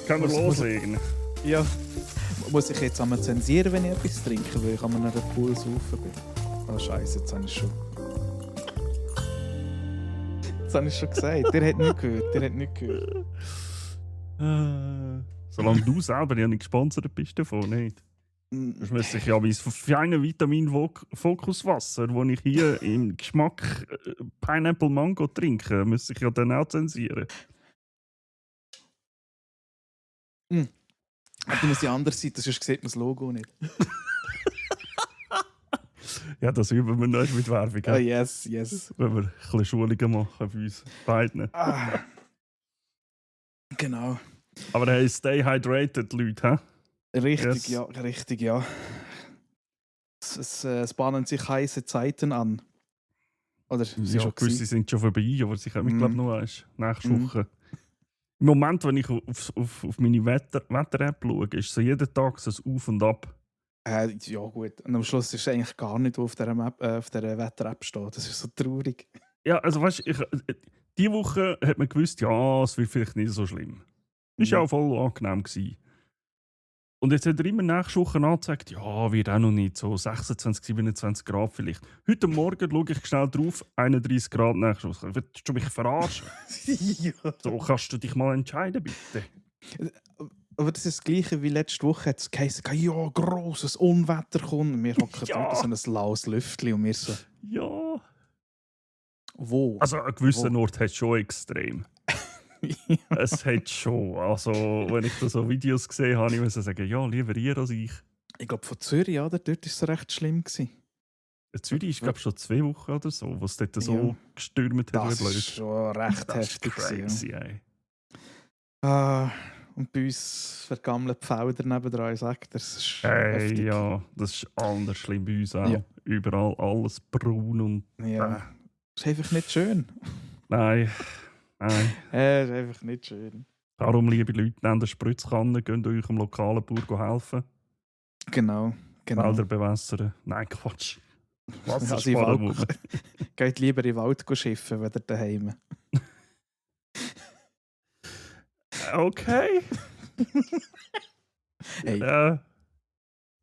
Können wir loslegen? Ja. Muss ich jetzt einmal zensieren, wenn ich etwas trinke, weil ich an einem Pool saufen bin? Oh Scheiße, jetzt habe ich schon. Jetzt habe ich schon gesagt. Der hat nicht gehört. Solange du selber ja nicht gesponsert bist davon, nicht? Das müsste ich ja mein feine Vitamin-Fokuswasser, das ich hier im Geschmack Pineapple Mango trinke, müsste ich ja dann auch zensieren. Du musst die andere Seite, sonst sieht man das Logo nicht. Ja, das üben wir noch mit Werbung. Oh, yes. Wenn wir ein bisschen Schulungen machen bei uns beiden. Genau. Aber hey, stay hydrated, Leute, hä? Richtig, ja. Es bahnen sich heiße Zeiten an. Oder sie Ja, schon gewisse sind schon vorbei, aber sie kommen, glaube noch nächste Woche. Im Moment, wenn ich auf meine Wetter-App schaue, ist so jeden Tag so ein Auf und Ab. Ja, gut. Und am Schluss ist es eigentlich gar nicht, was auf dieser Wetter-App steht. Das ist so traurig. Ja, also weißt du, diese Woche hat man gewusst, ja, es wird vielleicht nicht so schlimm. Das war ja auch voll angenehm gewesen. Und jetzt hat er immer nächste Woche angezeigt, ja, wird auch noch nicht, so 26, 27 Grad vielleicht. Heute Morgen schaue ich schnell drauf, 31 Grad nächste Woche. Willst du mich verarschen? Ja. So kannst du dich mal entscheiden, bitte. Aber das ist das Gleiche wie letzte Woche. Hat es geheißen, ja, grosses Unwetter kommt. Und wir hocken dort so ein laues Lüftchen und wir so... Ja. Wo? Also an gewissen Ort hat es schon extrem. Ja. Es hat schon. Also, wenn ich da so Videos gesehen habe, muss ich sagen, ja, lieber ihr als ich. Ich glaube, von Zürich, ja, dort war es recht schlimm gewesen. Zürich ist, glaube ich, schon 2 Wochen oder so, wo es dort so gestürmt hat. Das ist schon recht das heftig. Das ist crazy, ey. Und bei uns vergammeln die Felder nebendran, ich sage, das ist heftig. Ja, das ist anders schlimm bei uns auch. Ja. Überall alles braun und... Ja. Das ist einfach nicht schön. Nein. Das ist einfach nicht schön. Darum, liebe Leute, nehmt eine Spritzkanne, geht eurem lokalen Bauer helfen. Genau. Wälder bewässern. Nein, Quatsch. Wasser Also sparen. Geht lieber in den Wald schiffen, weder daheim. Okay. Hey,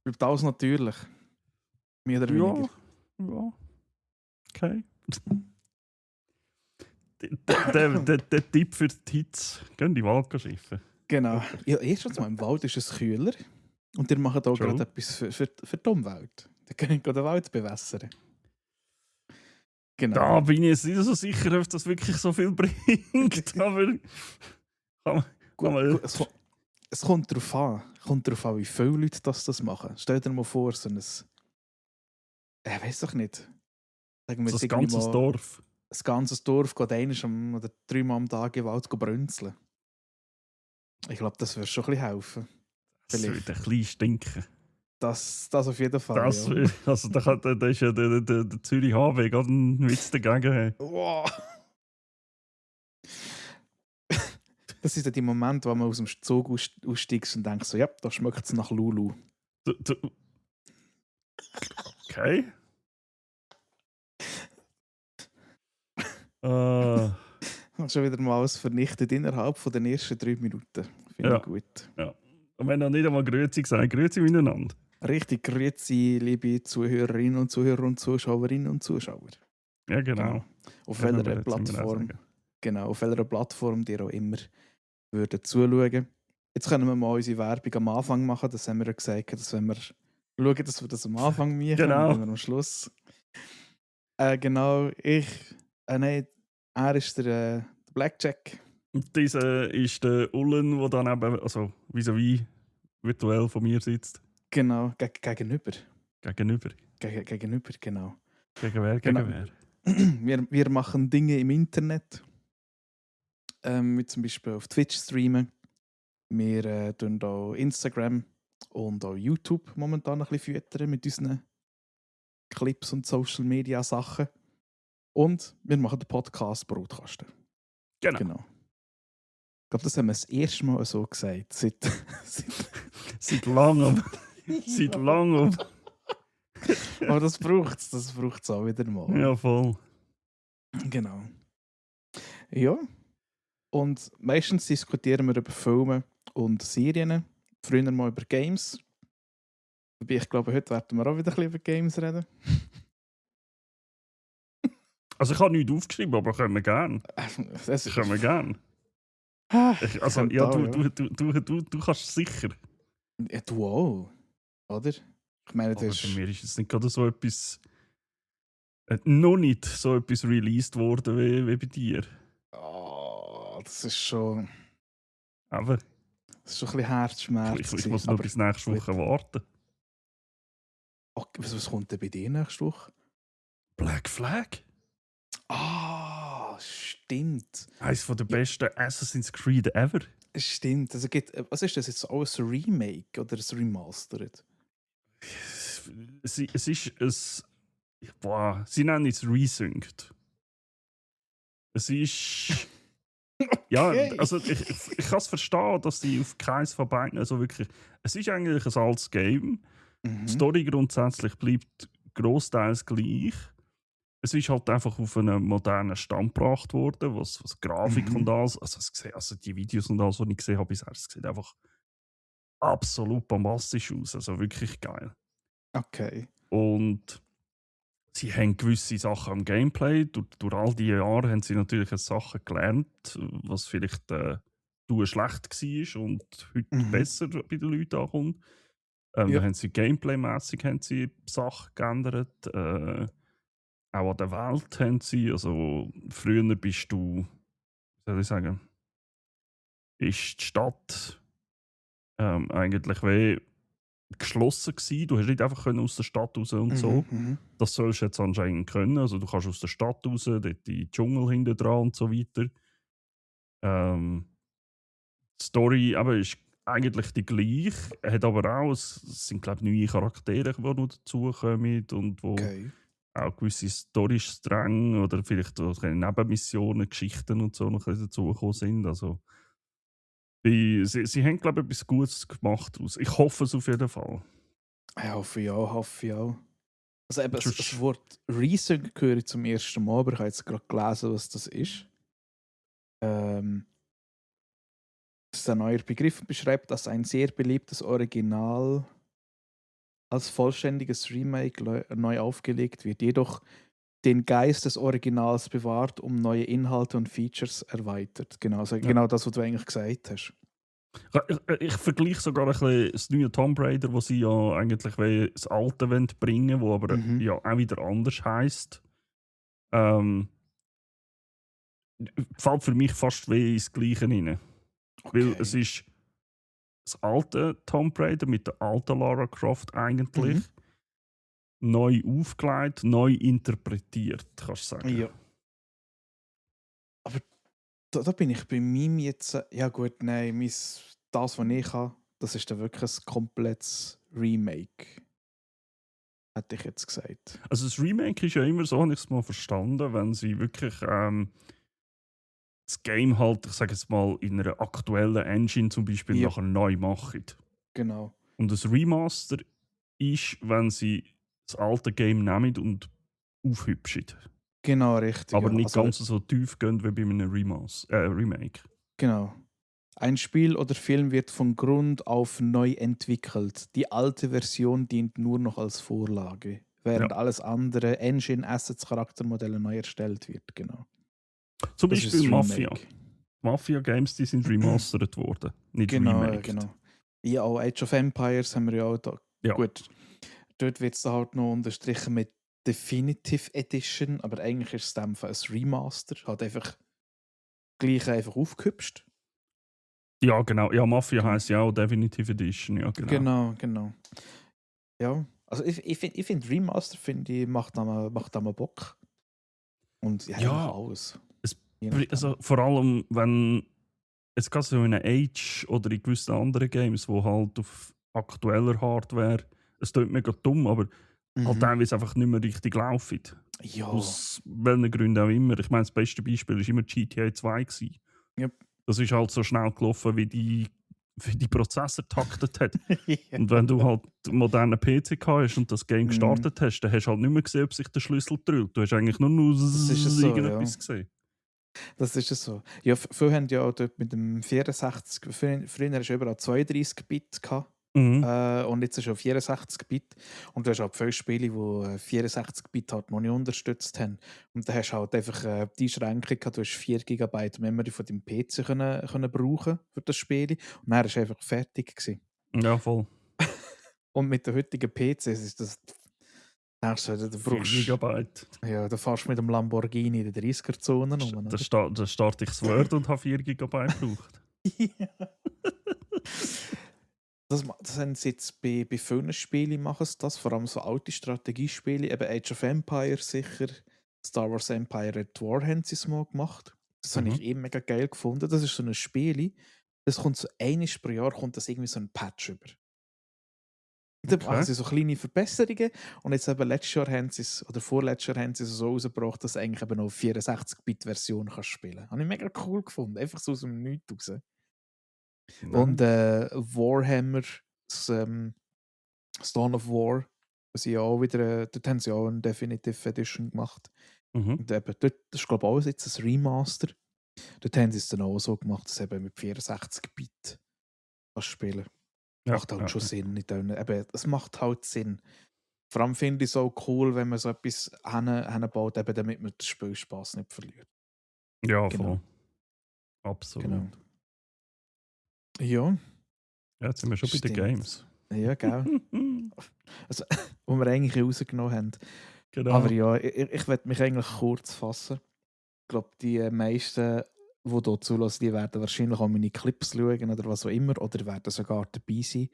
bleibt alles natürlich. Mehr oder weniger. Ja. Okay. Der Tipp für die Hitze. Gehen in den Wald schiffen. Genau. Ja, erstens mal im Wald ist es kühler. Und ihr macht auch gerade etwas für die Umwelt. Ihr könnt den Wald bewässern. Genau. Da bin ich jetzt nicht so sicher, ob das wirklich so viel bringt. Aber es kommt darauf an, wie viele Leute das machen. Stell dir mal vor, so ein... Ich weiß doch nicht. Sagen wir so ein ganzes Dorf. Ein ganzes Dorf geht einmal oder 3 Mal am Tag im Wald brünzeln. Ich glaube, das würde schon ein bisschen helfen. Das würde ein bisschen stinken. Das auf jeden Fall. Das, ja. Also da ist ja der Zürich Haarweg gerade ein Witz dagegen. Wow. Das ist ja die Moment, wo man aus dem Zug aussteigt und denkt so, ja, da schmeckt es nach Lulu. Okay. Schon wieder mal alles vernichtet innerhalb von den ersten 3 Minuten. Finde ich gut. Ja. Und wenn noch nicht einmal Grüezi gesagt, Grüezi miteinander. Richtig, grüezi, liebe Zuhörerinnen und Zuhörer und Zuschauerinnen und Zuschauer. Ja, genau. Auf welcher Plattform, auf welcher Plattform ihr auch immer würdet zuschauen. Jetzt können wir mal unsere Werbung am Anfang machen. Das haben wir ja gesagt, dass wenn wir schauen, dass wir das am Anfang machen, genau. und am Schluss. Genau, er ist der Blackjack. Und dieser ist der Ullen, der dann eben, also vis-à-vis virtuell von mir sitzt. Genau, gegenüber. Gegenüber, Genau. Gegen wer? Genau. Wir machen Dinge im Internet. Wie zum Beispiel auf Twitch streamen. Wir tun auch Instagram und auch YouTube momentan ein bisschen füttern mit unseren Clips und Social Media Sachen. Und wir machen den Podcast Brotkasten. Genau. Ich glaube, das haben wir das erste Mal so gesagt. Seit langem. Seit langem. Aber das braucht es auch wieder mal. Ja, voll. Genau. Ja. Und meistens diskutieren wir über Filme und Serien. Früher mal über Games. Wobei ich glaube, heute werden wir auch wieder ein bisschen über Games reden. Also ich habe nichts aufgeschrieben, aber können wir gerne. Das Können wir gerne. Also könnte ja, auch, du kannst sicher. Ja, du auch, oder? Ich meine, Aber das bei ist... mir ist jetzt nicht gerade so etwas... noch nicht so etwas released worden wie bei dir. Oh, das ist schon... Aber Das ist schon ein bisschen Herzschmerz. ich muss noch bis nächste Woche warten. Okay, was kommt denn bei dir nächste Woche? Black Flag? Ah, stimmt. Eines der besten Assassin's Creed ever. Stimmt. Also was ist das jetzt? Alles ein Remake oder ein Remastered? Es ist ein... Boah, sie nennen es Resynced. Es ist... Ja, Okay. also ich kann es verstehen, dass sie auf keins von beiden, also wirklich... Es ist eigentlich ein altes Game. Die Mhm. Story grundsätzlich bleibt grossteils gleich. Es ist halt einfach auf einen modernen Stand gebracht worden, was Grafik Mhm. und alles. Also die Videos und alles, die ich gesehen habe bisher, es sieht einfach absolut bombastisch aus. Also wirklich geil. Okay. Und sie haben gewisse Sachen am Gameplay. Durch all die Jahre haben sie natürlich Sachen gelernt, was vielleicht schlecht war und heute Mhm. besser bei den Leuten ankommt. Da Ja. haben sie Gameplay-mässig Sachen geändert. Auch an der Welt haben sie, also früher bist du, wie soll ich sagen, ist die Stadt eigentlich wie geschlossen gewesen. Du hast nicht einfach können aus der Stadt raus und so. Mhm. Das sollst du jetzt anscheinend können. Also du kannst aus der Stadt raus, dort in den Dschungel hinten dran und so weiter. Die Story aber ist eigentlich die gleiche, hat aber auch, es sind glaube ich neue Charaktere, die noch dazukommen und wo Okay. auch gewisse Story-Stränge oder vielleicht auch Nebenmissionen, Geschichten und so noch ein bisschen dazugekommen sind. Also, sie haben, glaube ich, etwas Gutes gemacht daraus. Ich hoffe es auf jeden Fall. Ich hoffe ja, hoffe ich auch. Also eben, das Sonst- Wort Resync höre ich zum ersten Mal, aber ich habe jetzt gerade gelesen, was das ist. Das ist ein neuer Begriff und beschreibt, dass ein sehr beliebtes Original als vollständiges Remake neu aufgelegt wird, jedoch den Geist des Originals bewahrt, um neue Inhalte und Features erweitert. Genau, also Ja. genau das, was du eigentlich gesagt hast. Ich vergleiche sogar ein bisschen das neue Tomb Raider, wo sie ja eigentlich das alte bringen wollen, wo aber Mhm. ja auch wieder anders heisst. Fällt für mich fast wie ins Gleiche rein. Weil es ist das alte Tomb Raider mit der alten Lara Croft eigentlich neu aufgelegt, neu interpretiert, kannst du sagen. Ja. Aber da bin ich bei mir jetzt. Ja, gut, nein, das, was ich habe, das ist dann wirklich ein komplettes Remake. Hätte ich jetzt gesagt. Also das Remake ist ja immer so, habe ich es mal verstanden, wenn sie wirklich das Game halt, ich sage jetzt mal, in einer aktuellen Engine zum Beispiel Ja. nachher neu machen. Genau. Und das Remaster ist, wenn sie das alte Game nehmen und aufhübschen. Genau, richtig. Aber ja. nicht Also, ganz so tief gehen wie bei einem Remake. genau. Ein Spiel oder Film wird von Grund auf neu entwickelt. Die alte Version dient nur noch als Vorlage, während Ja. alles andere, Engine, Assets, Charaktermodelle neu erstellt wird. Genau. Zum Das ist Beispiel das Mafia. Remake. Mafia-Games, die sind remastered worden, nicht Genau, remaked. genau. Ja, auch Age of Empires haben wir ja auch da. Ja. Gut, dort wird es halt noch unterstrichen mit Definitive Edition, aber eigentlich ist es in dem Fall ein Remaster. Halt einfach gleich einfach aufgehübscht. Ja, genau. Ja, Mafia Genau. heisst ja auch Definitive Edition. Ja, Genau. Ja, also ich finde Remaster macht einmal Bock. Und ja, Ja, eigentlich alles. es- Je nachdem. Also vor allem, wenn es geht so in einer Age oder in gewissen anderen Games, wo halt auf aktueller Hardware, es klingt mega dumm, aber halt teilweise einfach nicht mehr richtig laufen. Ja. Aus welchen Gründen auch immer. Ich meine, das beste Beispiel war immer GTA 2 gewesen. Yep. Das ist halt so schnell gelaufen, wie die Prozessor taktet hat. Und wenn du halt einen modernen PC hast und das Game gestartet hast, dann hast du halt nicht mehr gesehen, ob sich der Schlüssel drückt. Du hast eigentlich nur ist es so, irgendetwas gesehen. Das ist es so. Ja, viele haben ja auch dort mit dem 64, früher hast du überall 32 Bit gehabt, Mhm. und jetzt ist es auf 64 Bit. Und du hast halt viele Spiele, die 64 Bit halt noch nicht unterstützt haben. Und da hast du halt einfach die Einschränkung gehabt, du hast 4 GB Memory von deinem PC können brauchen für das Spiel. Und dann war es einfach fertig gewesen. Ja, voll. Und mit den heutigen PCs ist das, denkst du, du 4 brauchst, Gigabyte. ja, du fährst mit dem Lamborghini in der 30er-Zone rum, Da, oder? da starte ich das Word und habe 4 Gigabyte gebraucht. Ja. Das haben sie jetzt bei vielen Spielen machen sie das, vor allem so alte Strategiespiele, eben Age of Empires sicher, Star Wars Empire at War haben sie es mal gemacht. Das habe ich Mhm. eben mega geil gefunden. Das ist so ein Spiel, das kommt so einmal pro Jahr kommt das irgendwie so ein Patch über. Da machen Okay. sie so kleine Verbesserungen und jetzt eben letztes Jahr haben sie es, oder vorletztes Jahr haben sie es so rausgebracht, dass du eigentlich eben noch auf 64-Bit-Version kannst spielen. Habe ich mega cool gefunden, einfach so aus dem Nichts raus. Und Nice. Warhammer, das, Dawn of War, was sie ja auch wieder, dort haben sie auch eine Definitive Edition gemacht. Mhm. Und eben, dort, das ist glaube ich auch jetzt ein Remaster. Dort haben sie es dann auch so gemacht, dass du eben mit 64 Bit kannst spielen. Ja, Macht halt ja, schon ja. Sinn. Nicht, eben, es macht halt Sinn. Vor allem finde ich es auch cool, wenn man so etwas hinbaut, eben damit man den Spielspaß nicht verliert. Ja, Genau, voll. Absolut. genau. Ja, Ja, jetzt sind wir schon bei den stimmt. Games. Ja, gell. Also, wo wir eigentlich rausgenommen haben. Aber Genau. ja, ich werde mich eigentlich kurz fassen. Ich glaube, die meisten, die hier zulassen, die werden wahrscheinlich auch meine Clips schauen oder was auch immer, oder werden sogar dabei sein.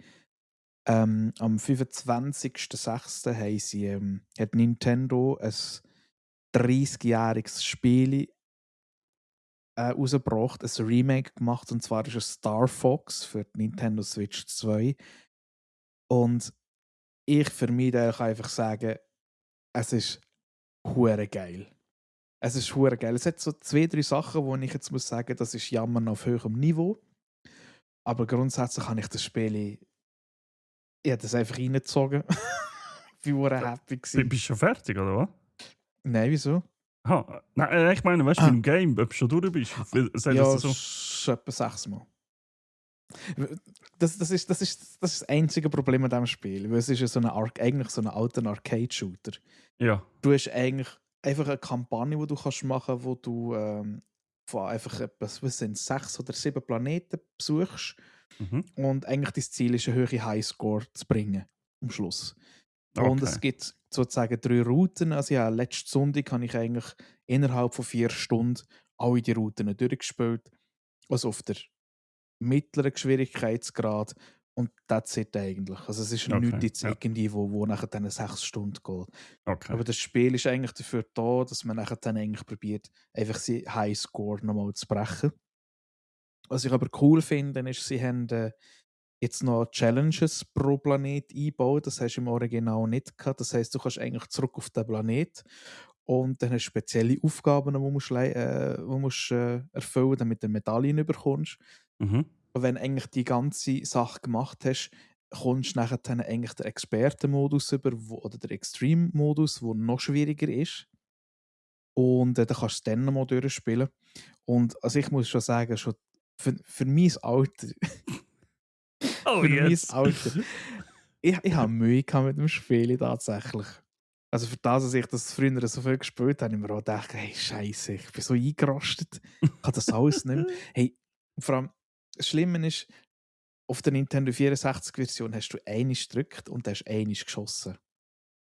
Am 25.06. Hat Nintendo ein 30-jähriges Spiel rausgebracht, ein Remake gemacht, und zwar ist es Star Fox für die Nintendo Switch 2. Und ich für mich kann einfach sagen, es ist hure geil. Es ist hure geil. Es hat so 2, 3 Sachen, wo ich jetzt muss sagen, das ist Jammern auf höherem Niveau. Aber grundsätzlich habe ich das Spiel, ich habe das einfach reingezogen. Ich war hure happy gewesen. Bist du schon fertig, oder was? Nein, wieso? Ha, nein, ich meine, weißt du, Ah, mit dem Game, ob du schon durch bist, es hat ja, so. schon etwa 6 Mal. Das ist das einzige Problem an diesem Spiel. Weil es ist ja so eigentlich so ein alter Arcade-Shooter. Ja. Du hast eigentlich einfach eine Kampagne, die du kannst machen, wo du von einfach etwas, was sind 6 oder 7 Planeten besuchst, Mhm. und eigentlich dein Ziel ist, eine höhere Highscore zu bringen am Schluss. Und Okay. es gibt sozusagen 3 Routen. Also ja, letzten Sonntag habe ich eigentlich innerhalb von 4 Stunden alle die Routen durchgespielt. Also auf der mittleren Schwierigkeitsgrad, und das it eigentlich. Also es ist nichts Okay. jetzt Ja. irgendwie, wo nachher dann 6 Stunden geht. Okay. Aber das Spiel ist eigentlich dafür da, dass man nachher dann eigentlich probiert, einfach seinen Highscore nochmal zu brechen. Was ich aber cool finde, ist, sie haben jetzt noch Challenges pro Planet eingebaut. Das hast du im Original nicht gehabt. Das heisst, du kannst eigentlich zurück auf den Planet und dann hast du spezielle Aufgaben, die du erfüllen, damit du Medaillen bekommst. Mhm. Und wenn du eigentlich die ganze Sache gemacht hast, kommst du nachher dann eigentlich den Expertenmodus über, oder den Extreme-Modus, der noch schwieriger ist. Und dann kannst du es dann nochmal durchspielen. Und also ich muss schon sagen, schon für mein Alter, Oh, für mein jetzt. Alter, ich habe Mühe gehabt mit dem Spiel tatsächlich. Also für das, dass ich das früher so viel gespielt habe, habe ich mir auch gedacht, hey, Scheiße, ich bin so eingerostet. Ich kann das alles nicht mehr. Hey, vor allem, das Schlimme ist, auf der Nintendo 64-Version hast du einmal gedrückt und hast einmal geschossen.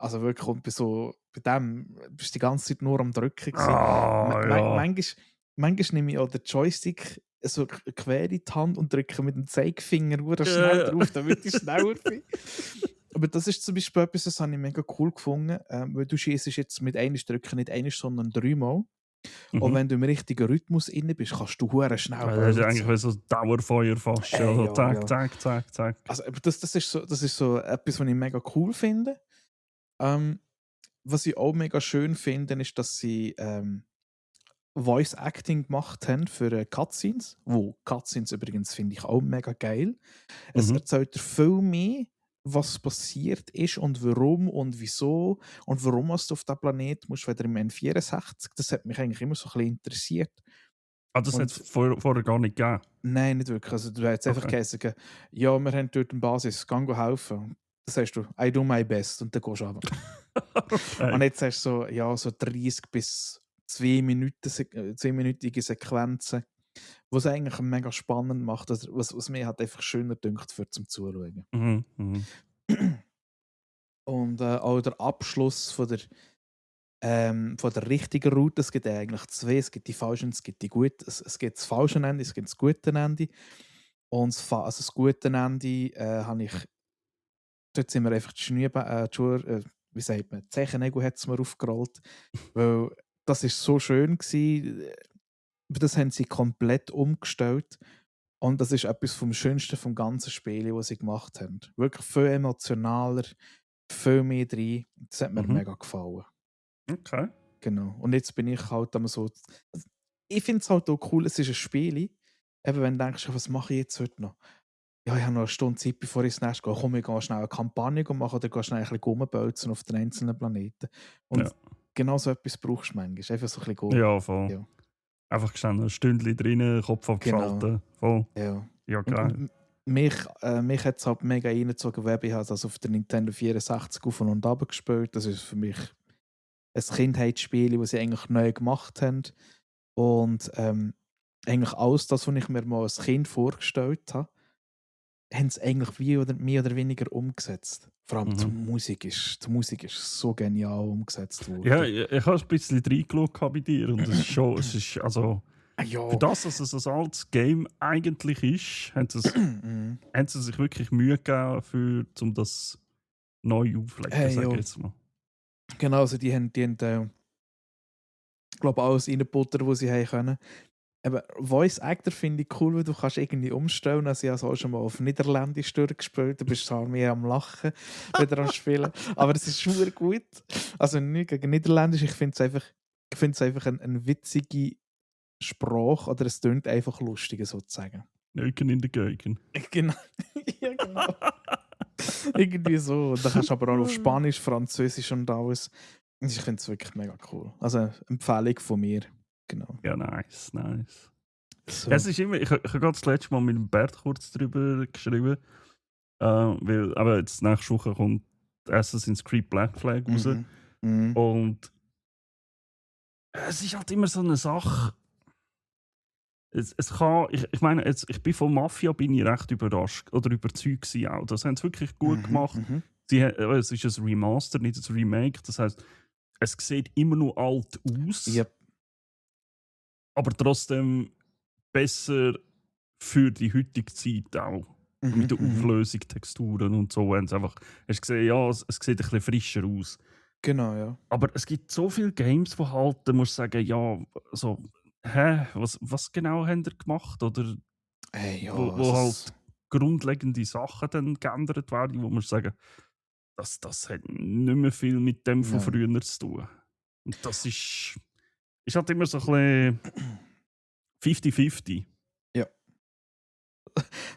Also wirklich, und bei dem bist du die ganze Zeit nur am Drücken gewesen. Ah, ja. Manchmal nehme ich auch den Joystick so quer in die Hand und drücke mit dem Zeigefinger schnell Ja. drauf, damit ich schneller bin. Aber das ist zum Beispiel etwas, das habe ich mega cool gefunden, weil du schießt jetzt mit einem Drücken nicht einmal, sondern 3-mal. Und Mhm. wenn du im richtigen Rhythmus inne bist, kannst du hure schnell Das ist eigentlich bolzen. wie so Dauerfeuer fast. Ja, so Ja, zack, ja. zack, zack, zack. Also, aber das ist so etwas, was ich mega cool finde. Was ich auch mega schön finde, ist, dass sie Voice Acting gemacht haben für Cutscenes. Cutscenes übrigens finde ich auch mega geil. Es Mhm. erzählt dir viel mehr, was passiert ist und warum und wieso und warum du auf diesen Planet musst, weder im N64. Das hat mich eigentlich immer so ein bisschen interessiert. Ah, das hat es Und vorher gar nicht gegeben. nein, nicht wirklich. Also, du hättest einfach Okay. gesagt, ja, wir haben dort eine Basis, geh helfen. Dann sagst du, I do my best und dann gehst du runter. Und Okay. jetzt hast du so, ja, so 30 bis 2-minütige Sequenzen, was eigentlich mega spannend macht, also was mir halt einfach schöner dünkt für zum Zuschauen. Mhm. Mhm. Und auch der Abschluss von der richtigen Route, es gibt eigentlich zwei, es gibt die falschen und es gibt die guten. Es gibt das falsche Ende, es gibt das gute Ende. Und also das gute Ende habe ich, dort sind wir einfach wie sagt man, die Zechennägel hat es mir aufgerollt, weil das ist so schön gewesen, das haben sie komplett umgestellt und das ist etwas vom Schönsten vom ganzen Spiel, was sie gemacht haben. Wirklich viel emotionaler, viel mehr drin. Das hat mir Mhm. mega gefallen. Okay. Genau. Und jetzt bin ich halt am so. Also, ich finde es halt auch cool, es ist ein Spiel. Eben, wenn du denkst, ja, was mache ich jetzt heute noch? Ja, ich habe noch eine Stunde Zeit, bevor ich ins Nest gehe. Komm, ich gehe schnell eine Kampagne machen oder gehe schnell ein bisschen rumbölzen auf den einzelnen Planeten. Und Ja. genau so etwas brauchst du manchmal. Einfach so ein bisschen Ja, voll. ja, Einfach schnell ein Stündchen drinnen, Kopf genau. abgeschaltet. Voll. Ja. Ja, Und, geil. und mich hat es halt mega reingezogen, weil ich habe das auf der Nintendo 64 auf und ab gespielt. Das ist für mich ein Kindheitsspiel, das sie eigentlich neu gemacht haben. Und eigentlich alles das, was ich mir mal als Kind vorgestellt habe, haben sie eigentlich mehr oder weniger umgesetzt. Vor allem Mhm. Die Musik ist so genial umgesetzt Ja, worden. ich habe ein bisschen reingeschaut bei dir und es ist schon, es ist, also, Ah ja. für das, dass es ein altes Game eigentlich ist, Mhm. haben sie sich wirklich Mühe gegeben, um das neu aufzulegen, sage ich Ja. jetzt mal. Genau, also die haben glaube alles reingebuttert, was sie haben können. Aber Voice Actor finde ich cool, weil du kannst irgendwie umstellen. Also ich habe es auch schon mal auf Niederländisch durchgespielt. Du bist halt mehr am Lachen, wieder am Spielen. Aber es ist schon gut. Also nicht gegen Niederländisch. Ich finde es einfach eine witzige Sprache. Oder es tönt einfach lustiger sozusagen. Nöken in der Geigen. Genau. Ja, genau. Irgendwie so. Und dann kannst du aber auch auf Spanisch, Französisch und alles. Und ich finde es wirklich mega cool. Also eine Empfehlung von mir. Genau. Ja, nice, nice. So. Ja, es ist immer, ich habe gerade das letzte Mal mit dem Bert kurz drüber geschrieben, weil aber jetzt nächste Woche kommt Assassin's Creed Black Flag raus. Mhm. Mhm. Und es ist halt immer so eine Sache. Es kann, ich meine, ich bin von Mafia bin ich recht überrascht oder überzeugt gewesen auch. Das haben sie wirklich gut gemacht. Mhm. Es ist ein Remaster, nicht ein Remake. Das heißt, es sieht immer noch alt aus, Yep. aber trotzdem besser für die heutige Zeit auch. Mit der Auflösung, Texturen und so. Hast du gesehen, ja, es sieht ein bisschen frischer aus. Genau, ja. Aber es gibt so viele Games, wo halt, da musst du sagen, ja, so, was genau haben ihr gemacht? Oder Hey, ja, wo halt grundlegende Sachen dann geändert werden, wo man sagen, das hat nicht mehr viel mit dem von Nein. früher zu tun. Und das ist halt immer so ein bisschen 50-50. Ja.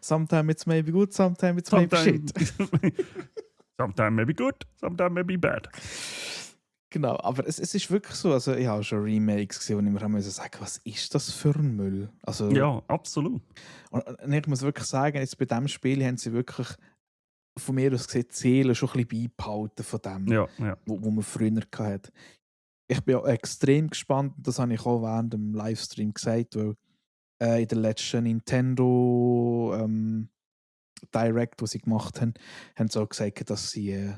Sometimes it's maybe good, sometimes it's maybe shit. Sometimes maybe good, sometimes maybe bad. Genau, aber es ist wirklich so. Also, ich habe schon Remakes gesehen, wo ich mir haben sagen, was ist das für ein Müll? Also, Ja, absolut. und ich muss wirklich sagen, jetzt bei diesem Spiel haben sie wirklich von mir aus gesehen die Seele schon ein bisschen beibehalten von dem, Ja, ja. wo man früher hatte. Ich bin auch extrem gespannt, das habe ich auch während dem Livestream gesagt, weil in der letzten Nintendo Direct, was sie gemacht haben, haben sie auch gesagt, dass sie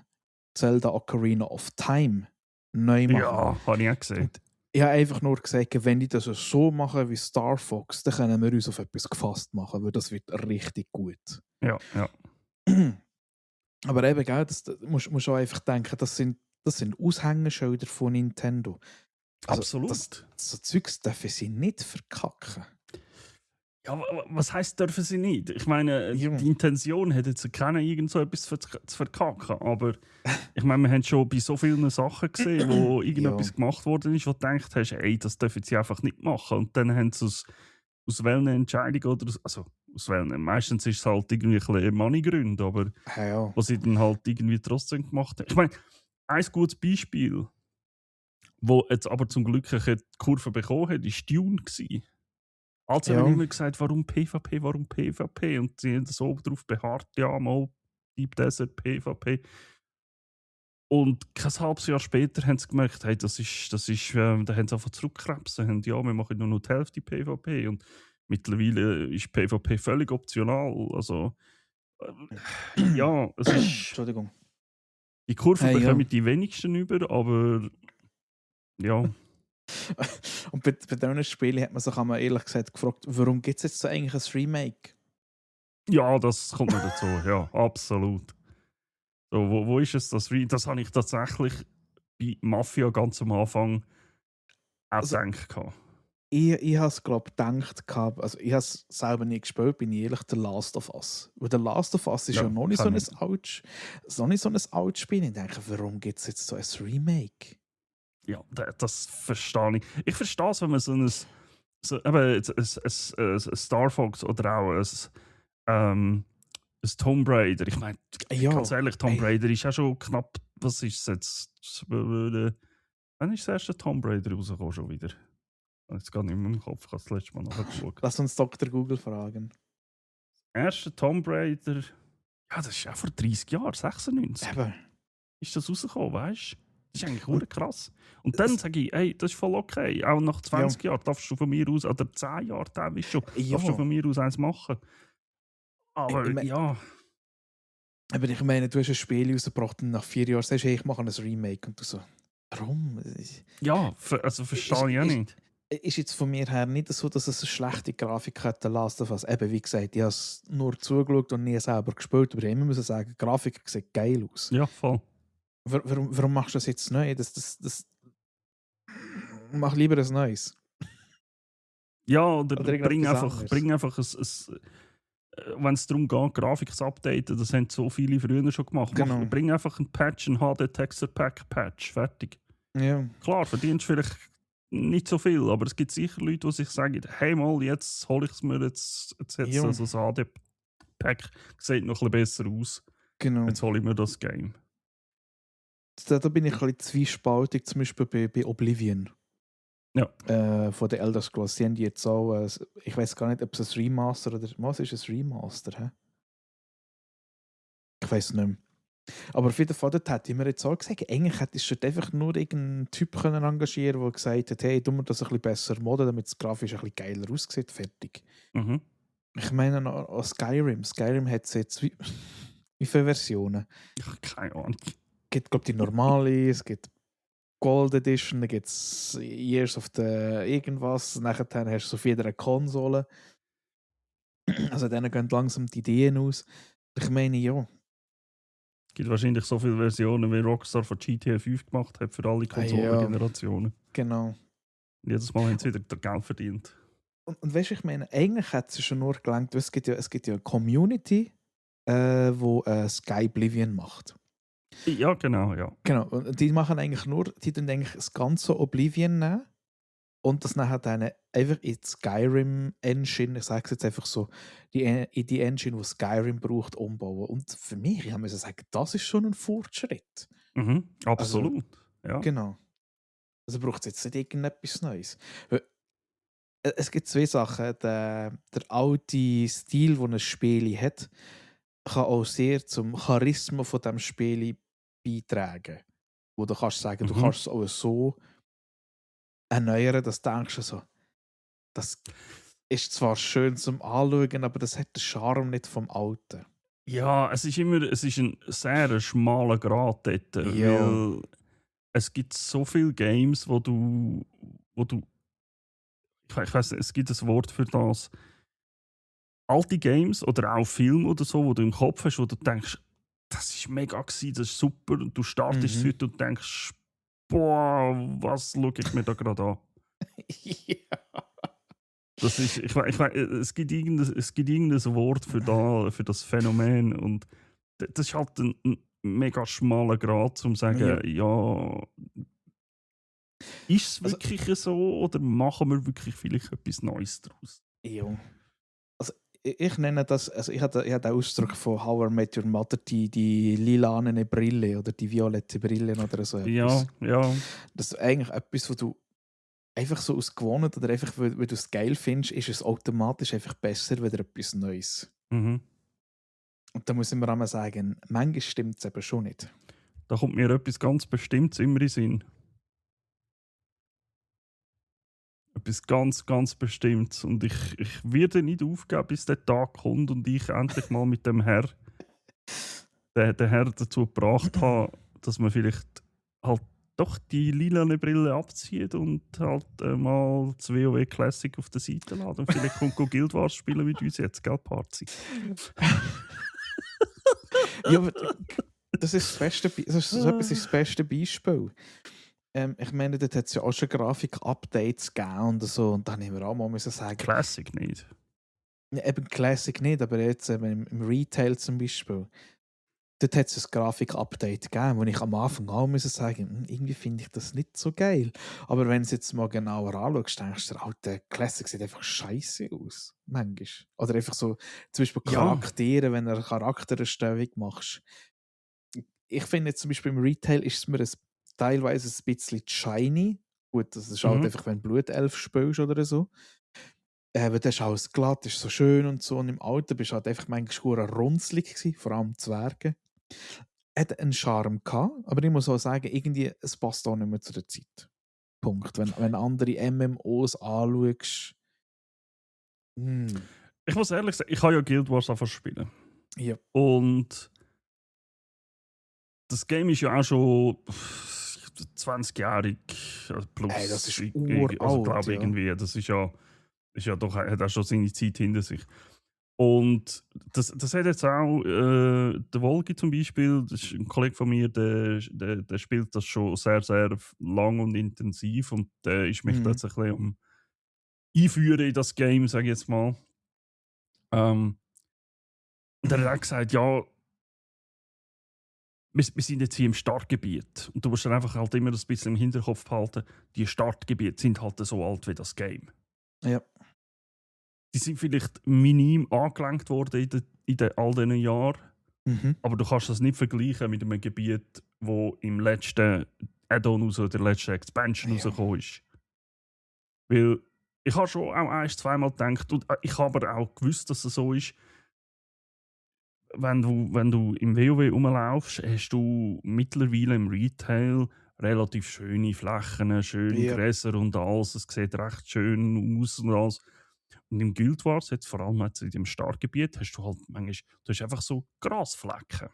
Zelda Ocarina of Time neu machen. Ja, habe ich auch gesehen. Und ich habe einfach nur gesagt, wenn die das so machen wie Star Fox, dann können wir uns auf etwas gefasst machen, weil das wird richtig gut. Ja, ja. Aber eben, gell, das musst auch einfach denken, das sind Aushängeschilder von Nintendo. Also, Absolut. So Zeugs dürfen sie nicht verkacken. Ja, was heisst, dürfen sie nicht? Ich meine, Ja. die Intention hat jetzt keiner, irgend so etwas zu verkacken. Aber ich meine, wir haben schon bei so vielen Sachen gesehen, wo irgendetwas gemacht worden ist, wo du denkst hast, ey, das dürfen sie einfach nicht machen. Und dann haben sie aus welchen Entscheidungen oder also Meistens ist es halt irgendwie ein bisschen Money-Gründe, aber Ja. was sie dann halt irgendwie trotzdem gemacht haben. Ich meine, ein gutes Beispiel, wo jetzt aber zum Glück die Kurve bekommen hat, war Dune gewesen. Also haben Ja. immer gesagt, warum PvP, warum PvP? Und sie haben so darauf beharrt, ja, mal Deep Desert PvP. Und kein halbes Jahr später haben sie gemerkt, hey, da haben sie einfach zurückgekrebsen. Haben, ja, wir machen nur noch die Hälfte PvP. Und mittlerweile ist PvP völlig optional. Also, ja, es ist. Entschuldigung. Die Kurve Hey, ja. bekommen die wenigsten über, aber ja. Und bei diesen Spielen hat man sich einmal ehrlich gesagt gefragt, warum gibt es jetzt so eigentlich ein Remake? Ja, das kommt noch dazu, ja, absolut. So, wo ist es das? Das habe ich tatsächlich bei Mafia ganz am Anfang auch gedacht. Ich habe es, glaube ich, gedacht, also ich habe es selber nie gespielt, bin ich ehrlich, The Last of Us. Weil The Last of Us ist ja noch nicht so ein altes Spiel. Ich denke, warum gibt es jetzt so ein Remake? Ja, das verstehe ich. Ich verstehe es, wenn man so ein Star Fox oder auch ein Tomb Raider. Ich meine, ganz ehrlich, Tomb Raider ist ja schon knapp, was ist es jetzt? Wann ist das erste Tomb Raider rausgekommen schon wieder? Ich habe es gar nicht mehr im Kopf, ich habe das letzte Mal nachgeschaut. Lass uns Dr. Google fragen. Erste Tomb Raider, ja, das ist ja vor 30 Jahren, 96. Eben. Ist das rausgekommen, weißt du? Das ist eigentlich verdammt krass. Und dann sage ich, hey, das ist voll okay. Auch nach 20 Jahren darfst du von mir aus, oder 10 Jahren darfst du von mir aus eins machen. Aber ja. Aber ich meine, du hast ein Spiel rausgebracht und nach 4 Jahren sagst du, hey, ich mache ein Remake. Und du so, warum? Ja, also verstehe ich auch nicht. Ist jetzt von mir her nicht so, dass es eine schlechte Grafik hat, The Last of Us. Eben, wie gesagt, ich habe es nur zugeschaut und nie selber gespielt, aber ich muss sagen, die Grafik sieht geil aus. Ja, voll. Warum machst du das jetzt neu? Mach lieber ein neues. Ja, oder bring einfach wenn es darum geht, Grafik zu updaten, das haben so viele früher schon gemacht. Genau. Bring einfach einen Patch, einen HD Texture Pack Patch, fertig. Ja. Klar, verdienst vielleicht nicht so viel, aber es gibt sicher Leute, die sich sagen, hey mal, jetzt hole ich es mir, jetzt also das HD Pack sieht noch ein bisschen besser aus. Genau. Jetzt hole ich mir das Game. Da bin ich ein bisschen zwiespaltig, zum Beispiel bei Oblivion. Ja. Von den Elder Scrolls. Die haben die jetzt auch, ich weiß gar nicht, ob es ein Remaster oder was ist ein Remaster? Hä? Ich weiß nicht mehr. Aber auf jeden Fall, dort hätte ich mir jetzt auch gesagt, eigentlich hättest du einfach nur irgendeinen Typ können engagieren, der gesagt hat, hey, tu mir das ein bisschen besser modden, damit es grafisch ein bisschen geiler aussieht, fertig. Mhm. Ich meine noch Skyrim. Skyrim hat es jetzt wie viele Versionen? Keine Ahnung. Es gibt, glaube ich, die normale, es gibt Gold Edition, dann gibt es Years of the irgendwas, nachher hast du so viel eine Konsole. Also denen gehen langsam die Ideen aus. Ich meine, ja. Es gibt wahrscheinlich so viele Versionen, wie Rockstar von GTA 5 gemacht hat für alle Konsolengenerationen. Ja, genau. Und jedes Mal haben sie wieder Geld verdient. Und weißt du, ich meine, eigentlich hat es schon nur gelangt, es gibt ja eine Community, die Sky Oblivion macht. Ja, genau, ja. Genau, und die machen eigentlich nur, die tun eigentlich das ganze Oblivion nehmen und das nachher dann einfach in die Skyrim Engine, ich sage es jetzt einfach so, in die Engine, die Skyrim braucht, umbauen. Und für mich, ich muss sagen, das ist schon ein Fortschritt. Mhm, absolut, also, ja. Genau. Also braucht es jetzt nicht irgendetwas Neues. Es gibt zwei Sachen. Der alte Stil, den ein Spiel hat, kann auch sehr zum Charisma von diesem Spiel beitragen. Wo du kannst sagen, du kannst es auch so erneuern, dass du denkst, so, das ist zwar schön zum Anschauen, aber das hat den Charme nicht vom Alten. Ja, es ist ein sehr schmaler Grat dort, weil es gibt so viele Games, wo du ich weiß nicht, es gibt ein Wort für das. Alte Games oder auch Filme oder so, wo du im Kopf hast, wo du denkst, das war mega gewesen, das ist super, und du startest es heute und denkst, boah, was schaue ich mir da gerade an? Ja. Das ist, ich weiß, es gibt irgendein Wort für das Phänomen, und das ist halt ein mega schmaler Grad, um zu sagen, ja, ist es wirklich so oder machen wir wirklich vielleicht etwas Neues daraus? Ja. Also ich nenne das, also ich habe den Ausdruck von How I Met Your Mother, die lilane Brille oder die violette Brille oder so Ja, etwas. ja. Das ist eigentlich etwas, wo du einfach so aus Gewohnheit oder einfach, weil du es geil findest, ist es automatisch einfach besser wieder etwas Neues. Mhm. Und da muss ich mir einmal sagen, manchmal stimmt es eben schon nicht. Da kommt mir etwas ganz Bestimmtes immer in den Sinn. Etwas ganz, ganz Bestimmtes. Und ich werde nicht aufgeben, bis der Tag kommt und ich endlich mal mit dem Herr, den Herr dazu gebracht habe, dass man vielleicht halt doch die lilane Brille abzieht und halt mal das WoW Classic auf der Seite lässt. Und vielleicht kommt Guild Wars spielen mit uns jetzt, gell, Parzi? Ja, aber das ist das beste, so etwas ist das beste Beispiel. Ich meine, dort hat es ja auch schon Grafik-Updates gegeben und so. Und dann haben wir auch mal müssen sagen, Classic nicht. ja, eben Classic nicht, aber jetzt eben im Retail zum Beispiel. Dort hat es ein Grafik-Update gegeben, wo ich am Anfang auch müssen sagen, irgendwie finde ich das nicht so geil. Aber wenn du es jetzt mal genauer anschaust, denkst du, der Classic sieht einfach scheiße aus. Manchmal. Oder einfach so, zum Beispiel Ja. Charaktere, wenn du eine Charaktererstellung machst. Ich finde jetzt zum Beispiel im Retail ist es mir teilweise ein bisschen shiny. Gut, das ist halt einfach, wenn du Blutelf spielst oder so. Weil das ist alles glatt, ist so schön und so. Und im Alten bist du halt einfach manchmal runzlig gewesen, vor allem Zwerge. Hat einen Charme gehabt, aber ich muss auch sagen, irgendwie, es passt auch nicht mehr zu der Zeit. Punkt. Wenn andere MMOs anschaust. Ich muss ehrlich sagen, ich habe ja Guild Wars angefangen zu spielen. Ja. Und das Game ist ja auch schon 20-jährig plus. Ey, das ist Also uralt, glaube ja. irgendwie, das ist ja doch, hat auch schon seine Zeit hinter sich. Und das hat jetzt auch der Wolgi zum Beispiel, das ist ein Kollege von mir, der spielt das schon sehr, sehr lang und intensiv und der ist mich jetzt ein bisschen um einführen in das Game, sage ich jetzt mal. Und er hat auch gesagt, ja, wir sind jetzt hier im Startgebiet. Und du musst dann einfach halt immer das bisschen im Hinterkopf behalten, die Startgebiete sind halt so alt wie das Game. Ja. Die sind vielleicht minim angelenkt worden in all diesen Jahren, aber du kannst das nicht vergleichen mit einem Gebiet, wo im letzten Add-on oder der letzten Expansion rausgekommen ist. Weil ich habe schon auch ein-, zweimal gedacht, und ich habe aber auch gewusst, dass es so ist, wenn du im WoW rumlaufst, hast du mittlerweile im Retail relativ schöne Flächen, schöne Gräser und alles. Es sieht recht schön aus und alles. Und im Guild Wars, jetzt vor allem jetzt in dem Startgebiet, hast du halt manchmal, du hast einfach so Grasflecken.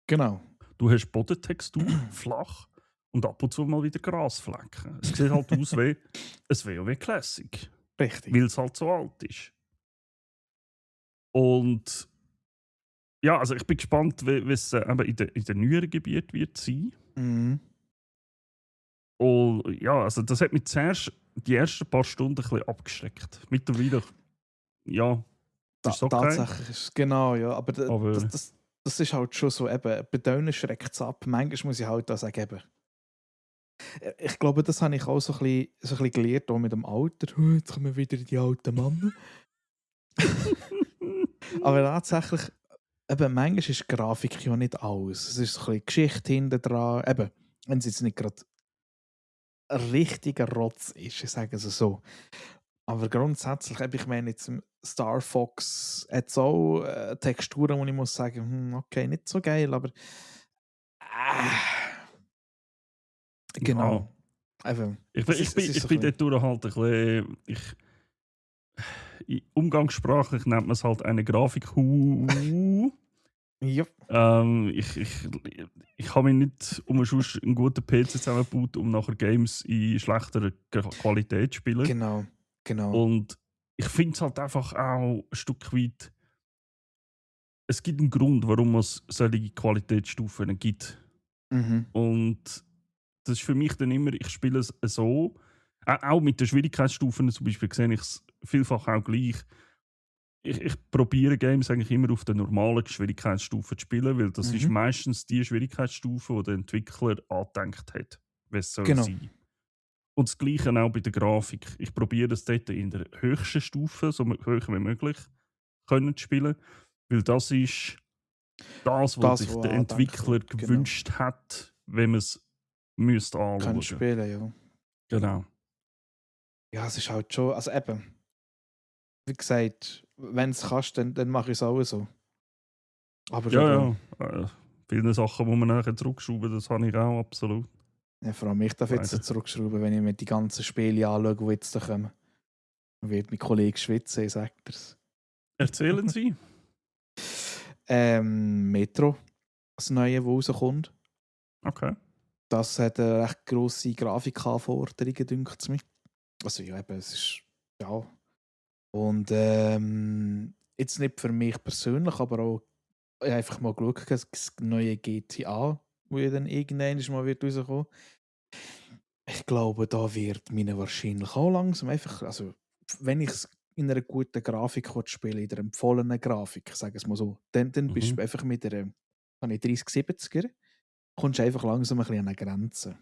Genau. Du hast Bodentextur, flach und ab und zu mal wieder Grasflecken. Es sieht halt aus wie ein WoW Classic. Richtig. Weil es halt so alt ist. Und ja, also ich bin gespannt, wie es in den neueren Gebieten wird sein. Und ja, also das hat mich zuerst die ersten paar Stunden ein bisschen abgeschreckt. Mittlerweile, ja, ist okay. Tatsächlich ist es genau, ja. Aber das ist halt schon so, eben, bei denen schreckt es ab. Manchmal muss ich halt auch sagen, eben. Ich glaube, das habe ich auch so ein bisschen gelernt, auch mit dem Alter. Jetzt kommen wieder die alten Männer. Aber tatsächlich, eben, manchmal ist die Grafik ja nicht alles. Es ist so ein bisschen Geschichte hinten dran. Eben, wenn es jetzt nicht gerade ein richtiger Rotz ist, ich sage es so. Aber grundsätzlich, ich meine, jetzt im Star Fox hat es auch Texturen, wo ich muss sagen, okay, nicht so geil, aber genau. Ja. Ich bin dort halt ein bisschen. Umgangssprachlich nennt man es halt eine Grafik. Ja. Ich habe mich nicht einen guten PC zusammengebaut, um nachher Games in schlechterer Qualität zu spielen. Genau. Und ich finde es halt einfach auch ein Stück weit. Es gibt einen Grund, warum es solche Qualitätsstufen gibt. Und das ist für mich dann immer, ich spiele es so. Auch mit den Schwierigkeitsstufen zum Beispiel sehe ich es vielfach auch gleich. Ich probiere Games eigentlich immer auf der normalen Schwierigkeitsstufe zu spielen, weil das ist meistens die Schwierigkeitsstufe, die der Entwickler angedenkt hat, wie es soll sein. Und das Gleiche auch bei der Grafik. Ich probiere es dort in der höchsten Stufe, so hoch wie möglich. können spielen, weil das ist das, was Das, sich was der angedenkt Entwickler wird, genau. gewünscht hat, wenn man es müsste Können anschauen. spielen, ja. Genau. Ja, es ist halt schon, also eben, wie gesagt, wenn es kannst, dann mache ich es auch so. Aber Ja, eben, ja. Viele Sachen, die man nachher zurückschrauben, das habe ich auch absolut. ja, vor allem ich darf jetzt Leider. zurückschrauben, wenn ich mir die ganzen Spiele anschaue, die jetzt da kommen. Dann wird mein Kollege schwitzen, ich sag dir's. Erzählen Sie. Metro, das neue, das rauskommt. Okay. Das hat eine recht grosse Grafikanforderungen, dünkt es mir. Also ja, eben, es ist, ja. Und jetzt nicht für mich persönlich, aber auch ich habe einfach mal geschaut, das neue GTA, wo ja dann irgendwann mal wird rauskommen. Ich glaube, da wird meine wahrscheinlich auch langsam einfach, also wenn ich es in einer guten Grafik spiele, in der empfohlenen Grafik, ich sage es mal so, dann bist Mhm. du einfach mit der 3070er, kommst du einfach langsam ein bisschen an eine Grenze.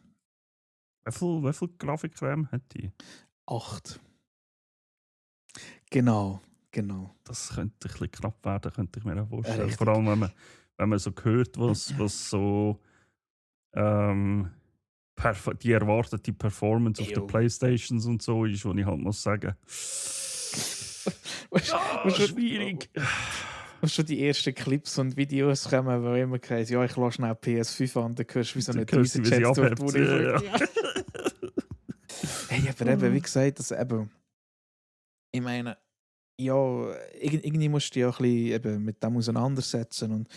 Wie viel Grafikram hat die? 8. Genau, genau. Das könnte ein bisschen knapp werden, könnte ich mir auch vorstellen. Vor Richtig. allem, wenn man so hört, was so die erwartete Performance auf den Ew. Playstations und so ist, wo ich halt muss sagen, schwierig. Und schon die ersten Clips und Videos kommen, wo immer heißt, ja, ich lasse schnell PS5 an, dann hörst du, wie so eine Hörst du, wie sie Düsenjet durch abhebt. die Wohnung Ja. fliegt. Hey, aber eben, wie gesagt, das eben, ich meine, ja, irgendwie musst du dich ja ein bisschen eben mit dem auseinandersetzen und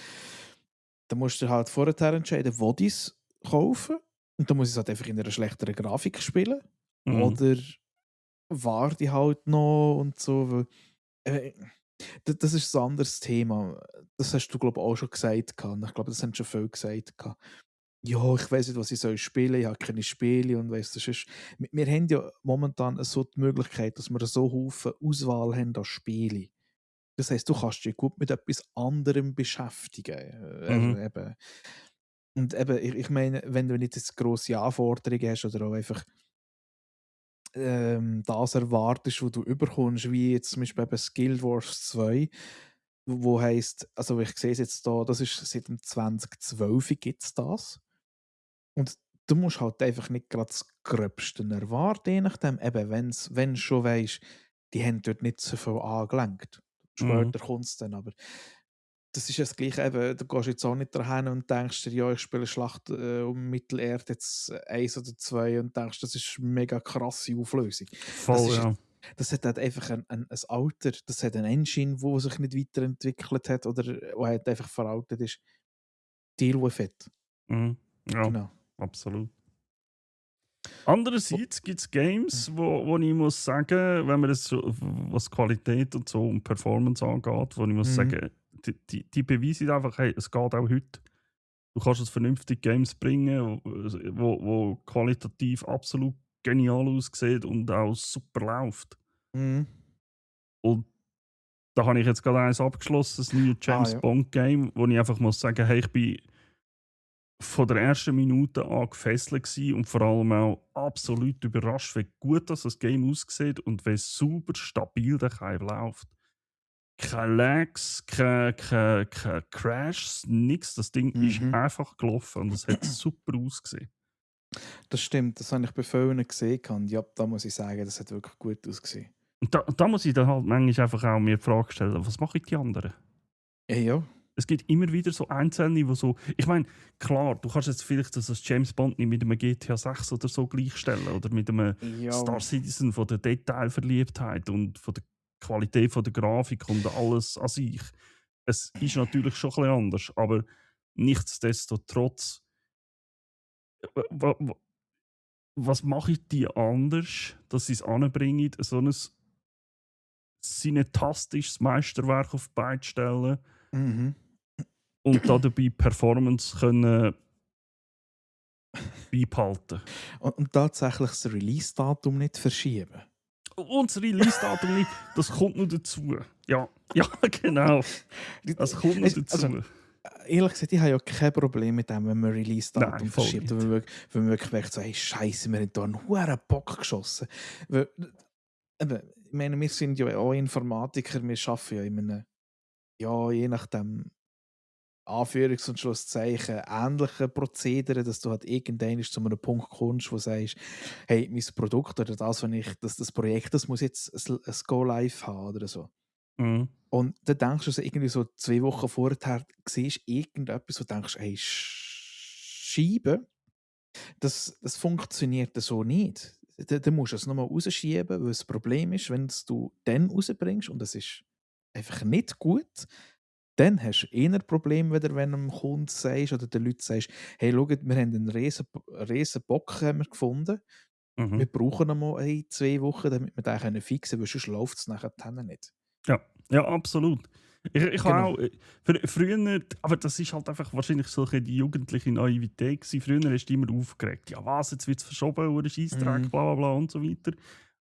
dann musst du halt vorher entscheiden, wo du es kaufen und dann muss ich es halt einfach in einer schlechteren Grafik spielen Mhm. oder warte ich halt noch und so, weil, äh, das ist ein anderes Thema. Das hast du, glaube ich, auch schon gesagt. Und ich glaube, das haben schon viele gesagt. Ja, ich weiß nicht, was ich soll spielen. Ich habe keine Spiele und weißt du, wir haben ja momentan so die Möglichkeit, dass wir so Haufen Auswahl haben an Spielen. Das heisst, du kannst dich gut mit etwas anderem beschäftigen. Mhm. Eben. Und eben, ich meine, wenn du nicht jetzt grosse Anforderungen hast oder auch einfach das erwartest, was du überkommst, wie jetzt zum Beispiel eben Guild Wars 2, wo heisst, also ich sehe es jetzt da, das ist seit dem 2012 gibt es das. Und du musst halt einfach nicht gerade das Gröbste erwarten, je nachdem. Eben, wenn du schon weisst, die haben dort nicht so viel angelenkt. Mhm. Später kommt es dann, aber das ist ja das Gleiche eben, du gehst jetzt auch nicht dahin und denkst dir, ja, ich spiele Schlacht um Mittelerde jetzt 1 oder 2 und denkst, das ist eine mega krasse Auflösung. Das Voll, ist ja. das hat halt einfach ein Alter, das hat eine Engine, die sich nicht weiterentwickelt hat oder wo halt einfach veraltet ist. Deal with it. Mhm. Ja, Genau. absolut. Oh, Andererseits gibt es Games, wo ich muss sagen, wenn man das so, was Qualität und so und Performance angeht, wo ich muss mhm. sagen, die beweisen einfach, hey, es geht auch heute. Du kannst es vernünftig Games bringen, wo qualitativ absolut genial aussieht und auch super läuft. Mhm. Und da habe ich jetzt gerade eins abgeschlossen, das neue Ah James ja. Bond Game, wo ich einfach muss sagen, hey, ich bin von der ersten Minute an gefesselt gewesen und vor allem auch absolut überrascht, wie gut das Game aussieht und wie super stabil der Kai läuft. Keine Lags, keine Crashs, nichts. Das Ding ist Mhm. einfach gelaufen und es hat super ausgesehen. Das stimmt, das habe ich bei vielen gesehen. Und ja, da muss ich sagen, das hat wirklich gut ausgesehen. Und da muss ich dann halt manchmal einfach auch mir die Frage stellen, was machen die anderen? Ja. Es gibt immer wieder so Einzelne, die so. Ich meine, klar, du kannst jetzt vielleicht das James Bond nicht mit einem GTA 6 oder so gleichstellen oder mit einem Ja. Star Citizen von der Detailverliebtheit und von der Qualität von der Grafik und alles an sich. Es ist natürlich schon ein bisschen anders, aber nichtsdestotrotz, was mache ich die anders, dass sie es anbringen, so ein cineastisches Meisterwerk auf die Beine zu stellen Mhm. und da dabei Performance können beibehalten. Und tatsächlich das Release-Datum nicht verschieben. Und das Release-Datum nicht, das kommt noch dazu. Ja, ja, genau. Das kommt noch dazu. Also, ehrlich gesagt, ich habe ja kein Problem mit dem, wenn man Nein, Release-Datum voll verschiebt. nicht. Wenn man wirklich merkt, so, hey, Scheiße, wir haben da einen hohen Bock geschossen. Weil, eben, ich meine, wir sind ja auch Informatiker, wir arbeiten ja in einem ja, je nachdem Anführungs- und Schlusszeichen ähnliche Prozedere, dass du halt irgendwann zu einem Punkt kommst, wo du sagst, hey, mein Produkt oder das, wenn ich, das Projekt, das muss jetzt ein Go-Live haben oder so. Mhm. Und dann denkst du so irgendwie so 2 Wochen vorher, siehst irgendetwas, wo du denkst, hey, Scheibe, das funktioniert so nicht. Dann musst du es nochmal rausschieben, weil das Problem ist, wenn du dann rausbringst und es ist einfach nicht gut, dann hast du eher ein Problem, wenn du dem Kunden sagst oder den Leuten sagst, hey, schaut, wir haben einen riesen Bock haben wir gefunden. Wir Mhm. brauchen noch mal 2 Wochen, damit wir den fixen können, weil sonst läuft es nachher nicht. Ja, ja, absolut. Ich habe Genau. auch, früher, aber das ist halt einfach wahrscheinlich so die jugendliche Naivität gewesen. Früher hast du immer aufgeregt, ja was, jetzt wird es verschoben, oder Scheissdreck, Mhm. bla bla bla und so weiter.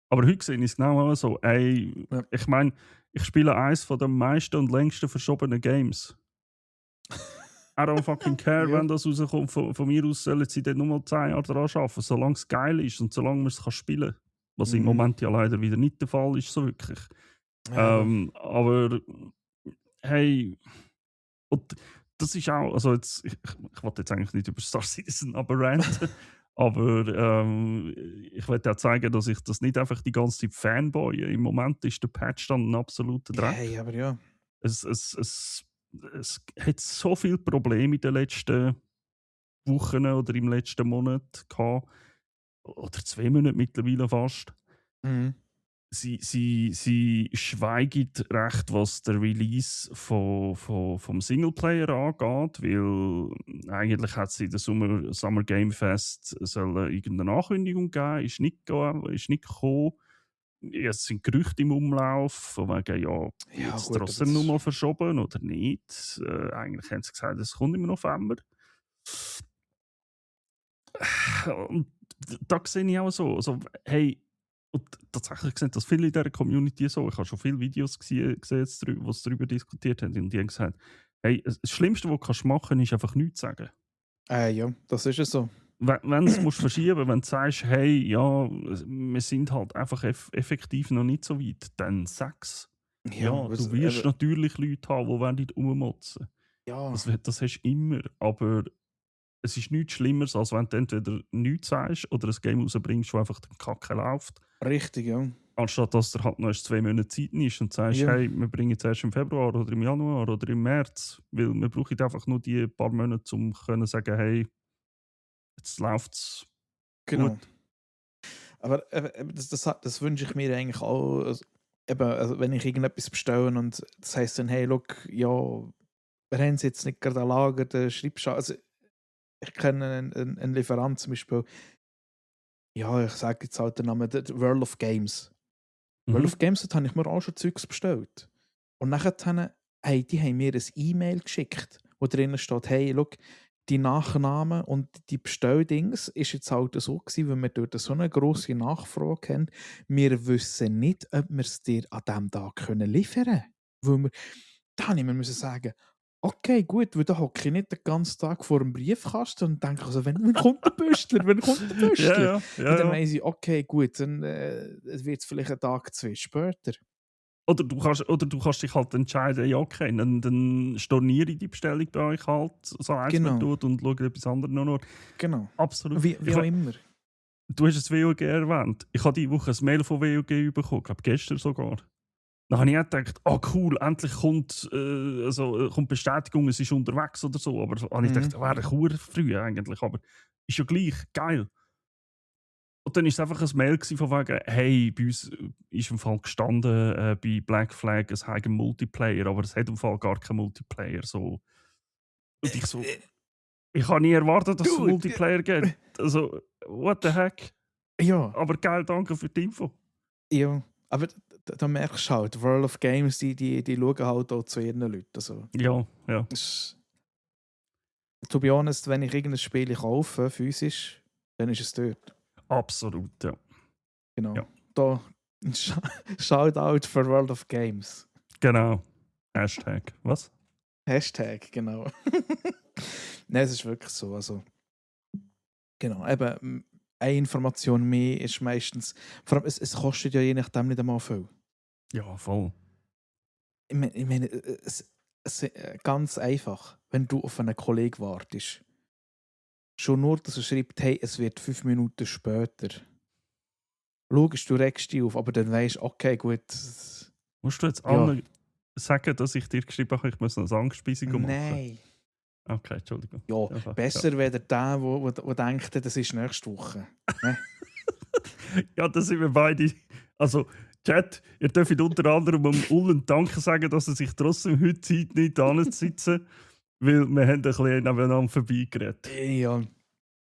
Aber heute sehe ich es genau auch so. Ey, Ja. ich meine, ich spiele eines der meisten und längsten verschobenen Games. I don't fucking care, Ja. wenn das rauskommt. Von mir aus sollen sie dann nur mal 10 Jahre daran arbeiten, solange es geil ist und solange man es spielen kann. Was im Mhm. Moment ja leider wieder nicht der Fall ist, so wirklich. Ja, aber Aber hey, und das ist auch, also jetzt, ich wollte jetzt eigentlich nicht über Star Citizen aber ranten, aber ich wollte auch zeigen, dass ich das nicht einfach die ganze Zeit fanboy. Im Moment ist der Patch dann ein absoluter hey, Dreck. aber ja. Es hat so viele Probleme in den letzten Wochen oder im letzten Monat gehabt, oder 2 Monate mittlerweile fast. Mhm. Sie schweigen recht, was der Release vom Singleplayer angeht, weil eigentlich hat sie in der Summer Game Fest soll irgendeine Ankündigung geben, ist nicht gekommen. Es sind Gerüchte im Umlauf, von wegen, ja, wird Ja, es gut, aber trotzdem das nochmal verschoben oder nicht. Eigentlich haben sie gesagt, es kommt im November. Und da sehe ich auch so, also, hey, und tatsächlich sehen das viele in dieser Community so. Ich habe schon viele Videos gesehen, jetzt wo sie darüber diskutiert haben. Und die haben gesagt, hey, das Schlimmste, was du machen kannst, ist einfach nichts sagen. ja, das ist es so. Wenn du es musst verschieben, wenn du sagst, hey, ja, wir sind halt einfach effektiv noch nicht so weit, dann sag's. Ja, Ja, aber du wirst natürlich Leute haben, die werden dich rummotzen. ja, Das hast du immer. Aber es ist nichts Schlimmeres, als wenn du entweder nichts sagst oder ein Game rausbringst, das einfach den Kacke läuft. richtig, ja. Anstatt dass du halt noch erst 2 Monate Zeit nimmst und sagst, Ja, hey, wir bringen es erst im Februar oder im Januar oder im März. Weil wir brauchen einfach nur die paar Monate, um zu sagen, hey, jetzt läuft es genau. gut. Aber eben, das wünsche ich mir eigentlich auch. Also wenn ich irgendetwas bestelle und das heisst dann, hey, look, ja, wir haben es jetzt nicht gerade an Lager, dann schreibst du also ich kenne einen Lieferant zum Beispiel, ja, ich sage jetzt halt den Namen, der World of Games. World Mhm. of Games, dort habe ich mir auch schon Zeugs bestellt. Und nachher, hey, die haben mir ein E-Mail geschickt, wo drinnen steht, hey, look, die Nachnamen und die Bestelldings ist jetzt halt so gewesen, weil wir dort so eine grosse Nachfrage haben. Wir wissen nicht, ob wir es dir an diesem Tag liefern können. Weil wir, da habe ich mir müssen sagen, okay, gut, weil da hocke ich nicht den ganzen Tag vor dem Briefkasten und denke also, wann kommt der Büstler, wann kommt der Ja, Büstler? ja, Und ja, dann ja. weiss ich, okay, gut, dann wird es vielleicht einen Tag, 2 später. Oder du kannst dich halt entscheiden, ja, okay, dann storniere ich die Bestellung bei euch halt, so eins man Genau, tut und schaue etwas anderes noch. genau. Absolut. Wie auch immer. Du hast das WOG erwähnt. Ich habe diese Woche ein Mail von WOG bekommen, ich glaube gestern sogar. Dann habe ich auch gedacht, oh cool, endlich kommt Bestätigung, es ist unterwegs oder so. Aber so, habe ich Mhm. gedacht, wäre cool früh eigentlich. Aber ist ja gleich, geil. Und dann war es einfach ein Mail von wegen, hey, bei uns ist im Fall gestanden, bei Black Flag, es hat einen Multiplayer, aber es hat im Fall gar keinen Multiplayer. So. Und ich so, Äh, ich habe nie erwartet, dass es einen Dude, Multiplayer gibt. Also, what the heck? ja, Aber geil, danke für die Info. ja. Aber da merkst du halt, World of Games, die schauen halt auch zu ihren Leuten. Also, Ja, ja, ist, to be honest, wenn ich irgendein Spiel kaufe, physisch, dann ist es dort. absolut, ja. Genau. Ja, Da, Shoutout for World of Games. genau. Hashtag. Was? Hashtag, genau. Nein, es ist wirklich so. Also, genau. Eben, eine Information mehr ist meistens. Vor allem, es kostet ja je nachdem nicht einmal viel. Ja, voll. Ich meine, ganz einfach, wenn du auf einen Kollegen wartest. Schon nur, dass er schreibt, hey, es wird 5 Minuten später. Logisch, du regst dich auf, aber dann weisst du, okay, gut. Musst du jetzt Ja. allen sagen, dass ich dir geschrieben habe, ich muss eine Angstspeisung machen? Nein. Okay, Entschuldigung. Ja, besser wäre der, der denkt, das ist nächste Woche. Ne? Ja, da sind wir beide. Also, Chat, ihr dürft unter anderem Ullen Danke sagen, dass er sich trotzdem heute Zeit nicht anzusitzen, weil wir haben ein bisschen nebeneinander vorbeigeredet. Ja.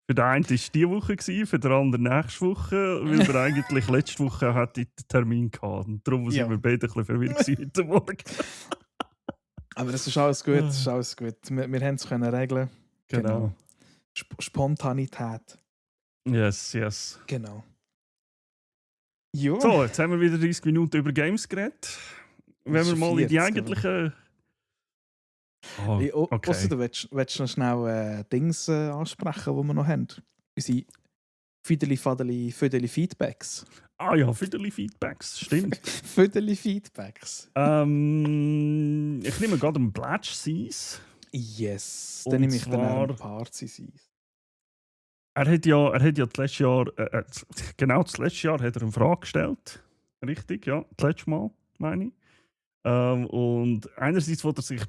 Für den einen war es diese Woche, für den anderen nächste Woche, weil wir eigentlich letzte Woche den Termin hatten. Und darum sind wir beide ein bisschen verwirrt heute Morgen. Aber das ist alles gut, das ist alles gut. Wir haben es regeln. Genau. Spontanität. Yes. Genau. Jo. So, jetzt haben wir wieder 30 Minuten über Games geredet. Wenn wir mal in die eigentlichen... Oh, okay. Also, du willst noch schnell Dings ansprechen, die wir noch haben? Unsere Füdeli-Feedbacks. Ah ja, Füdeli-Feedbacks, stimmt. Füdeli-Feedbacks. Ich nehme gerade einen Blatsch Seas. Yes, dann nehme ich dann einen Parzi Seas. Er hat ja das letzte Jahr, genau das letzte Jahr hat er eine Frage gestellt. Richtig, ja, das letzte Mal, meine ich. Und einerseits wollte er sich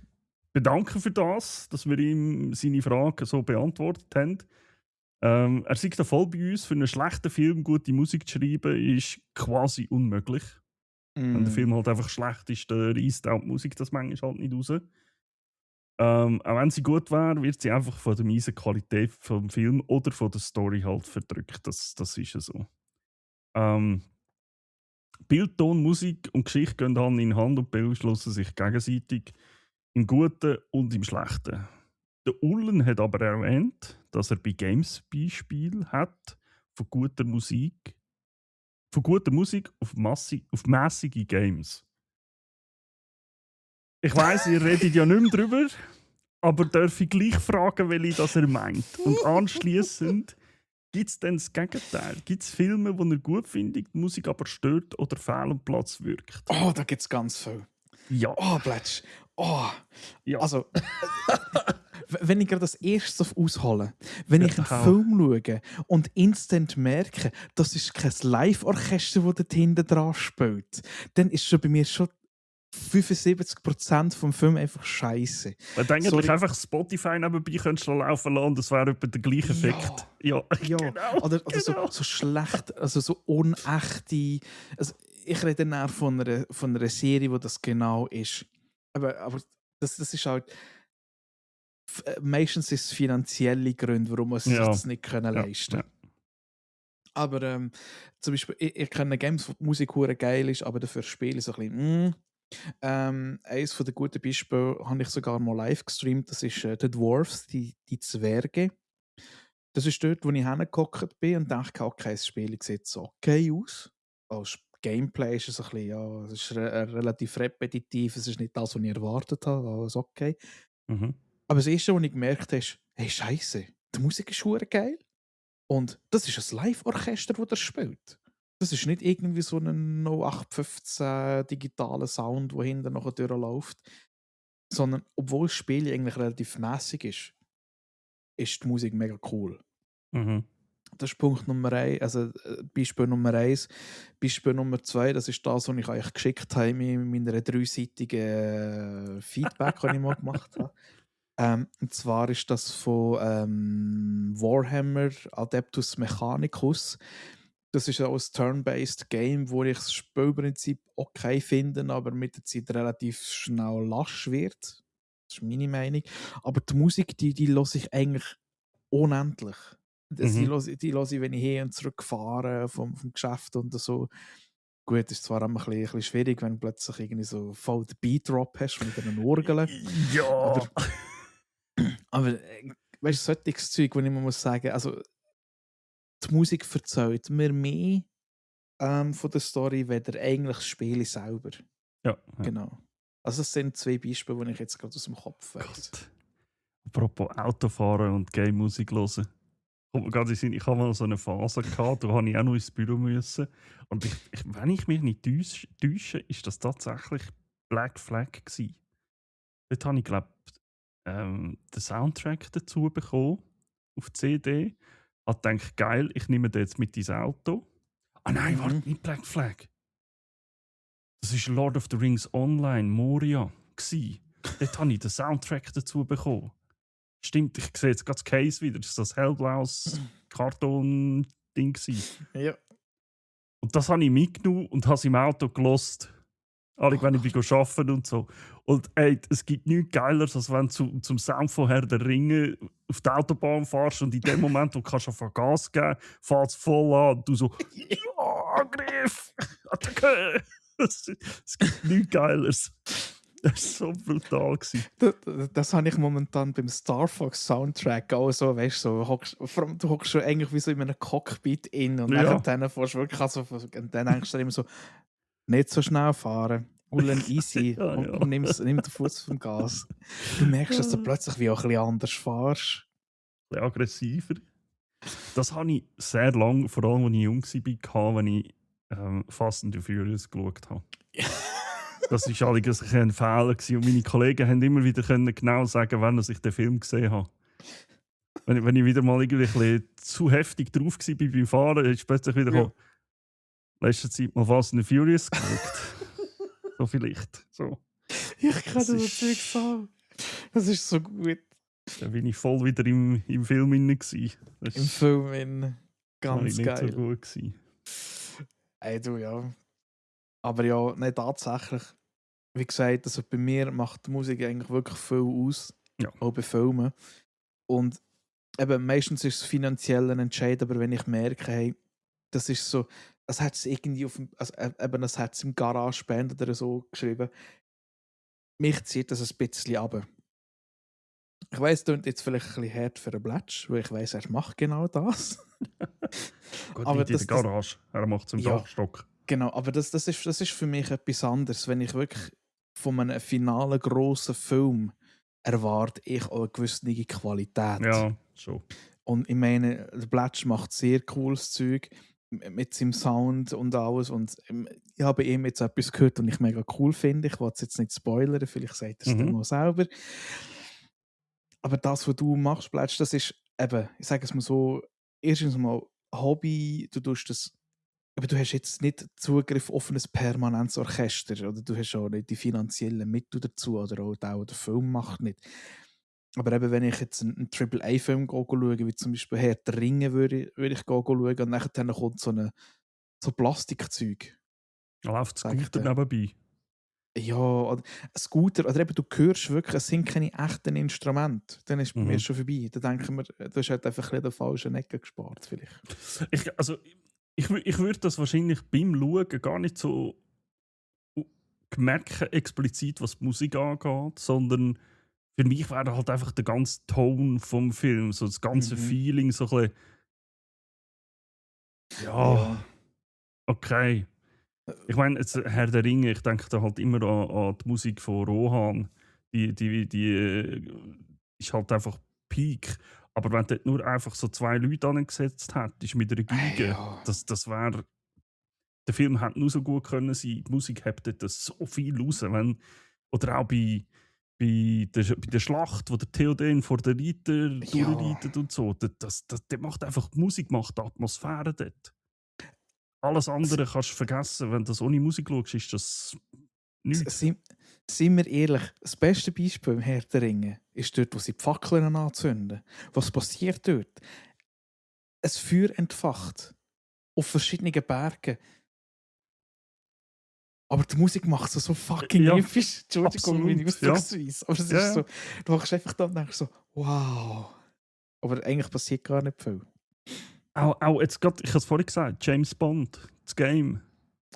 bedanken für das, dass wir ihm seine Fragen so beantwortet haben. Er sagt da voll bei uns, für einen schlechten Film gute Musik zu schreiben, ist quasi unmöglich. Wenn der Film halt einfach schlecht ist, dann reißt auch die Musik das manchmal halt nicht raus. Auch wenn sie gut wäre, wird sie einfach von der miesen Qualität vom Film oder von der Story halt verdrückt. Das ist ja so. Bild, Ton, Musik und Geschichte gehen Hand in Hand und beeinflussen sich gegenseitig im Guten und im Schlechten. Der Ullen hat aber erwähnt, dass er bei Games Beispiel hat von guter Musik auf mäßige Games. Ich weiss, ihr redet ja nicht mehr drüber, aber darf ich gleich fragen, welche das er meint? Und anschliessend, gibt es denn das Gegenteil? Gibt es Filme, die er gut findet, die Musik aber stört oder fehl am Platz wirkt? Oh, da gibt es ganz viel. Ja. Oh, Bletsch. Oh. Ja. Also, wenn ich gerade das erste aushole, wenn ich einen Film schaue und instant merke, das ist kein Live-Orchester, das dort hinten dran spielt, dann ist schon bei mir schon 75% vom Film einfach scheiße. Wenn du eigentlich einfach Spotify nebenbei könntest laufen lassen, das wäre etwa der gleiche Effekt. Ja. Genau. Oder genau. So schlecht, also so unechte. Also ich rede dann von einer Serie, wo das genau ist. Aber das ist halt. Meistens ist es finanzielle Gründe, warum man sich das nicht leisten können. Ja. Aber zum Beispiel, ich kenne Games, wo die Musik geil ist, aber dafür spiele ich so ein bisschen. Eines der guten Beispiele habe ich sogar mal live gestreamt. Das ist The Dwarfs, die Zwerge. Das ist dort, wo ich hingehockt bin und dachte, okay, das Spiel sieht so okay aus. Das Gameplay ist ein bisschen, ja, es ist relativ repetitiv. Es ist nicht das, was ich erwartet habe, aber es ist okay. Mhm. Aber das Erste, was ich gemerkt habe, ist, hey, Scheiße, die Musik ist verdammt geil. Und das ist ein Live-Orchester, das spielt. Das ist nicht irgendwie so ein 0815 digitaler Sound, der hinten nachher durchläuft. Sondern, obwohl das Spiel eigentlich relativ mäßig ist die Musik mega cool. Mhm. Das ist Punkt Nummer 1, also Beispiel Nummer 1. Beispiel Nummer 2, das ist das, was ich euch geschickt habe in meiner 3-seitigen Feedback, das ich mal gemacht habe. Und zwar ist das von Warhammer Adeptus Mechanicus. Das ist auch ein Turn-based Game, wo ich das Spielprinzip okay finde, aber mit der Zeit relativ schnell lasch wird. Das ist meine Meinung. Aber die Musik, die höre ich eigentlich unendlich. Die höre ich, wenn ich hin und zurück fahre vom Geschäft und so. Gut, ist zwar auch ein bisschen schwierig, wenn du plötzlich irgendwie so voll den Beat-Drop hast mit einer Orgel. Ja! Aber weißt du, solches Zeug, wo ich muss sagen, also die Musik erzählt mir mehr von der Story, weder eigentlich das Spiel selber. Ja. Genau. Also das sind 2 Beispiele, die ich jetzt gerade aus dem Kopf weiß. Apropos Autofahren und Game-Musik hören. Kommt mir gerade in den Sinn, ich habe mal so eine Phase gehabt, da habe ich auch noch ins Büro müssen. Und wenn ich mich nicht täusche, ist das tatsächlich Black Flag gewesen. dort habe ich, glaube den Soundtrack dazu bekommen, auf CD. Habe gedacht, geil, ich nehme den jetzt mit ins Auto. Ah nein, Mhm. warte, nicht Black Flag. Das war Lord of the Rings Online, Moria. Dort habe ich den Soundtrack dazu bekommen. Stimmt, ich sehe jetzt gerade das Case wieder. Das war das hellblaues Karton-Ding. Ja. Und das habe ich mitgenommen und habe es im Auto gelost. Alle, Oh wenn ich Gott. arbeiten und so. Und ey, es gibt nichts Geileres, als wenn du zum Sound von Herr der Ringe auf die Autobahn fährst und in dem Moment, wo du kannst auf Gas geben, fährt es voll an und du so «Ja, Angriff! Attacke!» Es gibt nichts Geileres. Das war so brutal. Das habe ich momentan beim Star Fox Soundtrack auch so, weißt du, so, vor allem, du hockst schon eigentlich wie so in einem Cockpit in und Ja. nachher fährst du wirklich also, und dann denkst du dir immer so, nicht so schnell fahren, Ullen easy, Ja, und ja. nimm den Fuß vom Gas. Du merkst, dass du plötzlich wie auch ein bisschen anders fahrst. Ein bisschen aggressiver. Das habe ich sehr lange, vor allem als ich jung war, wenn ich Fast and the Furious geschaut habe. Das war allerdings ein Fehler gewesen. Und meine Kollegen haben immer wieder genau sagen, wann ich den Film gesehen habe. Wenn ich wieder mal irgendwie ein bisschen zu heftig drauf war beim Fahren, ist plötzlich wieder Ja. letzte Zeit mal Fast and the Furious geschaut. So vielleicht. So. Ich kann Das das ist- natürlich sagen. Das ist so gut. Da bin ich voll wieder im Film drin gewesen. Das Im Film in war ganz nicht so geil. gut gewesen. Ey, du, ja. Aber ja, nein, tatsächlich. Wie gesagt, also bei mir macht die Musik eigentlich wirklich viel aus. Ja. Auch bei Filmen. Und eben, meistens ist es finanziell ein Entscheid, aber wenn ich merke, hey, das ist so, das hat es irgendwie auf dem, also eben, das hat es im GarageBand oder so geschrieben, mich zieht das ein bisschen ab. Ich weiss, es klingt jetzt vielleicht ein bisschen hart für einen Blatsch, weil ich weiss, er macht genau das. Gut, Aber liegt in der das, Garage. Er macht es im ja, Dachstock. genau, aber das ist für mich etwas anderes, wenn ich wirklich von einem finalen grossen Film erwarte ich auch eine gewisse Qualität. Ja, schon. Und ich meine, der Blatsch macht sehr cooles Zeug mit seinem Sound und alles. Und ich habe ihm jetzt etwas gehört, und ich mega cool finde. Ich will es jetzt nicht spoilern, vielleicht sagt er es dann Mhm. mal selber. Aber das, was du machst, Blatsch, das ist eben, ich sage es mal so, erstens mal Hobby, du tust das. Aber du hast jetzt nicht Zugriff auf ein permanentes Orchester oder du hast auch nicht die finanziellen Mittel dazu oder auch der Film macht nicht. Aber eben, wenn ich jetzt einen AAA-Film schaue, wie zum Beispiel Herr der Ringe, würde ich schauen und nachher kommt so Plastikzeug. Da läuft das Sag ich Scooter dir. nebenbei. Ja, oder ein Scooter, oder eben du hörst wirklich, es sind keine echten Instrumente. Dann ist bei mir Mhm. schon vorbei. Dann denken wir, du hast halt einfach ein bisschen an der falschen Ecke gespart vielleicht. Ich würde das wahrscheinlich beim Schauen gar nicht so merken, explizit, was die Musik angeht, sondern für mich wäre halt einfach der ganze Ton vom Film, so das ganze Mhm. Feeling, so ein bisschen, ja, Ja. okay. Ich meine, jetzt Herr der Ringe, ich denke da halt immer an die Musik von Rohan. Die ist halt einfach Peak. Aber wenn du dort nur einfach so 2 Leute angesetzt hättest mit einer Geige, Ja. das wäre. Der Film hätte nur so gut können sein. Die Musik hebt dort so viel raus. Oder auch bei der Schlacht, wo der Theoden vor den Reiter Ja. durchreitet und so. Der macht einfach, die Musik macht die Atmosphäre dort. Alles andere kannst du vergessen. Wenn du das ohne Musik schaust, ist das nichts. Seien wir ehrlich, das beste Beispiel im Herr der Ringe ist dort, wo sie die Fackeln anzünden. Was passiert dort? Ein Feuer entfacht auf verschiedenen Bergen. Aber die Musik macht es so fucking Ja, episch. Entschuldigung, meine absolut, ja. Ausdrucksweise. Aber es Ja, ist ja. so, du machst einfach da und denkst so, wow. Aber eigentlich passiert gar nicht viel. Auch jetzt grad, ich habe es vorhin gesagt, James Bond, das Game.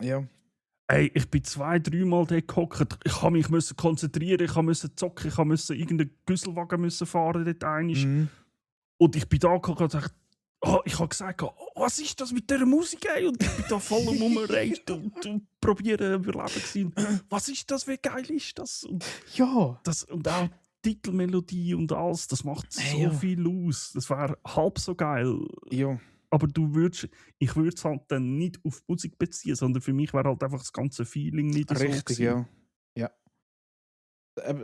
Ja. Ey, ich bin 2, 3 Mal dort gehockt. Ich musste mich konzentrieren, ich musste zocken, ich musste irgendeinen Güsselwagen fahren dort einmal. Mhm. Und ich bin da gehockt und dachte, ich habe gesagt, was ist das mit dieser Musik? Ey? Und ich bin da voll rumgereist und probieren überleben gewesen. Was ist das, wie geil ist das? Und Ja. und auch die Titelmelodie und alles, das macht so Hey, ja. viel aus. Das wäre halb so geil. Ja. Aber ich würde es halt dann nicht auf die Musik beziehen, sondern für mich wäre halt einfach das ganze Feeling nicht so Richtig, gewesen. ja. Ja.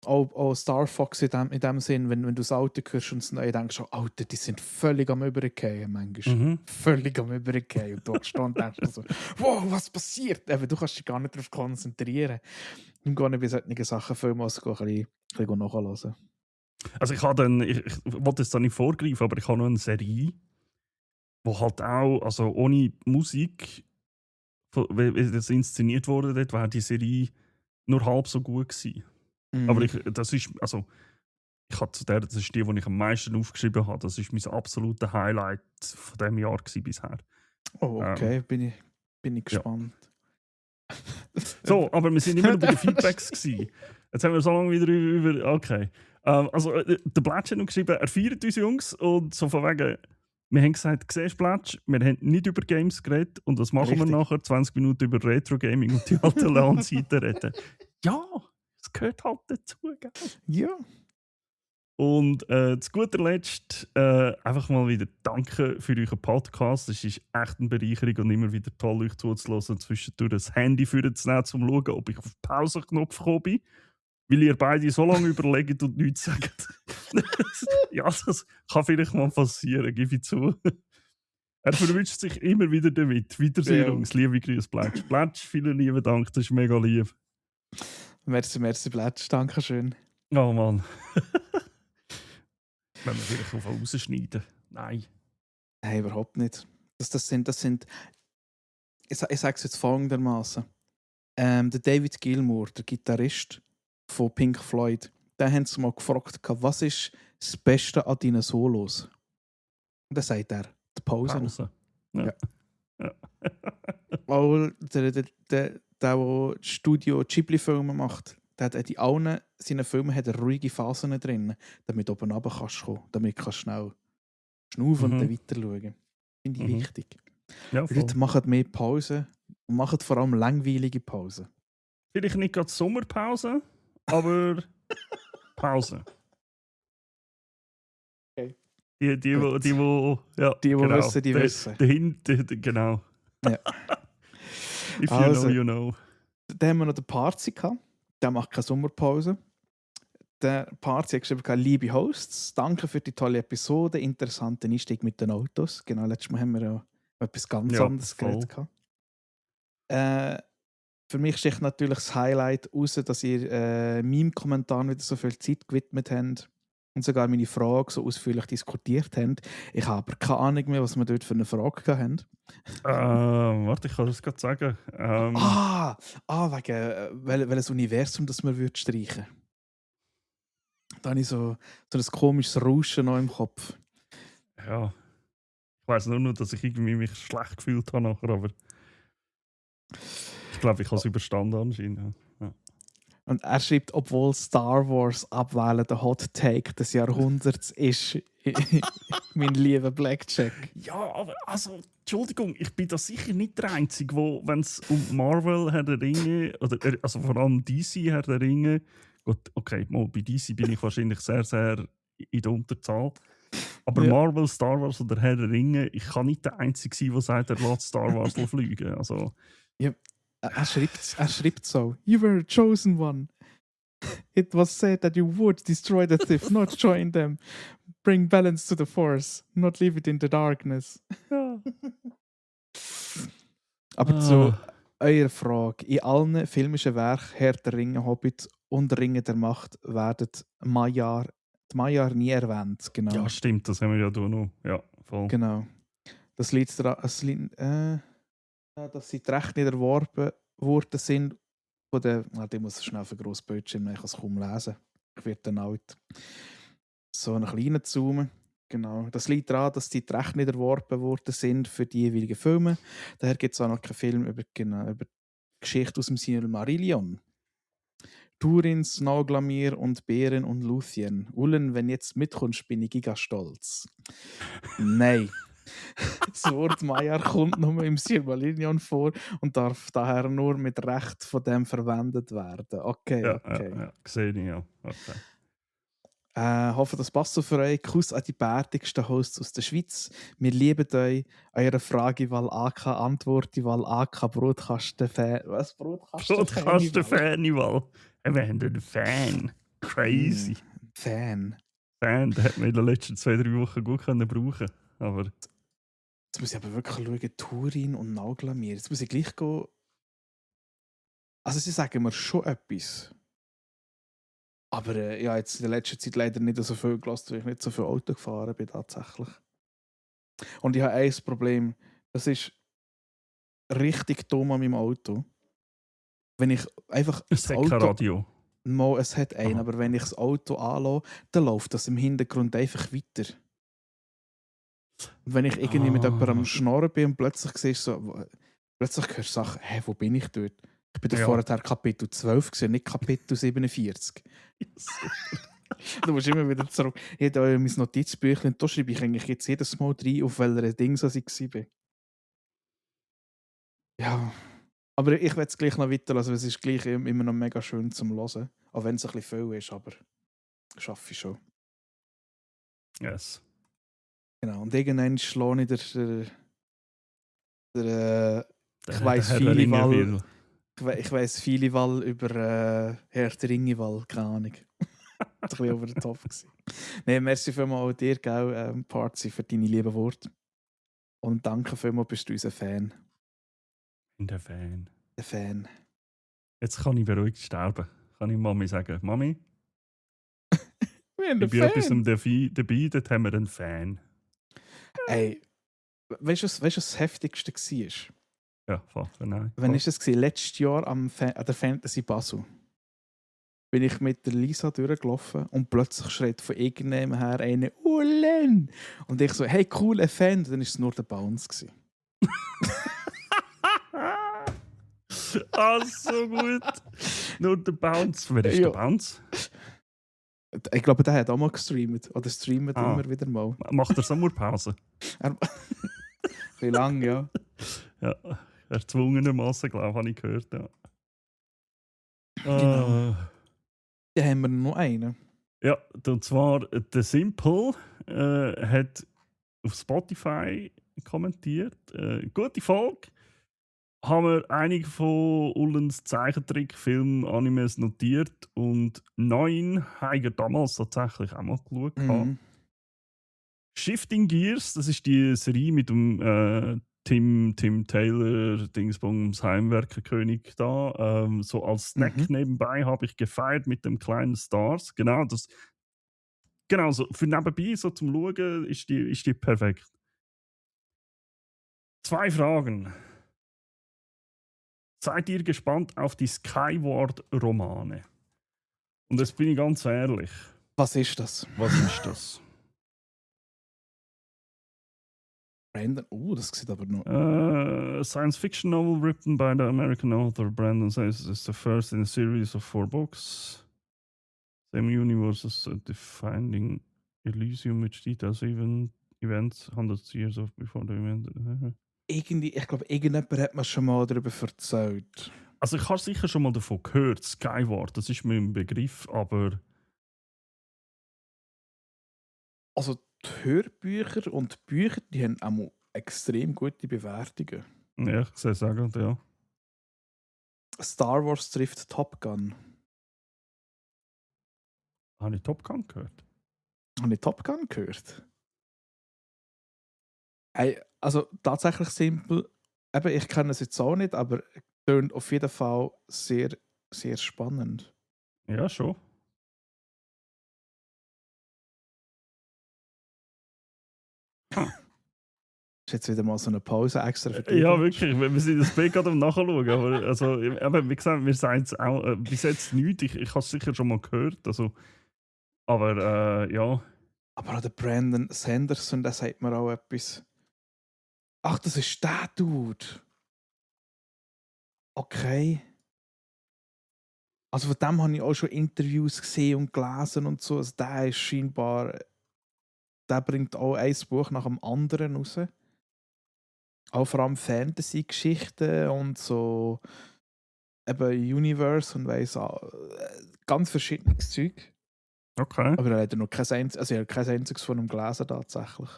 auch Star Fox in dem Sinn, wenn du das Auto hörst und das Neue denkst, oh, Alter, die sind völlig am Übergehen manchmal. Mhm. Völlig am Übergehen. Und du stehst und denkst dir so, wow, was passiert? Eben, du kannst dich gar nicht darauf konzentrieren. Und gar nicht bei solchen Sachen vielmals ein bisschen nachhören. Also ich wollte jetzt da nicht vorgreifen, aber ich habe noch eine Serie, wo halt auch, also ohne Musik, wie das inszeniert wurde, dort wäre die Serie nur halb so gut gewesen. Aber Mhm. das ist die ich am meisten aufgeschrieben habe. Das ist mein absoluter Highlight von diesem Jahr gewesen bisher. Oh, okay, bin ich ja. gespannt. So, aber wir sind immer noch bei den Feedbacks gewesen. Jetzt haben wir so lange wieder über. Okay. Der Blatsch hat noch geschrieben, er feiert uns Jungs und so von wegen. Wir haben gesagt, siehst du, Blatsch, wir haben nicht über Games geredet und was machen Richtig. wir nachher? 20 Minuten über Retro-Gaming und die alten LAN-Zeiten reden. Ja, es gehört halt dazu, gell? Ja. Und zu guter Letzt einfach mal wieder danke für euren Podcast. Es ist echt eine Bereicherung und immer wieder toll, euch zuzuhören, zwischendurch das Handy vorzunehmen, um zu schauen, ob ich auf den Pausenknopf gekommen bin. Weil ihr beide so lange überlegt und nichts sagt. Ja, das kann vielleicht mal passieren, gebe ich zu. Er verwünscht sich immer wieder damit. Wiedersehen, Ja. Jungs. Liebe Grüße, Blatsch. Blatsch, vielen lieben Dank, das ist mega lieb. Merci, Blatsch. Dankeschön. Oh Mann. Wenn wir vielleicht auf rausschneiden. Nein. Nein, überhaupt nicht. Das sind ich sage es jetzt folgendermaßen. Der David Gilmour, der Gitarrist von Pink Floyd, den haben sie mal gefragt, was ist das Beste an deinen Solos? Und dann sagt er, die Pause. Pause. Ja. Weil der Studio Ghibli-Filme macht, der hat in allen seinen Filmen hat er ruhige Phasen drin, damit du oben runter kannst kommen, damit du schnell schnaufen und dann weiter schauen. Finde ich wichtig. Ja, Die Leute machen mehr Pause und machen vor allem langweilige Pausen. Vielleicht nicht gerade Sommerpause, aber Pause. Okay. Die Gut. genau. Wissen, die wissen. Genau. Ja. If you Also, know, you know. Dann haben wir noch den Parzi gehabt. Der macht keine Sommerpause. Der Parzi hat geschrieben, liebe Hosts, danke für die tolle Episode, interessanten Einstieg mit den Autos. Genau, letztes Mal haben wir ja etwas ganz anderes geredet. Für mich sticht natürlich das Highlight raus, dass ihr meinem Kommentar wieder so viel Zeit gewidmet habt und sogar meine Frage so ausführlich diskutiert habt. Ich habe aber keine Ahnung mehr, was wir dort für eine Frage hatten. Warte, ich kann das gerade sagen. Wegen welches Universum das wir streichen würden. Da habe ich so ein komisches Rauschen noch im Kopf. Ja. Ich weiss nur noch, dass ich irgendwie mich schlecht gefühlt habe nachher, aber ich glaube, ich habe es überstanden anscheinend. Ja. Und er schreibt, obwohl Star Wars abwählen der Hot Take des Jahrhunderts ist, mein lieber Blackjack. Ja, aber also, Entschuldigung, ich bin da sicher nicht der Einzige, wenn es um Marvel, Herr der Ringe, oder also vor allem DC, Herr der Ringe, gut, okay, mal bei DC bin ich wahrscheinlich sehr, sehr in der Unterzahl. Aber ja. Marvel, Star Wars oder Herr der Ringe, ich kann nicht der Einzige sein, der sagt, er lässt Star Wars fliegen. Also. Ja, er schreibt so, you were a chosen one. It was said that you would destroy the Sith, not join them. Bring balance to the Force, not leave it in the darkness. Ja. Aber zu eurer Frage. In allen filmischen Werken Herr der Ringe, Hobbit und Ringe der Macht werden die Maiar nie erwähnt. Genau. Ja, stimmt, das haben wir ja da noch. Ja, voll. Genau. Das liegt daran, dass sie recht nicht erworben worden sind. Ich muss schnell auf ein grosses Bildschirm, ich kann es kaum lesen. Ich werde dann alt. So einen kleinen Zoom. Genau. Das liegt daran, dass die recht nicht erworben worden sind für die jeweiligen Filme. Daher gibt es auch noch keinen Film über die Geschichte aus dem Silmarillion. Turin, Snauglamir und Beren und Luthien. Ullen, wenn jetzt mitkommst, bin ich giga stolz. Nein. Das Wort Maiar kommt nur im Silmarillion vor und darf daher nur mit Recht von dem verwendet werden. Okay. Ja, sehe ich, ja. Okay. Hoffe, das passt so für euch. Kuss an die bärtigsten Hosts aus der Schweiz. Wir lieben euch. Eure Fragewahl AK, Antwortwahl AK, Brotkasten-Fan. Was? Brotkasten-Fanival? Wir haben einen Fan. Crazy. Fan. Fan, den hat man in den letzten 2-3 Wochen gut können brauchen. Aber Jetzt muss ich aber wirklich schauen, Turin und Nauglamir. Jetzt muss ich gleich gehen. Also sie sagen mir schon etwas. Aber ja, jetzt in der letzten Zeit leider nicht so viel gelassen, weil ich nicht so viel Auto gefahren bin tatsächlich. Und ich habe ein Problem. Das ist richtig dumm an meinem Auto. Wenn ich einfach es das hat kein Auto... Radio. Mal, es hat einen, Aha. aber wenn ich das Auto anlasse, dann läuft das im Hintergrund einfach weiter. Und wenn ich irgendwie mit jemandem am Schnorren bin und plötzlich siehst du so, plötzlich hörst du Sachen, hä, wo bin ich dort? Ich bin doch Ja. vorher Kapitel 12 gewesen, nicht Kapitel 47. Du musst immer wieder zurück. Ich habe da mein Notizbüchlein, da schreibe ich eigentlich jetzt jedes Mal rein, auf welcher Ding ich war. Ja, aber ich werde es gleich noch weiterlassen, weil es ist gleich immer noch mega schön zum Hören. Auch wenn es ein bisschen viel ist, aber schaffe ich schon. Yes. Genau, und irgendwann schlage ich ich Der weiss Herr viele Ringe Wahl, will. ich weiss viele Wahl über Herr der Ringe-Wahl, keine Ahnung. Das war ein bisschen over the top. Nein, merci vielmals auch dir, gell, Parzi, für deine lieben Worte. Und danke vielmals, bist du unser Fan. Ich bin der Fan. Der Fan. Jetzt kann ich beruhigt sterben. Kann ich Mami sagen, Mami, Wir haben ich einen bin etwas Fan! dabei, dort haben wir einen Fan. Ey, weißt du, was das Heftigste war? Ja, fuck, nein. Wann war das? Letztes Jahr an der Fantasy Basel. Bin ich mit der Lisa durchgelaufen und plötzlich schreit von irgendjemandem her eine Ulen! Und ich so, hey, cool, ein Fan. Dann war es nur der Bounce gewesen. Ah, so gut. Nur der Bounce. Wer ist Ja. der Bounce? Ich glaube, der hat auch mal gestreamt. Oder streamt Ah. immer wieder mal. Macht er Sommerpause? Ein bisschen lang, ja. Ja, erzwungenermaßen, glaube ich, habe ich gehört. Ja. Genau. Dann haben wir noch einen. Ja, und zwar der Simple hat auf Spotify kommentiert. Gute Folge. Haben wir einige von Ullens Zeichentrickfilmen, Animes notiert und 9 haben wir damals tatsächlich auch mal geschaut. Mhm. Shifting Gears, das ist die Serie mit dem Tim Taylor, Dingsbums Heimwerkerkönig da. So als Snack nebenbei habe ich gefeiert mit dem kleinen Stars. Genau, so für nebenbei so zum Schauen ist die perfekt. 2 Fragen. Seid ihr gespannt auf die Skyward-Romane? Und jetzt bin ich ganz ehrlich. Was ist das? Was ist das? Brandon, das sieht aber noch. Science fiction novel written by the American author Brandon Sayers is the first in a series of 4 books. Same universe as Defining Elysium, which details events hundreds of years before the event. Ich glaube, irgendjemand hat mir schon mal darüber erzählt. Also ich habe sicher schon mal davon gehört, Skyward, das ist mir ein Begriff, aber... Also die Hörbücher und die Bücher, die haben auch extrem gute Bewertungen. Ja, ich sehe es auch gerade, ja. Star Wars trifft Top Gun. Habe ich Top Gun gehört? Habe ich Top Gun gehört? Also tatsächlich simpel. Eben, ich kenne es jetzt auch nicht, aber es klingt auf jeden Fall sehr, sehr spannend. Ja, schon. Ist jetzt wieder mal so eine Pause extra für dich. Ja, wirklich. Wir sind das Bild gerade am Nachschauen. Aber also, wie gesagt, wir sagen es auch bis jetzt nichts. Ich habe es sicher schon mal gehört. Also, aber ja. Aber auch der Brandon Sanderson, der sagt mir auch etwas. Ach, das ist der Dude. Okay. Also von dem habe ich auch schon Interviews gesehen und gelesen und so. Also der ist scheinbar... Der bringt auch ein Buch nach dem anderen raus. Auch vor allem Fantasy-Geschichten und so... Eben Universe und weiss auch... Ganz verschiedenes Zeug. Okay. Aber er hat noch kein einziges... Also ich habe kein einziges von ihm gelesen tatsächlich.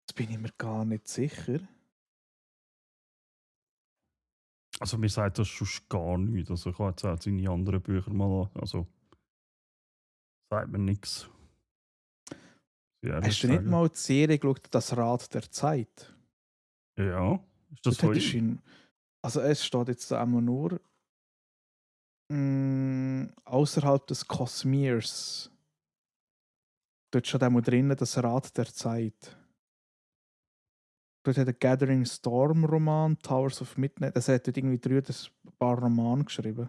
Jetzt bin ich mir gar nicht sicher. Also mir sagt das sonst gar nichts. Also ich habe jetzt auch seine anderen Bücher mal also sagt mir nichts, muss ich ehrlich Hast du nicht sagen. mal die Serie geschaut, Das Rad der Zeit? Ja, ist das Dort von hat er ihm? ihn, also es steht jetzt einmal nur außerhalb des Cosmeres. Dort steht einmal drinnen Das Rad der Zeit. Dort hat er Gathering Storm Roman, Towers of Midnight. Also er hat dort irgendwie ein paar Romane geschrieben.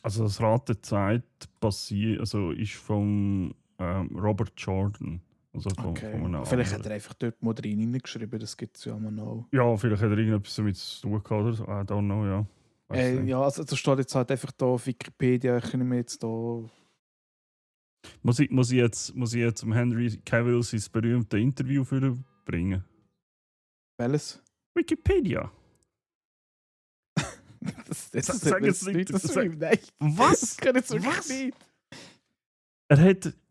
Also das Rad der Zeit also ist von Robert Jordan, also von Okay. einem Vielleicht hat anderen. er einfach dort mal drin hineingeschrieben, das gibt es ja immer noch. Ja, vielleicht hat er irgendetwas damit zu tun gehabt oder so. I don't know, ja. Weiß nicht. Ja, also da steht jetzt halt einfach da auf Wikipedia, können wir jetzt da. Muss ich jetzt um Henry Cavill sein berühmtes Interview für ihn bringen? Welches? Wikipedia. Das hat Sag mir jetzt jetzt nicht. nichts dazu. Nein, das Was? kann jetzt wirklich Was? nicht.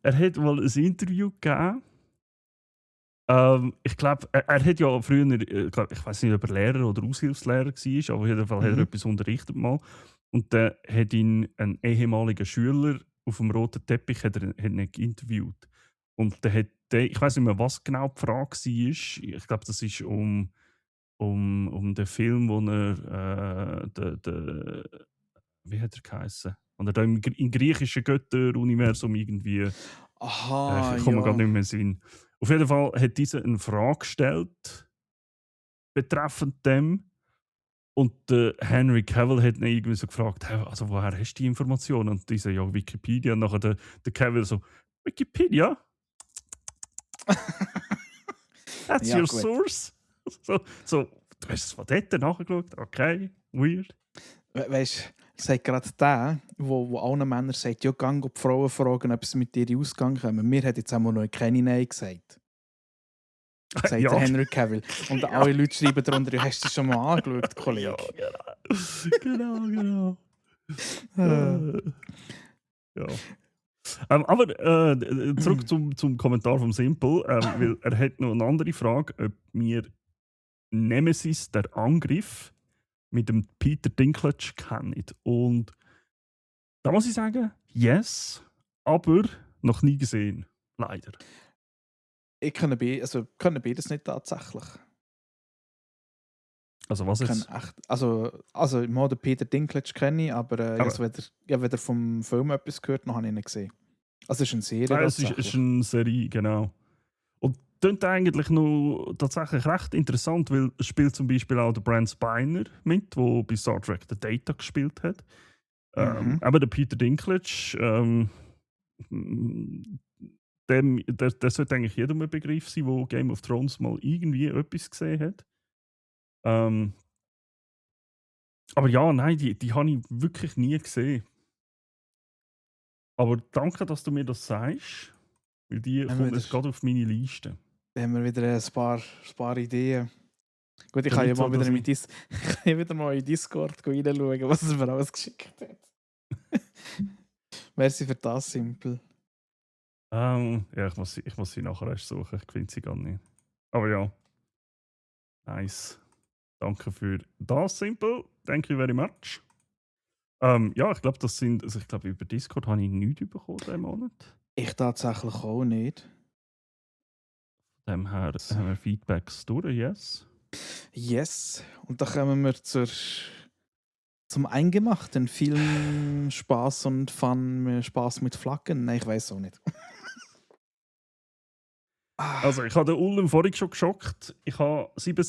Er hat mal ein Interview gegeben. Ich glaube, er hat ja früher, ich weiß nicht, ob er Lehrer oder Aushilfslehrer war, aber auf jeden Fall hat er etwas unterrichtet mal. Und dann hat ihn ein ehemaliger Schüler auf dem roten Teppich hat ihn interviewt. Und dann hat ich weiß nicht mehr, was genau die Frage war. Ich glaube, das ist um den Film, wo er wie hat er geheißen? Und er da im griechischen Götteruniversum irgendwie, Aha, ich komme ja. gerade nicht mehr in den Sinn. Auf jeden Fall hat dieser eine Frage gestellt betreffend dem. Und Henry Cavill hat ihn irgendwie so gefragt, «Hä, also woher hast du die Informationen?» Und dieser, ja, Wikipedia. Und nachher der Cavill so, «Wikipedia? That's Ja, your gut. source?» So, du hast es von dort nachgeschaut? Okay, weird. Weißt du, ich sage gerade der, wo allen Männern sagt, ja, gang die Frauen fragen, ob sie mit dir ausgegangen kommen. Mir hat jetzt einmal noch keine Nein gesagt. Sagt Ja. der Henry Cavill. Und Ja. alle Leute schreiben darunter, ja, hast du das schon mal angeschaut, Kollege? Ja, genau. Äh. Ja. Aber zurück zum Kommentar vom Simple, weil er hat noch eine andere Frage, ob wir Nemesis, der Angriff, mit dem Peter Dinklage kennen. Und da muss ich sagen, yes, aber noch nie gesehen. Leider. Ich kenne beides nicht tatsächlich. Also was Ich kenne jetzt? echt, also mal den Peter Dinklage kenne ich, aber ich habe weder vom Film etwas gehört, noch habe ich ihn gesehen. Also es ist eine Serie Es tatsächlich. ist eine Serie, genau. Und klingt eigentlich noch tatsächlich recht interessant, weil es spielt zum Beispiel auch der Brent Spiner mit, der bei Star Trek The Data gespielt hat. Aber der Peter Dinklage, der sollte eigentlich jedem ein Begriff sein, der Game of Thrones mal irgendwie etwas gesehen hat. Aber ja, nein, die habe ich wirklich nie gesehen. Aber danke, dass du mir das sagst, weil die kommt jetzt gerade auf meine Liste. Da haben wir wieder ein paar Ideen. Gut, ich Ja, kann ja nicht so, mal wieder, dass ich kann wieder mal in Discord reinschauen, was es mir alles geschickt hat. Merci für das, Simple. Ja, ich muss sie nachher erst suchen. Ich finde sie gar nicht. Aber ja. Nice. Danke für das, Simple. Thank you very much. Ja, ich glaube, ich glaube, über Discord habe ich nichts bekommen diesen Monat. Ich tatsächlich auch nicht. Von dem her haben wir Feedbacks durch, yes. Yes. Und dann kommen wir zum Eingemachten. Film, Spaß und Fun, Spaß mit Flaggen. Nein, ich weiß auch nicht. Also, ich habe den Ulm vorhin schon geschockt. Ich habe 7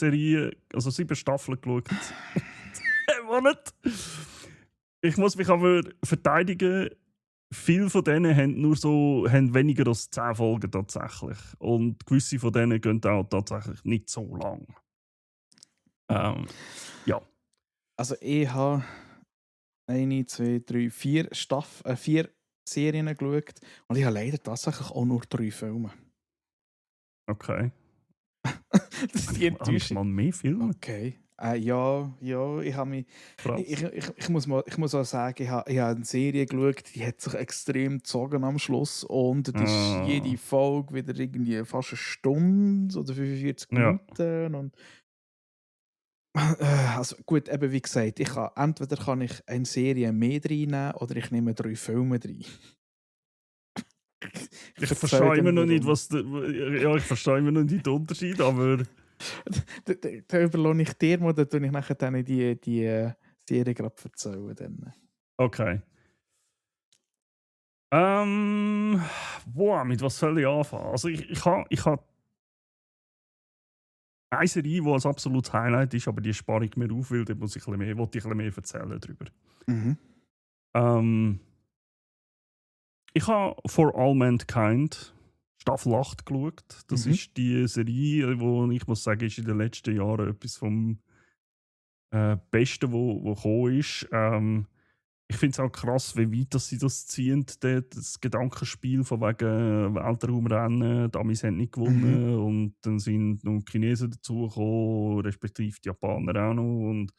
Staffeln geschaut. Diesen Monat. Ich muss mich aber verteidigen. Viele von denen haben weniger als 10 Folgen tatsächlich. Und gewisse von denen gehen auch tatsächlich nicht so lang. Ja. Also ich habe 1, 2, 3, 4 Serien geschaut und ich habe leider tatsächlich auch nur 3 Filme. Okay. Das ist die Habe ich Enttäuschung. mal mehr Filme? Okay. Ja, ich habe mich. Krass. Ich muss auch sagen, ich habe eine Serie geschaut, die hat sich extrem gezogen am Schluss und es ist jede Folge wieder irgendwie fast eine Stunde oder 45 Minuten. Und Also gut, eben wie gesagt, entweder kann ich eine Serie mehr reinnehmen oder ich nehme 3 Filme rein. Ich Erzähl verstehe immer dann noch nicht, warum. ja, ich verstehe immer noch nicht den Unterschied, aber Da überlasse ich dir mal, dann tue ich nachher dann die Serie gerade erzählen. Dann. okay. Boah, mit was soll ich anfangen? Also ich ha eine Serie, die ein absolutes Highlight ist, aber die spare ich mir auf, weil da muss ich ein bisschen mehr, wollte ich ein bisschen mehr erzählen darüber. Mhm. Ähm, ich habe For All Mankind Staffel 8 geschaut. Das Mhm. ist die Serie, wo ich muss sagen, ist in den letzten Jahren etwas vom Besten, wo gekommen ist. Ich finde es auch krass, wie weit dass sie das ziehen, das Gedankenspiel von wegen Weltraumrennen. Die Amis haben nicht Mhm. gewonnen und dann sind noch die Chinesen dazugekommen, respektive die Japaner auch noch. Und,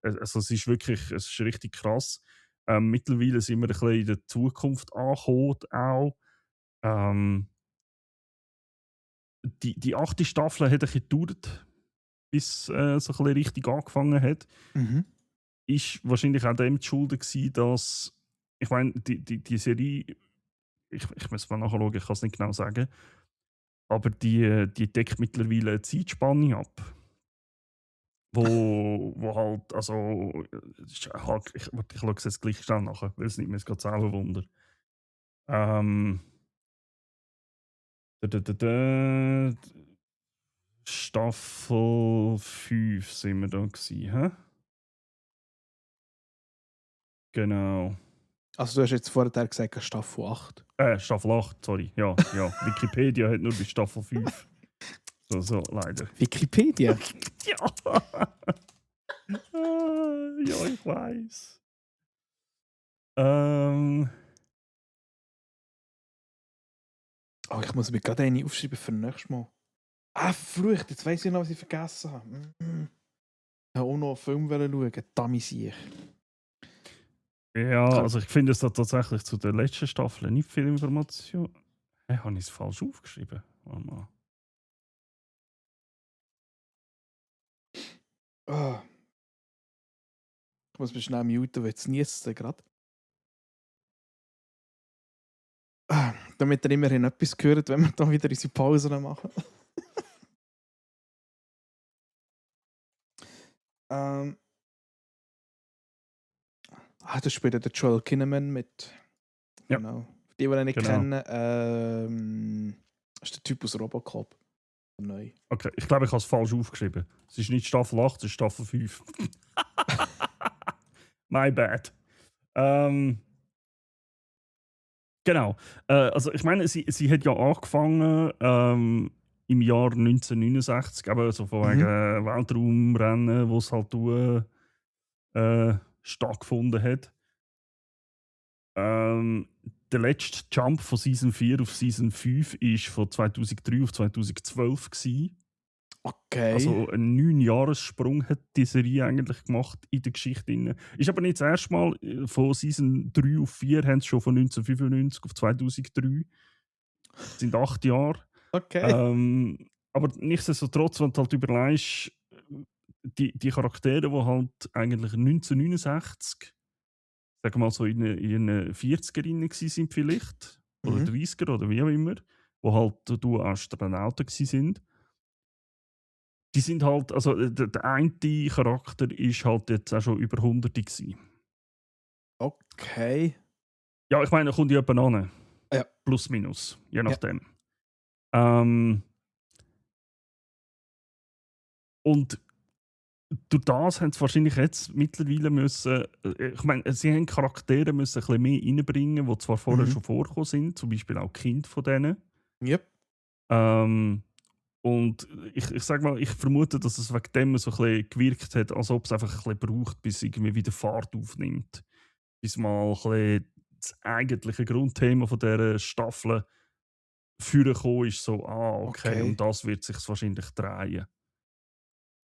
also es ist wirklich, es ist richtig krass. Mittlerweile sind wir ein bisschen in der Zukunft angekommen auch. Ähm, die 8. Staffel hat ein bisschen gedauert, bis es ein bisschen richtig angefangen hat. Mhm. Ist wahrscheinlich auch dem zu schulden gewesen, dass, ich meine, die Serie, ich muss mal nachschauen, ich kann es nicht genau sagen, aber die deckt mittlerweile eine Zeitspanne ab, wo halt, also, ich schaue es jetzt gleich schnell nachher, weil es nicht mehr gerade selber wunder. Ähm, da, da, da, da, Staffel 5 sind wir da gewesen, hä? Genau. Also du hast jetzt vorher gesagt, Staffel 8. Staffel 8, sorry. Ja, ja. Wikipedia hat nur bis Staffel 5. So, leider. Wikipedia? Ja. Ja, ich weiß. Ähm, Oh, ich muss mir gerade eine aufschreiben für nächstes Mal. Ah, verflucht, jetzt weiss ich noch, was ich vergessen habe. Ich wollte auch noch einen Film schauen, Damisier. ja, also ich finde, es hat tatsächlich zu der letzten Staffel nicht viel Information. Hey, habe ich es falsch aufgeschrieben? Warte mal. Ah, ich muss mich schnell muten, weil jetzt niest es gerade. Damit ihr immerhin etwas hört, wenn wir dann wieder unsere Pausen machen. ähm, da spielt der Joel Kinnaman mit. Ja, Genau. Die ihn nicht genau. kennen, ist der Typ aus Robocop. Neu. Okay, ich glaube, ich habe es falsch aufgeschrieben. Es ist nicht Staffel 8, es ist Staffel 5. My bad. Ähm, genau. Also ich meine, sie hat ja angefangen im Jahr 1969, eben so von wegen Mhm. Weltraumrennen, wo es halt stattgefunden hat. Ähm, der letzte Jump von Season 4 auf Season 5 war von 2003 auf 2012 gewesen. Okay. Also einen 9-Jahres-Sprung hat die Serie eigentlich gemacht in der Geschichte. Ist aber nicht das erste Mal, von Season 3 auf 4 haben sie schon von 1995 auf 2003. Das sind 8 Jahre. Okay. Aber nichtsdestotrotz, wenn du halt überlegst, die Charaktere, die halt eigentlich 1969, sagen wir mal so in ihren 40er sind vielleicht, oder Mhm. 30er oder wie auch immer, wo halt du Astronauten sind. Die sind halt, also der eine Charakter ist halt jetzt auch schon über Hunderte gewesen. Okay. Ja, ich meine, er kommt ja jemand an. Ja. Plus, minus, je Ja. nachdem. Und durch das haben sie wahrscheinlich jetzt mittlerweile müssen, ich meine, sie haben Charaktere müssen ein bisschen mehr reinbringen, die zwar vorher Mhm. schon vorgekommen sind, zum Beispiel auch Kind von denen. Yep. Ähm, und ich sage mal, ich vermute, dass es wegen dem so ein bisschen gewirkt hat, als ob es einfach ein bisschen braucht, bis es irgendwie wieder Fahrt aufnimmt. Bis mal ein bisschen das eigentliche Grundthema von dieser Staffel vorgekommen ist, so, okay, um Okay. das wird sich wahrscheinlich drehen.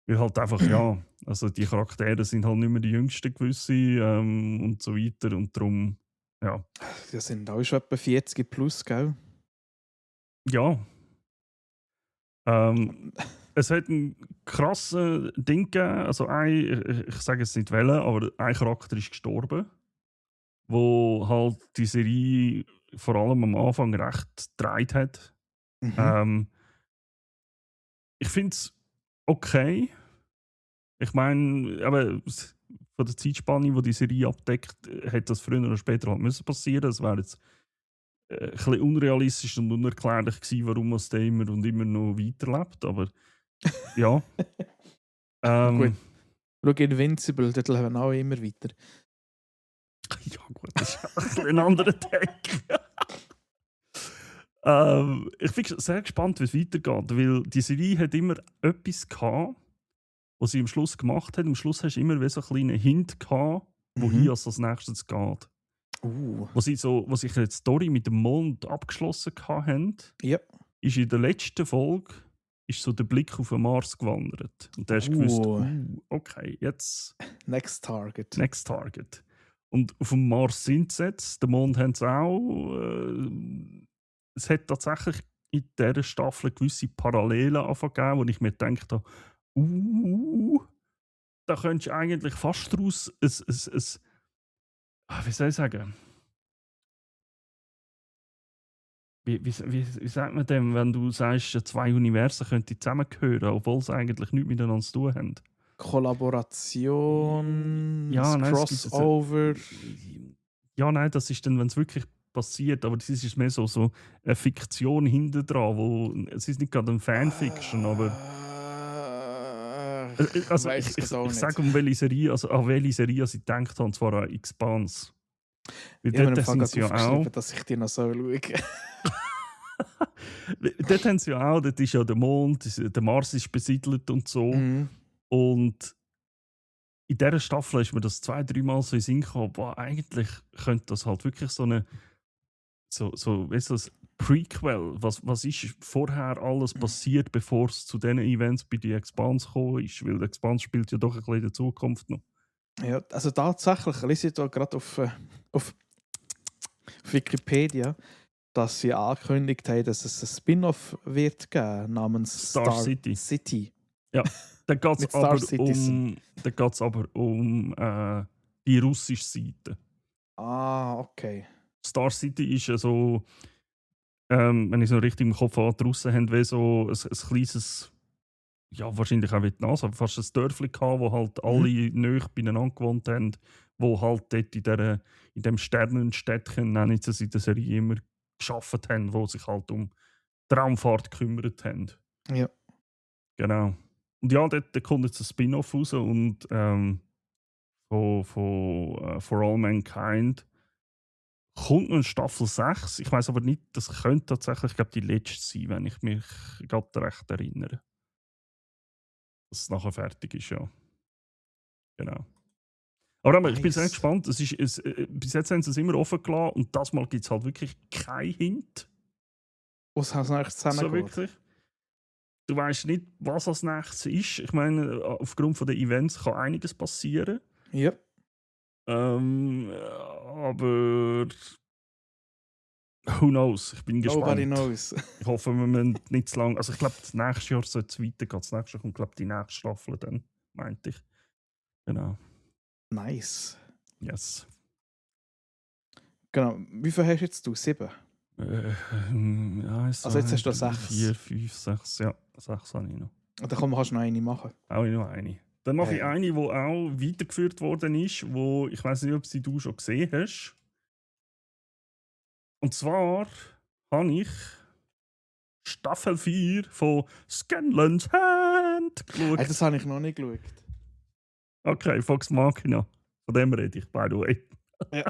Weil halt einfach, ja, also die Charaktere sind halt nicht mehr die jüngsten gewisse und so weiter und darum, ja. Das sind auch schon etwa 40 plus, gell? Ja, ähm, Es hat einen krassen Ding gegeben. Also ich sage jetzt nicht welchen, aber ein Charakter ist gestorben, wo halt die Serie vor allem am Anfang recht gedreht hat. Mhm. Ich finde es okay. Ich meine, aber von der Zeitspanne, die die Serie abdeckt, hätte das früher oder später halt müssen passieren. Es wäre jetzt ein bisschen unrealistisch und unerklärlich gewesen, warum es da immer und immer noch weiterlebt. Aber ja. Gut. Schau Invincible, dort leben auch immer weiter. Ja, gut, das ist ein bisschen ein anderer Take. Ich bin sehr gespannt, wie es weitergeht, weil die Serie hat immer etwas gehabt, was sie am Schluss gemacht hat. Am Schluss hast du immer wie so einen kleinen Hint gehabt, wohin es als nächstes geht. Wo sich die Story mit dem Mond abgeschlossen haben, Ja. ist in der letzten Folge ist so der Blick auf den Mars gewandert. Und da hast du gewusst, okay, jetzt Next Target. Next Target. Und auf dem Mars sind sie jetzt, den Mond haben sie auch. Es hat tatsächlich in dieser Staffel gewisse Parallelen gegeben, wo ich mir gedacht habe, da könntest du eigentlich fast daraus wie soll ich sagen? Wie sagt man dem, wenn du sagst, zwei Universen könnten zusammengehören, obwohl sie eigentlich nichts miteinander zu tun haben? Kollaboration, Ja, nein, Crossover. Ja, nein, das ist dann, wenn es wirklich passiert, aber das ist mehr so eine Fiktion hinter dran, wo es ist nicht gerade ein Fanfiction, aber also ich sage an welche Serie ich gedacht habe, und zwar an Expanse. Ich habe mir sind sie ja auch, dass ich die noch so schaue. Dort haben sie ja auch, dort ist ja der Mond, der Mars ist besiedelt und so. Mhm. Und in dieser Staffel ist mir das 2-3 Mal so in den Sinn gekommen, boah, eigentlich könnte das halt wirklich so eine weißt du, das Prequel, was ist vorher alles passiert, bevor es zu diesen Events bei den Expanse gekommen ist, weil der Expanse spielt ja doch ein bisschen in der Zukunft noch. Ja, also tatsächlich lese ich da gerade auf Wikipedia, dass sie angekündigt haben, dass es ein Spin-off wird geben namens Star City. Ja, da geht es aber um die russische Seite. Ah, okay. Star City ist ja so, wenn ich so richtig im Kopf habe, die Russen haben wie so ein kleines, ja wahrscheinlich auch wie die NASA, aber fast ein Dörfli gehabt, wo halt alle nahe beieinander gewohnt haben, wo halt dort in dem Sternenstädtchen, nennen sie es in der Serie immer, gearbeitet haben, wo sich halt um Traumfahrt gekümmert haben. Ja. Genau. Und ja, dort kommt jetzt ein Spin-off raus und von For All Mankind kommt noch in Staffel 6. Ich weiß aber nicht, das könnte tatsächlich, ich glaube, die letzte sein, wenn ich mich gerade recht erinnere. Dass es nachher fertig ist, ja. Genau. Aber ich bin sehr gespannt. Bis jetzt haben sie es immer offen gelassen und das Mal gibt es halt wirklich keinen Hint. Was als nächstes zusammengeht. So wirklich. Du weißt nicht, was als nächstes ist. Ich meine, aufgrund der Events kann einiges passieren. Ja. Aber who knows? Ich bin gespannt. Nobody knows. Ich hoffe, wir müssen nicht zu lange. Also ich glaube, das nächste Jahr soll es weitergehen. Das nächste Jahr kommt, glaube ich, die nächste Staffel dann, meinte ich. Genau. Nice. Yes. Genau. Wie viel hast jetzt du? 7? Ja, also jetzt hast du 6. 4, 5, 6. Ja, 6 habe ich noch. Und dann kannst du noch eine machen. Auch noch eine. Dann mache ich eine, die auch weitergeführt worden ist, wo ich weiß nicht, ob sie du schon gesehen hast. Und zwar habe ich Staffel 4 von Scanlan's Hand geschaut. Das habe ich noch nicht geschaut. Okay, Fox Machina. Von dem rede ich, by the way. Ja.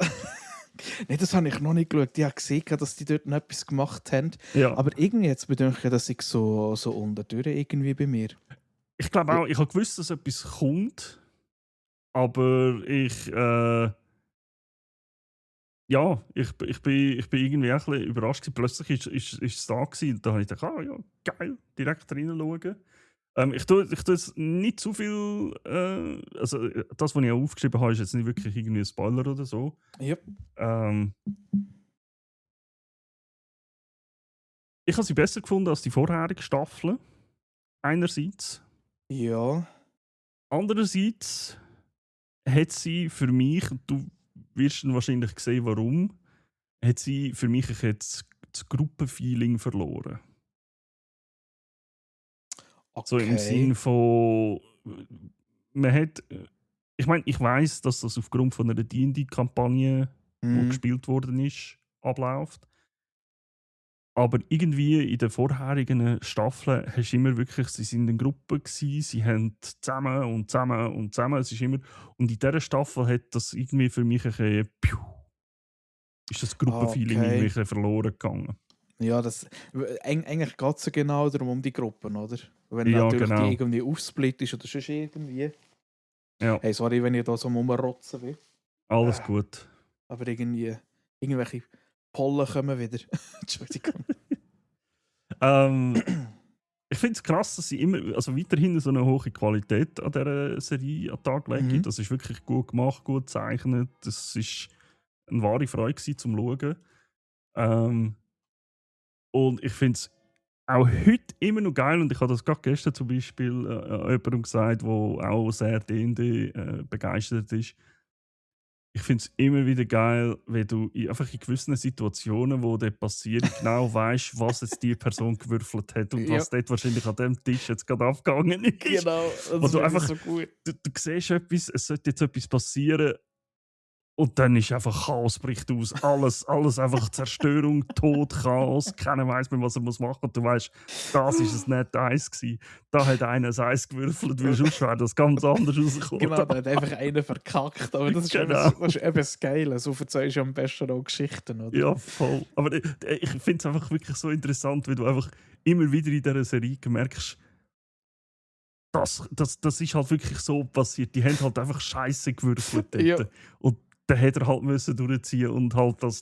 Nein, das habe ich noch nicht geschaut. Ich habe gesehen, dass die dort noch etwas gemacht haben. Ja. Aber irgendwie jetzt bedenke ich, dass ich so unterdurch irgendwie bei mir. Ich glaube auch, ich habe gewusst, dass etwas kommt. Aber ich bin irgendwie auch ein bisschen überrascht. Plötzlich ist es da gewesen. Und da habe ich gedacht, ja, geil, direkt reinschauen. Ich tue jetzt nicht zu viel. Also, das, was ich auch aufgeschrieben habe, ist jetzt nicht wirklich irgendwie ein Spoiler oder so. Yep. Ich habe sie besser gefunden als die vorherigen Staffeln. einerseits. Ja. Andererseits hat sie für mich, und du wirst dann wahrscheinlich sehen, warum, hat sie für mich jetzt das Gruppenfeeling verloren. So im Okay. Sinn von, man hat, ich meine, ich weiß, dass das aufgrund von einer D&D-Kampagne, die Mhm. gespielt worden ist, abläuft. Aber irgendwie in den vorherigen Staffeln hast du immer wirklich, sie sind in Gruppen gewesen, sie haben zusammen und zusammen und zusammen, es ist immer, und in dieser Staffel hat das irgendwie für mich ein bisschen, ist das Gruppenfeeling irgendwie ein Okay. bisschen verloren gegangen. Ja, eigentlich geht es ja genau darum, um die Gruppen, oder? Wenn Ja, natürlich die genau. irgendwie aufsplittest oder sonst irgendwie. Ja, Hey, sorry, wenn ich da so rumrotzen will. alles Äh, gut. aber irgendwelche Pollen kommen wieder. Entschuldigung. Ähm, Ich finde es krass, dass sie immer, also weiterhin so eine hohe Qualität an dieser Serie an den Tag legen. Mhm. Das ist wirklich gut gemacht, gut gezeichnet. Das ist eine wahre Freude gewesen, zum Schauen. Ähm, und ich finde es auch heute immer noch geil. Und ich habe das gerade gestern zum Beispiel jemandem gesagt, der auch sehr D&D begeistert ist. Ich finde es immer wieder geil, wenn du einfach in gewissen Situationen, wo das passiert, genau weißt, was jetzt die Person gewürfelt hat und Ja, was dort wahrscheinlich an dem Tisch jetzt gerade abgegangen ist. genau. Und Das du finde ich einfach, so gut. du siehst etwas, es sollte jetzt etwas passieren und dann ist einfach Chaos bricht aus. Alles einfach Zerstörung, Tod, Chaos. Keiner weiß mehr, was er muss machen. Und du weißt, das ist es nicht Eis gewesen. Da hat einer ein Eis gewürfelt, weil sonst wäre das ganz anders rausgekommen. Genau, da hat einfach einer verkackt. Aber das ist eben Genau. das Geile. So erzählst du am besten auch Geschichten, oder? Ja, voll. Aber ich finde es einfach wirklich so interessant, weil du einfach immer wieder in dieser Serie merkst, das ist halt wirklich so passiert. Die haben halt einfach Scheiße gewürfelt Ja, dort. Und dann hätte er halt müssen durchziehen und halt das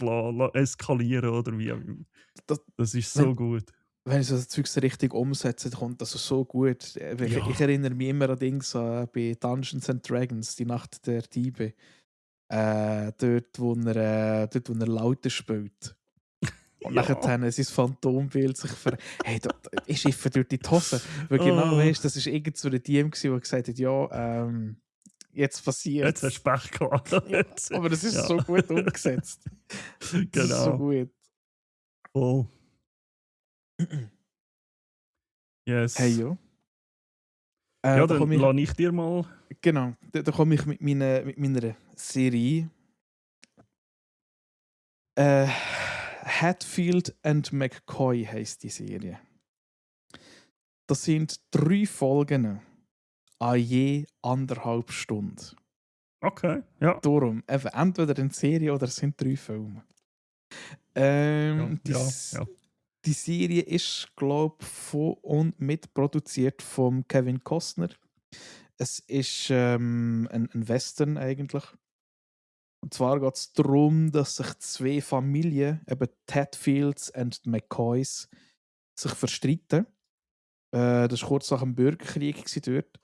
eskalieren oder wie auch immer. das, Das ist wenn, so gut. wenn ich so das Zeug so richtig umsetze, dann kommt das so gut. Ich Ja. erinnere mich immer an Dings bei Dungeons and Dragons, die Nacht der Diebe. Dort, wo er Laute spielt. Und nachher Ja. sein Phantombild sich Hey, ich schiffe durch die Hose. Weil genau Oh, weißt, das war irgend so ein DM, der gesagt hat, ja, jetzt jetzt hast passiert's. du Pech gehabt. Ja, aber das ist Ja. so gut umgesetzt. Das ist so Genau. gut. Voll. Hey, Yes. ja. Ja, Da dann komme ich, lasse ich dir mal. genau, da komme ich mit meiner Serie. Hatfield and McCoy heisst die Serie. Das sind 3 Folgen an je 1,5 Stunden. Okay. Ja. Darum, eben, entweder eine Serie oder es sind 3 Filme. Ja. Ähm, die, Ja. S- Ja. die Serie ist, glaube ich, von und mitproduziert von Kevin Costner. Es ist ein Western eigentlich. Und zwar geht es darum, dass sich 2 Familien, eben die Hatfields und die McCoys, sich verstreiten. Das war kurz nach dem Bürgerkrieg gewesen dort.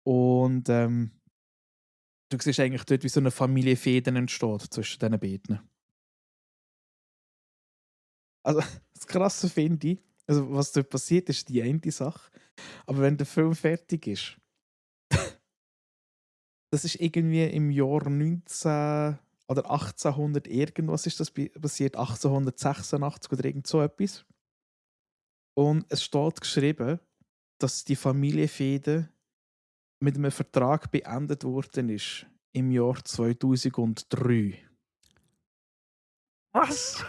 Und du siehst eigentlich dort, wie so eine Familienfehde entsteht zwischen diesen beiden. Also, das Krasse finde ich, also was dort passiert, ist die eine Sache. Aber wenn der Film fertig ist, das ist irgendwie im Jahr 19 oder 1800 irgendwas ist das passiert, 1886 oder irgend so etwas. Und es steht geschrieben, dass die Familienfehde mit einem Vertrag beendet worden ist im Jahr 2003. Was?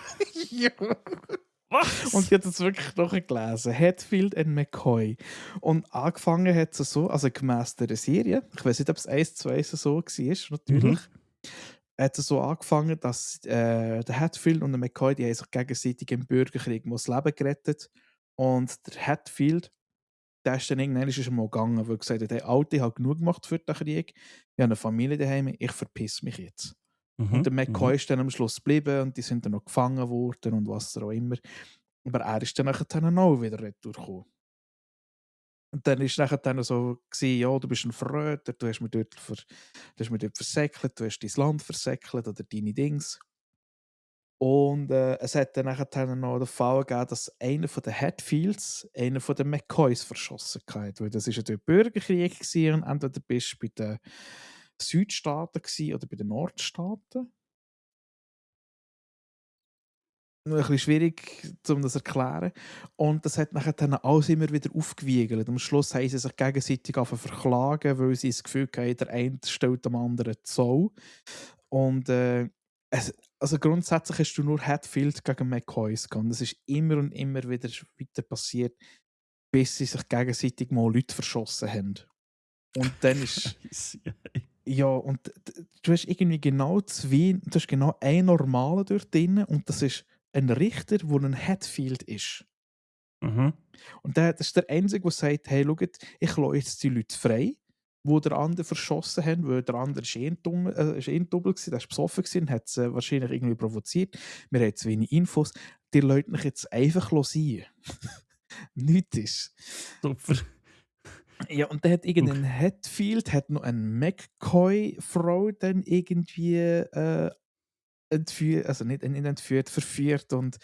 Ja. Und Was? ich habe das wirklich nachgelesen. Hatfield und McCoy. Und angefangen hat es so, also gemäss der Serie, ich weiß nicht, ob es 1 zu 1 so war, Mhm. natürlich, hat es so angefangen, dass der Hatfield und der McCoy, die haben sich gegenseitig im Bürgerkrieg das Leben gerettet. Und der Hatfield, der ist dann irgendwann ist er mal gegangen, weil er gesagt hat, hey, Alter, ich habe genug gemacht für den Krieg, ich habe eine Familie daheim, ich verpiss mich jetzt. Und Mhm. der McCoy Mhm. ist dann am Schluss geblieben und die sind dann noch gefangen worden und was auch immer. Aber er ist dann nachher auch wieder retour gekommen. Und dann ist nachher dann so gewesen, ja, du bist ein Verräter, du hast mich dort versäckelt, du hast dein Land versäckelt oder deine Dings. Und es hat dann nachher noch den Fall gegeben, dass einer von den Hatfields einen von den McCoys verschossen hat. Weil das war ja der Bürgerkrieg gewesen, und entweder bist du bei den Südstaaten gewesen oder bei den Nordstaaten. Ein bisschen schwierig, um das zu erklären. Und das hat nachher dann alles immer wieder aufgewiegelt. Am Schluss haben sie sich gegenseitig verklagen, weil sie das Gefühl hatten, der eine stellt dem anderen Zoll. Und also grundsätzlich hast du nur Hatfield gegen McCoys gehabt. Das ist immer und immer wieder weiter passiert, bis sie sich gegenseitig mal Leute verschossen haben. Und dann ist... Ja, und du hast irgendwie genau zwei, du hast genau einen Normalen dort drin und das ist ein Richter, der ein Hatfield ist. Mhm. Und das ist der Einzige, der sagt, hey, schaut, ich lasse jetzt die Leute frei, die den anderen verschossen haben, weil der andere war eh ein Double, der war besoffen und hat es wahrscheinlich irgendwie provoziert. Wir haben zu wenig Infos. Die Leute mich jetzt einfach sein. Nichts ist. Super. Ja, und dann hat irgendein Hatfield, hat noch eine McCoy-Frau dann irgendwie entführt, also nicht entführt, verführt. Und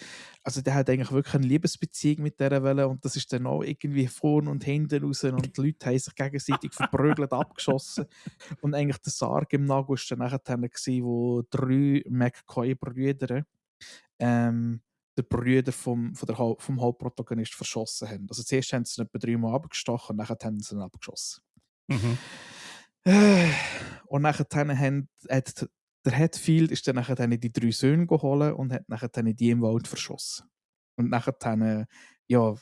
also der hat eigentlich wirklich eine Liebesbeziehung mit dieser Welle und das ist dann auch irgendwie vorn und hinten raus und die Leute haben sich gegenseitig verprügelt, abgeschossen. Und eigentlich der Sarg im Nagel war dann nachher gewesen, wo 3 McCoy-Brüder der Brüder vom Hauptprotagonist verschossen haben. Also zuerst haben sie ihn etwa 3 Mal abgestochen und nachher haben sie ihn abgeschossen. Mhm. Und nachher hat der Hatfield ist dann nachher die 3 Söhne geholt und hat nachher die im Wald verschossen. Und nachher ja,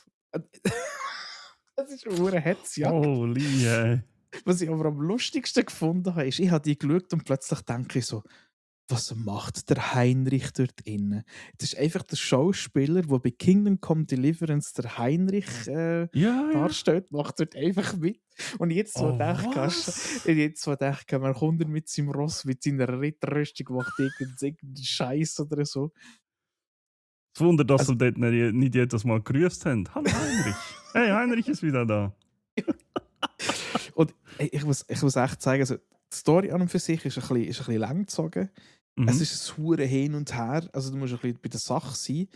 das ist eine Hetzjagd. Holy. Was ich aber am lustigsten gefunden habe, ist, ich habe die geschaut und plötzlich denke ich so, was macht der Heinrich dort innen? Das ist einfach der Schauspieler, der bei Kingdom Come Deliverance der Heinrich Ja. darstellt, macht dort einfach mit. Und jetzt so man kommt er mit seinem Ross, mit seiner Ritterrüstung, macht irgendeinen Scheiß oder so. Es wundert, dass Also- sie dort nicht jedes Mal gegrüßt haben. Hallo Heinrich. Hey, Heinrich ist wieder da. Und ich muss echt sagen, also die Story an und für sich ist ein bisschen lang gezogen. Mhm. Es ist ein hure Hin und Her, also du musst ein bisschen bei der Sache sein,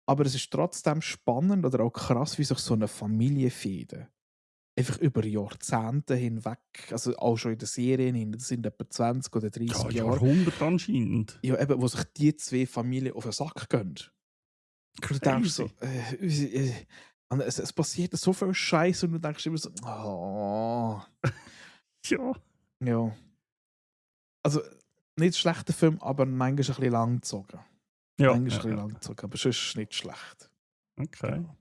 aber es ist trotzdem spannend oder auch krass, wie sich so eine Familie fehlt. Einfach über Jahrzehnte hinweg, also auch schon in den Serien hin, das sind etwa 20 oder 30 Ja, Jahre. Jahrhundert anscheinend. Ja, eben, wo sich die 2 Familien auf den Sack gehen. Du denkst so, es passiert so viel Scheiß und du denkst immer so, oh. Ja. Ja. Also, nicht ein schlechter Film, aber manchmal ein bisschen lang gezogen. Ja. Manchmal ein bisschen lang gezogen, aber sonst nicht schlecht. Okay. Genau.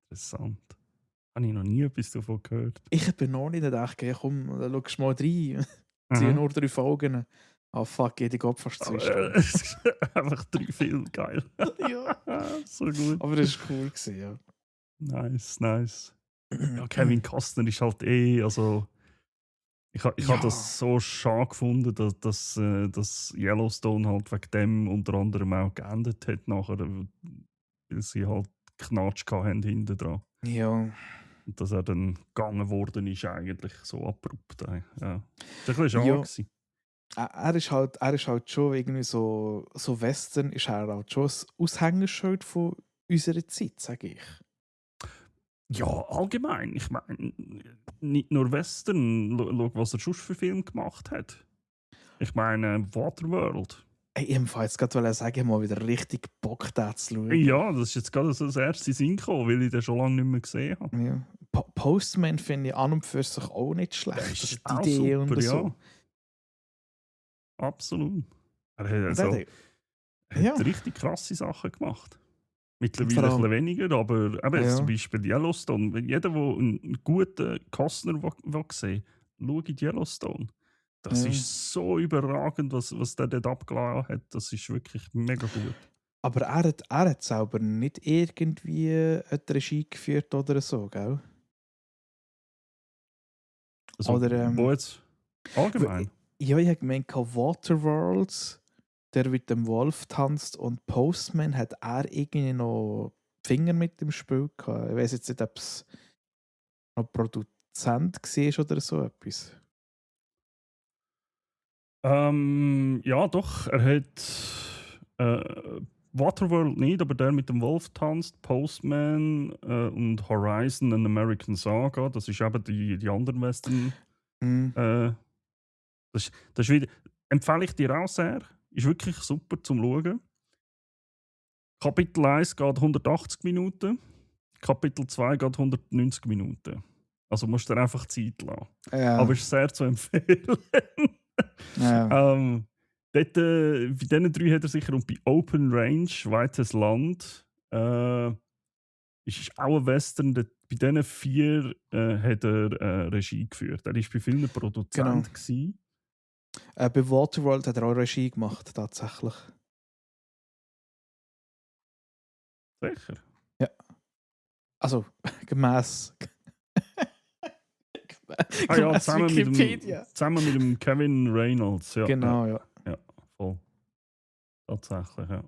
Interessant. Habe ich noch nie etwas davon gehört. Ich bin noch nicht gedacht, ja, komm, schau mal rein. Ziehe nur 3 Folgen. Ah, fuck, jede geht fast 2 Stunden. Es ist einfach 3 Filme, geil. Ja. So gut. Aber das war cool gewesen, ja. Nice. Ja, Kevin Costner ist halt also ich Ja. habe das so schade gefunden, dass Yellowstone halt wegen dem unter anderem auch geendet hat nachher, weil sie halt Knatsch hatten hinten dran. Ja. Und dass er dann gegangen worden ist, eigentlich so abrupt. Ja. Das war ein bisschen schade. Ja. gewesen. Er ist halt schon irgendwie so Western, ist er halt schon ein Aushängeschild von unserer Zeit, sage ich. Ja, allgemein. Ich meine, nicht nur Western. Schau, was er schon für Filme gemacht hat. Ich meine, Waterworld. Ey, ebenfalls gerade sagen, mal wieder richtig Bock, da zu schauen. Ja, das ist jetzt gerade so das erste Sinn gekommen, weil ich den schon lange nicht mehr gesehen habe. Ja. Postman finde ich an und für sich auch nicht schlecht. Das ist Also die auch Idee super, und ja. so. Absolut. Er hat, Ja. richtig krasse Sachen gemacht. Mittlerweile Vor ein allem- bisschen weniger, aber eben Ja. zum Beispiel Yellowstone. Wenn jeder, der einen guten Costner sehen will, schaut Yellowstone. Das Ja. ist so überragend, was der dort abgeladen hat. Das ist wirklich mega gut. Aber er hat selber nicht irgendwie eine Regie geführt oder so, gell? Also, Oder, wo jetzt? Allgemein? Ja, ich habe gemeint, Waterworld, der mit dem Wolf tanzt und Postman hat er irgendwie noch Finger mit dem Spiel gehabt. Ich weiß jetzt nicht, ob es noch Produzent war oder so etwas. Ja, doch. Er Waterworld nicht, aber der mit dem Wolf tanzt, Postman und Horizon, an American Saga, das ist eben die anderen Western. Mhm. Das ist wieder, empfehle ich dir auch sehr. Ist wirklich super zum Schauen. Kapitel 1 geht 180 Minuten, Kapitel 2 geht 190 Minuten. Also musst du dir einfach Zeit lassen. Ja. Aber ist sehr zu empfehlen. Ja. Dort, bei diesen 3 hat er sicher, und bei Open Range, Weites Land, ist auch ein Western. Bei diesen 4 hat er Regie geführt. Er war bei vielen Produzent. Genau. Bei Waterworld hat er auch Regie gemacht, tatsächlich. Sicher? Ja. Also, gemäss. Ja, zusammen Wikipedia. Mit dem Kevin Reynolds. Ja, Genau, ja. Ja, voll. Tatsächlich, ja.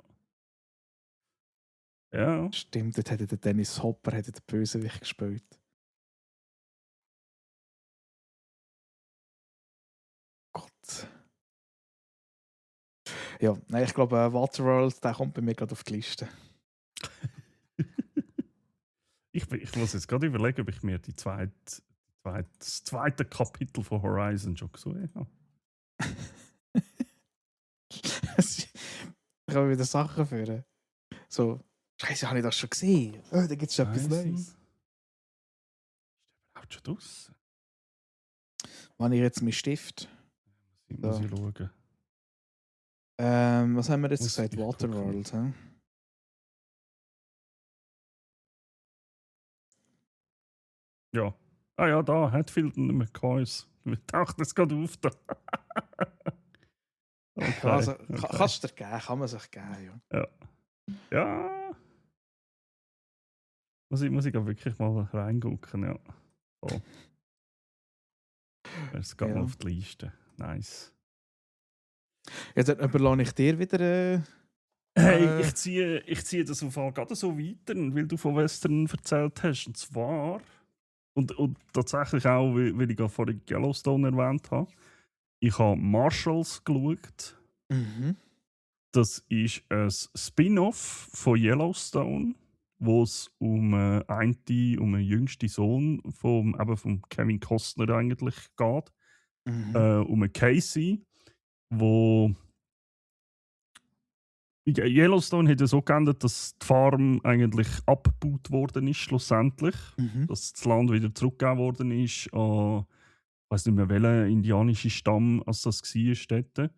Ja. Stimmt, dort hätte der Dennis Hopper den Bösewicht gespielt. Gott. Ja, nein, ich glaube, Waterworld, der kommt bei mir gerade auf die Liste. Ich muss jetzt gerade überlegen, ob ich mir das zweite Kapitel von Horizon schon gesehen habe. Ich kann wieder Sachen führen. So, Scheiße, habe ich das schon gesehen? Oh, da gibt es schon etwas Horizon? Neues. Ist der überhaupt schon draussen? Wann ich jetzt meinen Stift? Muss ich schauen. Was haben wir jetzt Muss gesagt? ich Waterworld, hä? Ja. Ah ja, da, Hatfield und McCoys. Ich dachte, das geht auf da. Okay, Also, okay. kannst du dir geben, kann man sich geben, ja. Ja. Muss ich auch wirklich mal reingucken, ja. Oh. Es geht Ja. mal auf die Liste. Nice. Ja, dann überlasse ich dir wieder. Hey, ich ziehe das auf jeden Fall so weiter, weil du von Western erzählt hast. Und zwar, und tatsächlich auch, weil ich gerade vorhin Yellowstone erwähnt habe, ich habe Marshalls geschaut. Mhm. Das ist ein Spin-off von Yellowstone, wo es um einen jüngsten Sohn vom Kevin Costner eigentlich geht. Mhm. Um einen Casey, wo Yellowstone hat ja so geändert, dass die Farm eigentlich abgebaut worden ist, schlussendlich. Mhm. Dass das Land wieder zurückgegeben worden ist an, ich weiß nicht mehr, welcher indianische Stamm als das war dort.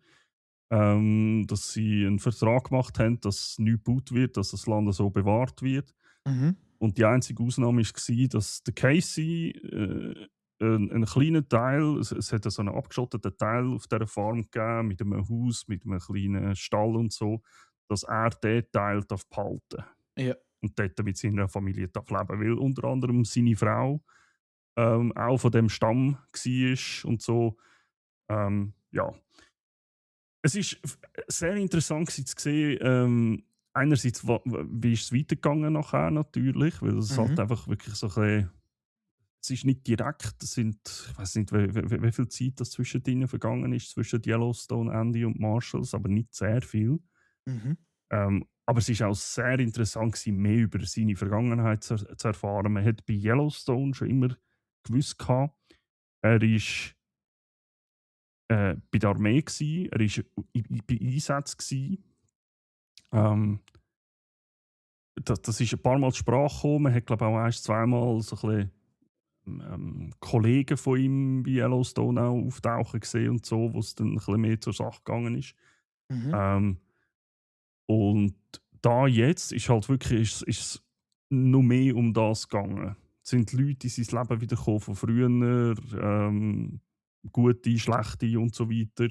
Dass sie einen Vertrag gemacht haben, dass nichts gebaut wird, dass das Land so bewahrt wird. Mhm. Und die einzige Ausnahme war, dass der Casey einen kleinen Teil, es hat so einen abgeschotteten Teil auf dieser Farm gegeben, mit einem Haus, mit einem kleinen Stall und so, dass er diesen Teil behalten darf. Ja. Und dort mit seiner Familie leben will. Unter anderem seine Frau auch von dem Stamm war und so. Ja. Es ist sehr interessant zu sehen, einerseits, wie ist es weitergegangen nachher natürlich, weil es halt einfach wirklich so ein bisschen, es ist nicht direkt, es sind, ich weiß nicht, wie viel Zeit das zwischen ihnen vergangen ist, zwischen Yellowstone, Andy und Marshalls, aber nicht sehr viel. Mhm. Aber es war auch sehr interessant gewesen, mehr über seine Vergangenheit zu erfahren. Man hat bei Yellowstone schon immer gewusst, er ist bei der Armee gsi, er war bei Einsätzen. Das ist ein paar Mal zur Sprache gekommen. Man hat, glaube ich, auch ein-, zweimal so ein bisschen, Kollegen von ihm bei Yellowstone auch auftauchen gesehen und so, wo es dann ein bisschen mehr zur Sache gegangen ist. Mhm. Und da jetzt ist halt wirklich ist noch mehr um das gegangen. Es sind Leute in sein Leben wiedergekommen von früher, gute, schlechte und so weiter.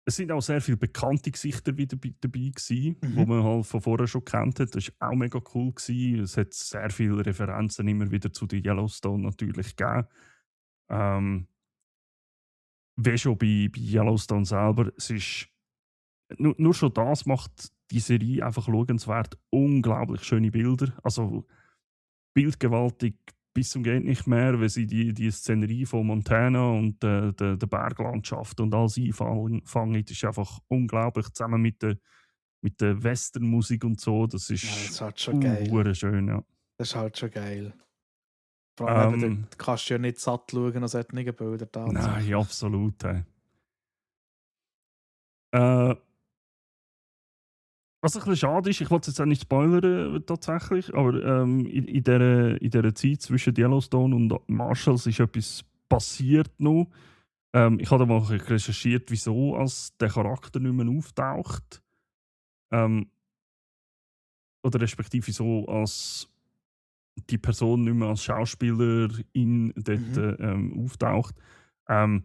Es sind auch sehr viele bekannte Gesichter wieder dabei gewesen, die man halt von vorher schon kennt hat. Das war auch mega cool gewesen. Es hat sehr viele Referenzen immer wieder zu den Yellowstone natürlich gegeben. Wie schon bei Yellowstone selber, es ist nur schon das macht die Serie einfach schauenswert. Unglaublich schöne Bilder. Also bildgewaltig, bis zum geht nicht mehr, wenn sie die Szenerie von Montana und der Berglandschaft und alles einfangen. Das ist einfach unglaublich, zusammen mit der Westernmusik und so. Das Ja, das ist ist halt schon geil. hure schön, ja. Das ist halt schon geil. Vor allem eben, Ähm, dort kannst du ja nicht satt schauen an solchen Bildern nein, tatsächlich. absolut. Äh, Was ein bisschen schade ist, ich wollte es jetzt auch nicht spoilern tatsächlich, aber in dieser Zeit zwischen Yellowstone und Marshalls ist etwas passiert noch. Ich habe da mal recherchiert, wieso als der Charakter nicht mehr auftaucht. Ähm, oder respektive wieso als die Person nicht mehr als Schauspielerin dort auftaucht. Ähm,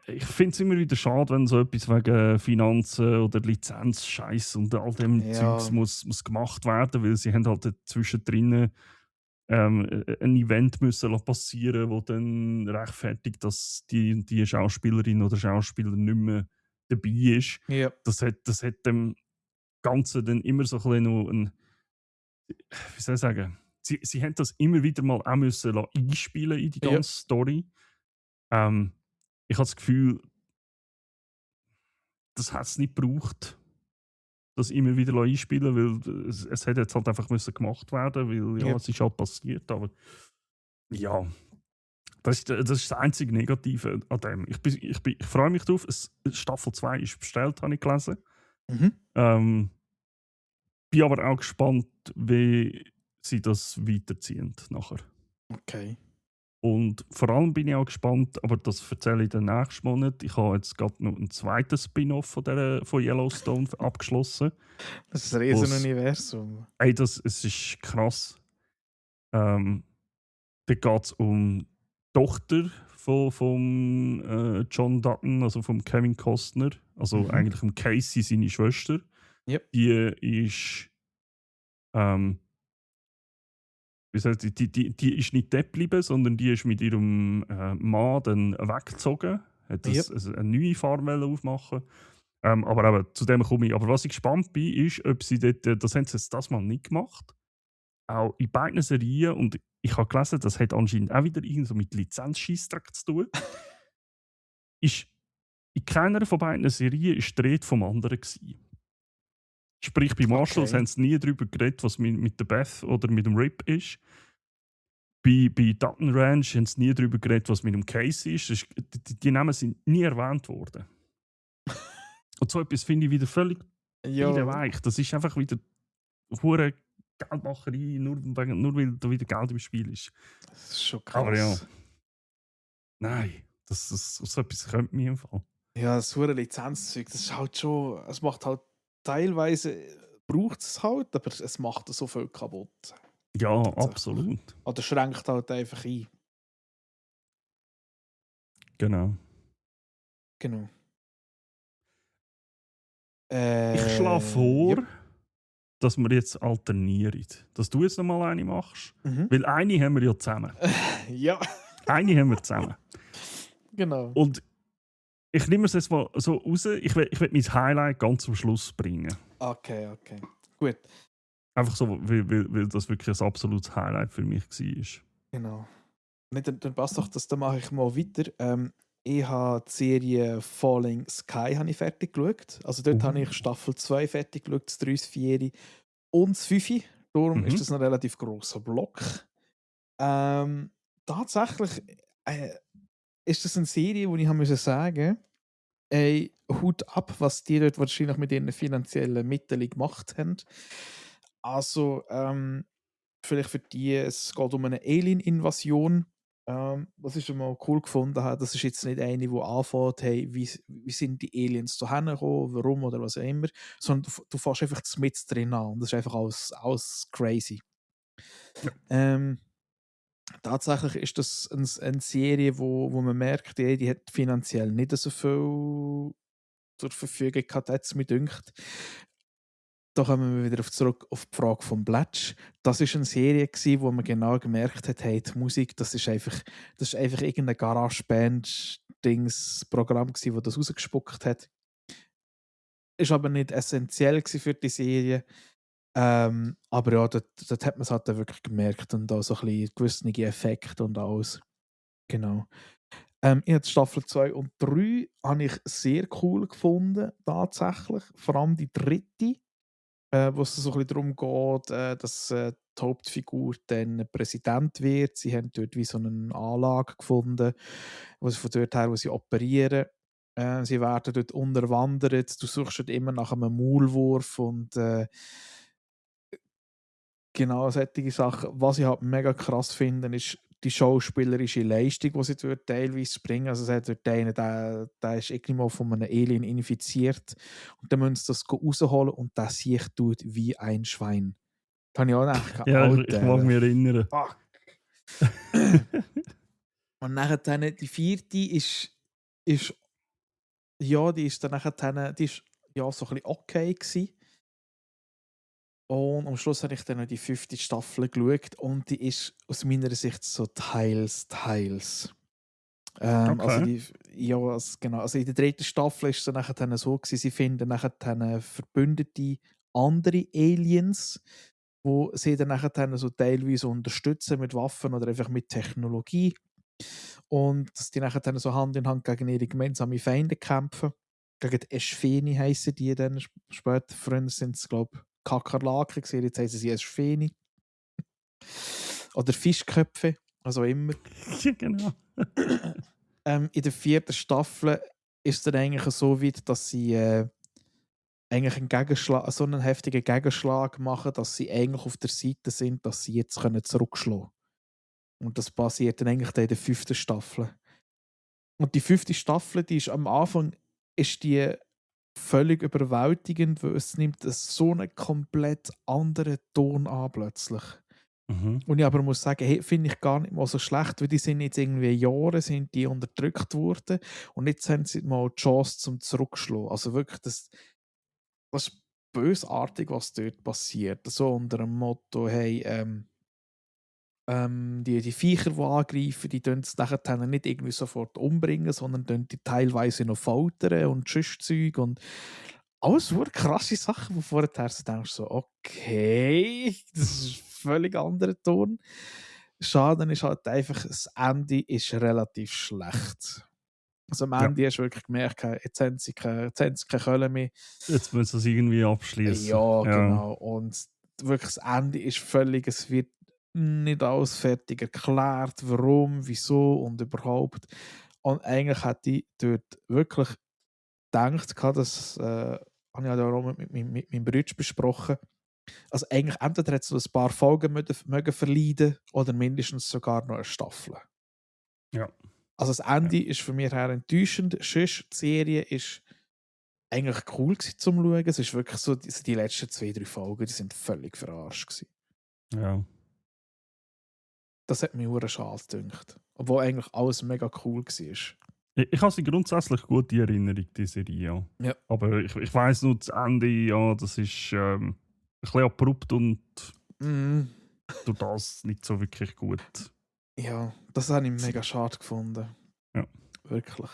Ich finde es immer wieder schade, wenn so etwas wegen Finanzen oder Lizenzscheiß und all dem Zeugs Ja, muss gemacht werden, weil sie haben halt zwischendrin ein Event müssen passieren, wo dann rechtfertigt, dass die Schauspielerin oder Schauspieler nicht mehr dabei ist. ja, Das hat dem Ganzen dann immer so ein bisschen noch wie soll ich sagen, sie haben das immer wieder mal auch müssen einspielen in die ja, ganze Story. Ähm, Ich habe das Gefühl, das hat es nicht gebraucht, das immer wieder einspielen, weil es hat jetzt halt einfach müssen gemacht werden, weil ja, ja. es ist halt passiert, aber ja, das ist das einzige Negative an dem. Ich freue mich drauf. Staffel 2 ist bestellt, habe ich gelesen. Mhm. Ähm, Bin aber auch gespannt, wie sie das weiterziehen nachher. Okay. Und vor allem bin ich auch gespannt, aber das erzähle ich dann nächsten Monat. Ich habe jetzt gerade noch einen zweiten Spin-off von Yellowstone abgeschlossen. Das ist ein Riesenuniversum. Es ist krass. Da geht es um die Tochter von John Dutton, also von Kevin Costner. Also Mhm. eigentlich um Casey, seine Schwester. Ja. Die ist, ähm, wie soll ich, die ist nicht dort geblieben, sondern die ist mit ihrem Mann dann weggezogen. Hat Ja. eine neue Farmwelle aufmachen. Aber eben, zu dem komme ich. Aber was ich gespannt bin, ist, ob sie dort, das haben sie jetzt das mal nicht gemacht, auch in beiden Serien, und ich habe gelesen, das hat anscheinend auch wieder irgend so mit Lizenzscheissdreck zu tun, ist in keiner von beiden Serien ist die Rede vom anderen gewesen. Sprich, bei Marshalls Okay. haben sie nie darüber geredet, was mit der Beth oder mit dem Rip ist. Bei Dutton Ranch haben sie nie darüber geredet, was mit dem Casey ist. Die Namen sind nie erwähnt worden. Und so etwas finde ich wieder völlig Ja, weich. Das ist einfach wieder hure Geldmacherei, nur weil da wieder Geld im Spiel ist. das ist schon Aber ja, krass. nein, so etwas könnte mir im Fall. Ja, das hure Lizenzzeug, das ist halt schon, es macht halt teilweise, braucht es halt, aber es macht so viel kaputt. Ja, Tatsächlich. absolut. Oder schränkt halt einfach ein. Genau. Genau. Ich schlage vor, Ja. dass wir jetzt alternieren. Dass du jetzt nochmal eine machst. Mhm. Weil eine haben wir ja zusammen. Ja, Eine haben wir zusammen. genau. Und ich nehme es jetzt mal so raus. Ich will mein Highlight ganz zum Schluss bringen. Okay, okay. Gut, Einfach so, weil das wirklich ein absolutes Highlight für mich war. genau. Nee, dann passt doch das, dann mache ich mal weiter. Ich habe die Serie Falling Sky habe ich fertig geschaut. Also dort habe ich Staffel 2 fertig geschaut, das 3, das 4 und das 5. Darum ist Mhm. das ein relativ grosser Block. Tatsächlich ist das eine Serie, wo ich haben müssen sagen, ey, Hut ab, was die dort wahrscheinlich mit ihren finanziellen Mitteln gemacht haben. Also, vielleicht für die, es geht um eine Alien-Invasion. Was ich schon mal cool gefunden habe, das ist jetzt nicht eine, die anfängt, hey, wie sind die Aliens da hergekommen, warum oder was auch immer, sondern du fährst einfach mit drin an und das ist einfach alles crazy. Ja. Tatsächlich ist das eine Serie, wo man merkt, die hat finanziell nicht so viel zur Verfügung gehabt, hat es mir dünkt. Da kommen wir wieder zurück auf die Frage von Bletch. Das war eine Serie, wo man genau gemerkt hat, hey, die Musik, das ist einfach irgendein Garage-Band-Dings-Programm, das das rausgespuckt hat. Ist aber nicht essentiell für die Serie. Aber ja, dort hat man es halt dann wirklich gemerkt und auch so ein bisschen gewisse Effekte und alles. Genau. Ich habe die Staffel 2 und 3 habe ich sehr cool gefunden, tatsächlich. Vor allem die dritte, wo es so ein bisschen darum geht, dass die Hauptfigur dann Präsident wird. Sie haben dort wie so eine Anlage gefunden, wo sie von dort her, wo sie operieren. Sie werden dort unterwandert. Du suchst dort immer nach einem Maulwurf und genau solche Sachen. Was ich halt mega krass finde, ist die schauspielerische Leistung, die sie dort teilweise bringen. Also es hat dort einen, der ist irgendwie mal von einem Alien infiziert und dann müssen sie das rausholen und der sich tut wie ein Schwein. Da habe ich auch gedacht, Ja, ich mag Alter, mich erinnern. fuck. Und nachher dann, die vierte ist ja, die ist dann nachher die ist ja so ein bisschen okay gewesen. Und am Schluss habe ich dann noch die 5. Staffel geschaut und die ist aus meiner Sicht so teils. Also Okay. ja, genau. Also in der 3. Staffel ist es dann nachher dann so gewesen, sie finden nachher dann verbündete andere Aliens, wo sie dann nachher dann so teilweise unterstützen mit Waffen oder einfach mit Technologie und dass die nachher dann so Hand in Hand gegen ihre gemeinsamen Feinde kämpfen. Gegen die Eschfeni heissen die dann später. Früher sind es, glaube ich, Kakerlaken gewesen, jetzt heissen sie Eschfeni. Oder Fischköpfe, also immer. Ja, genau. In der 4. Staffel ist es dann eigentlich so weit, dass sie eigentlich einen Gegenschlag, so einen heftigen Gegenschlag machen, dass sie eigentlich auf der Seite sind, dass sie jetzt zurückschlagen können. Und das passiert dann eigentlich in der 5. Staffel. Und die 5. Staffel, die ist am Anfang ist die völlig überwältigend, weil es nimmt so einen komplett anderen Ton an plötzlich. Mhm. Und ich aber muss sagen, hey, finde ich gar nicht mal so schlecht, weil die sind jetzt irgendwie Jahre sind die unterdrückt worden und jetzt haben sie mal die Chance zum Zurückschlagen. Also wirklich, das ist bösartig, was dort passiert. So unter dem Motto, hey, die Viecher, die angreifen, die tun es nachher nicht irgendwie sofort umbringen, sondern tun die teilweise noch foltern und Schusszeug und alles wirklich krasse Sachen, wo vorher so denkst, so, okay, das ist ein völlig anderer Ton. Schaden ist halt einfach, das Ende ist relativ schlecht. Also am Ja. Ende hast du wirklich gemerkt, jetzt haben sie keine Kohle mehr. Jetzt müssen wir es irgendwie abschließen. Ja, genau. Und wirklich das Ende ist völlig, es wird nicht alles fertig erklärt, warum, wieso und überhaupt. Und eigentlich hätte ich dort wirklich gedacht, das habe ich ja auch mit meinem Bruder besprochen. Also eigentlich entweder hätte es noch ein paar Folgen mögen verleiden oder mindestens sogar noch eine Staffel. Ja. Also das Ende ist für mich her enttäuschend. Sonst, die Serie ist eigentlich cool gewesen zum Schauen. Es ist wirklich so, die letzten 2-3 Folgen, die sind völlig verarscht gewesen. Ja. Das hat mich hure schade gedacht. Obwohl eigentlich alles mega cool war. Ich habe sie grundsätzlich gut in Erinnerung, die Serie. Ja. Ja. Aber ich weiss nur, das Ende, ja, das ist ein bisschen abrupt und durch das nicht so wirklich gut. Ja, das habe ich mega schade gefunden. Ja. Wirklich.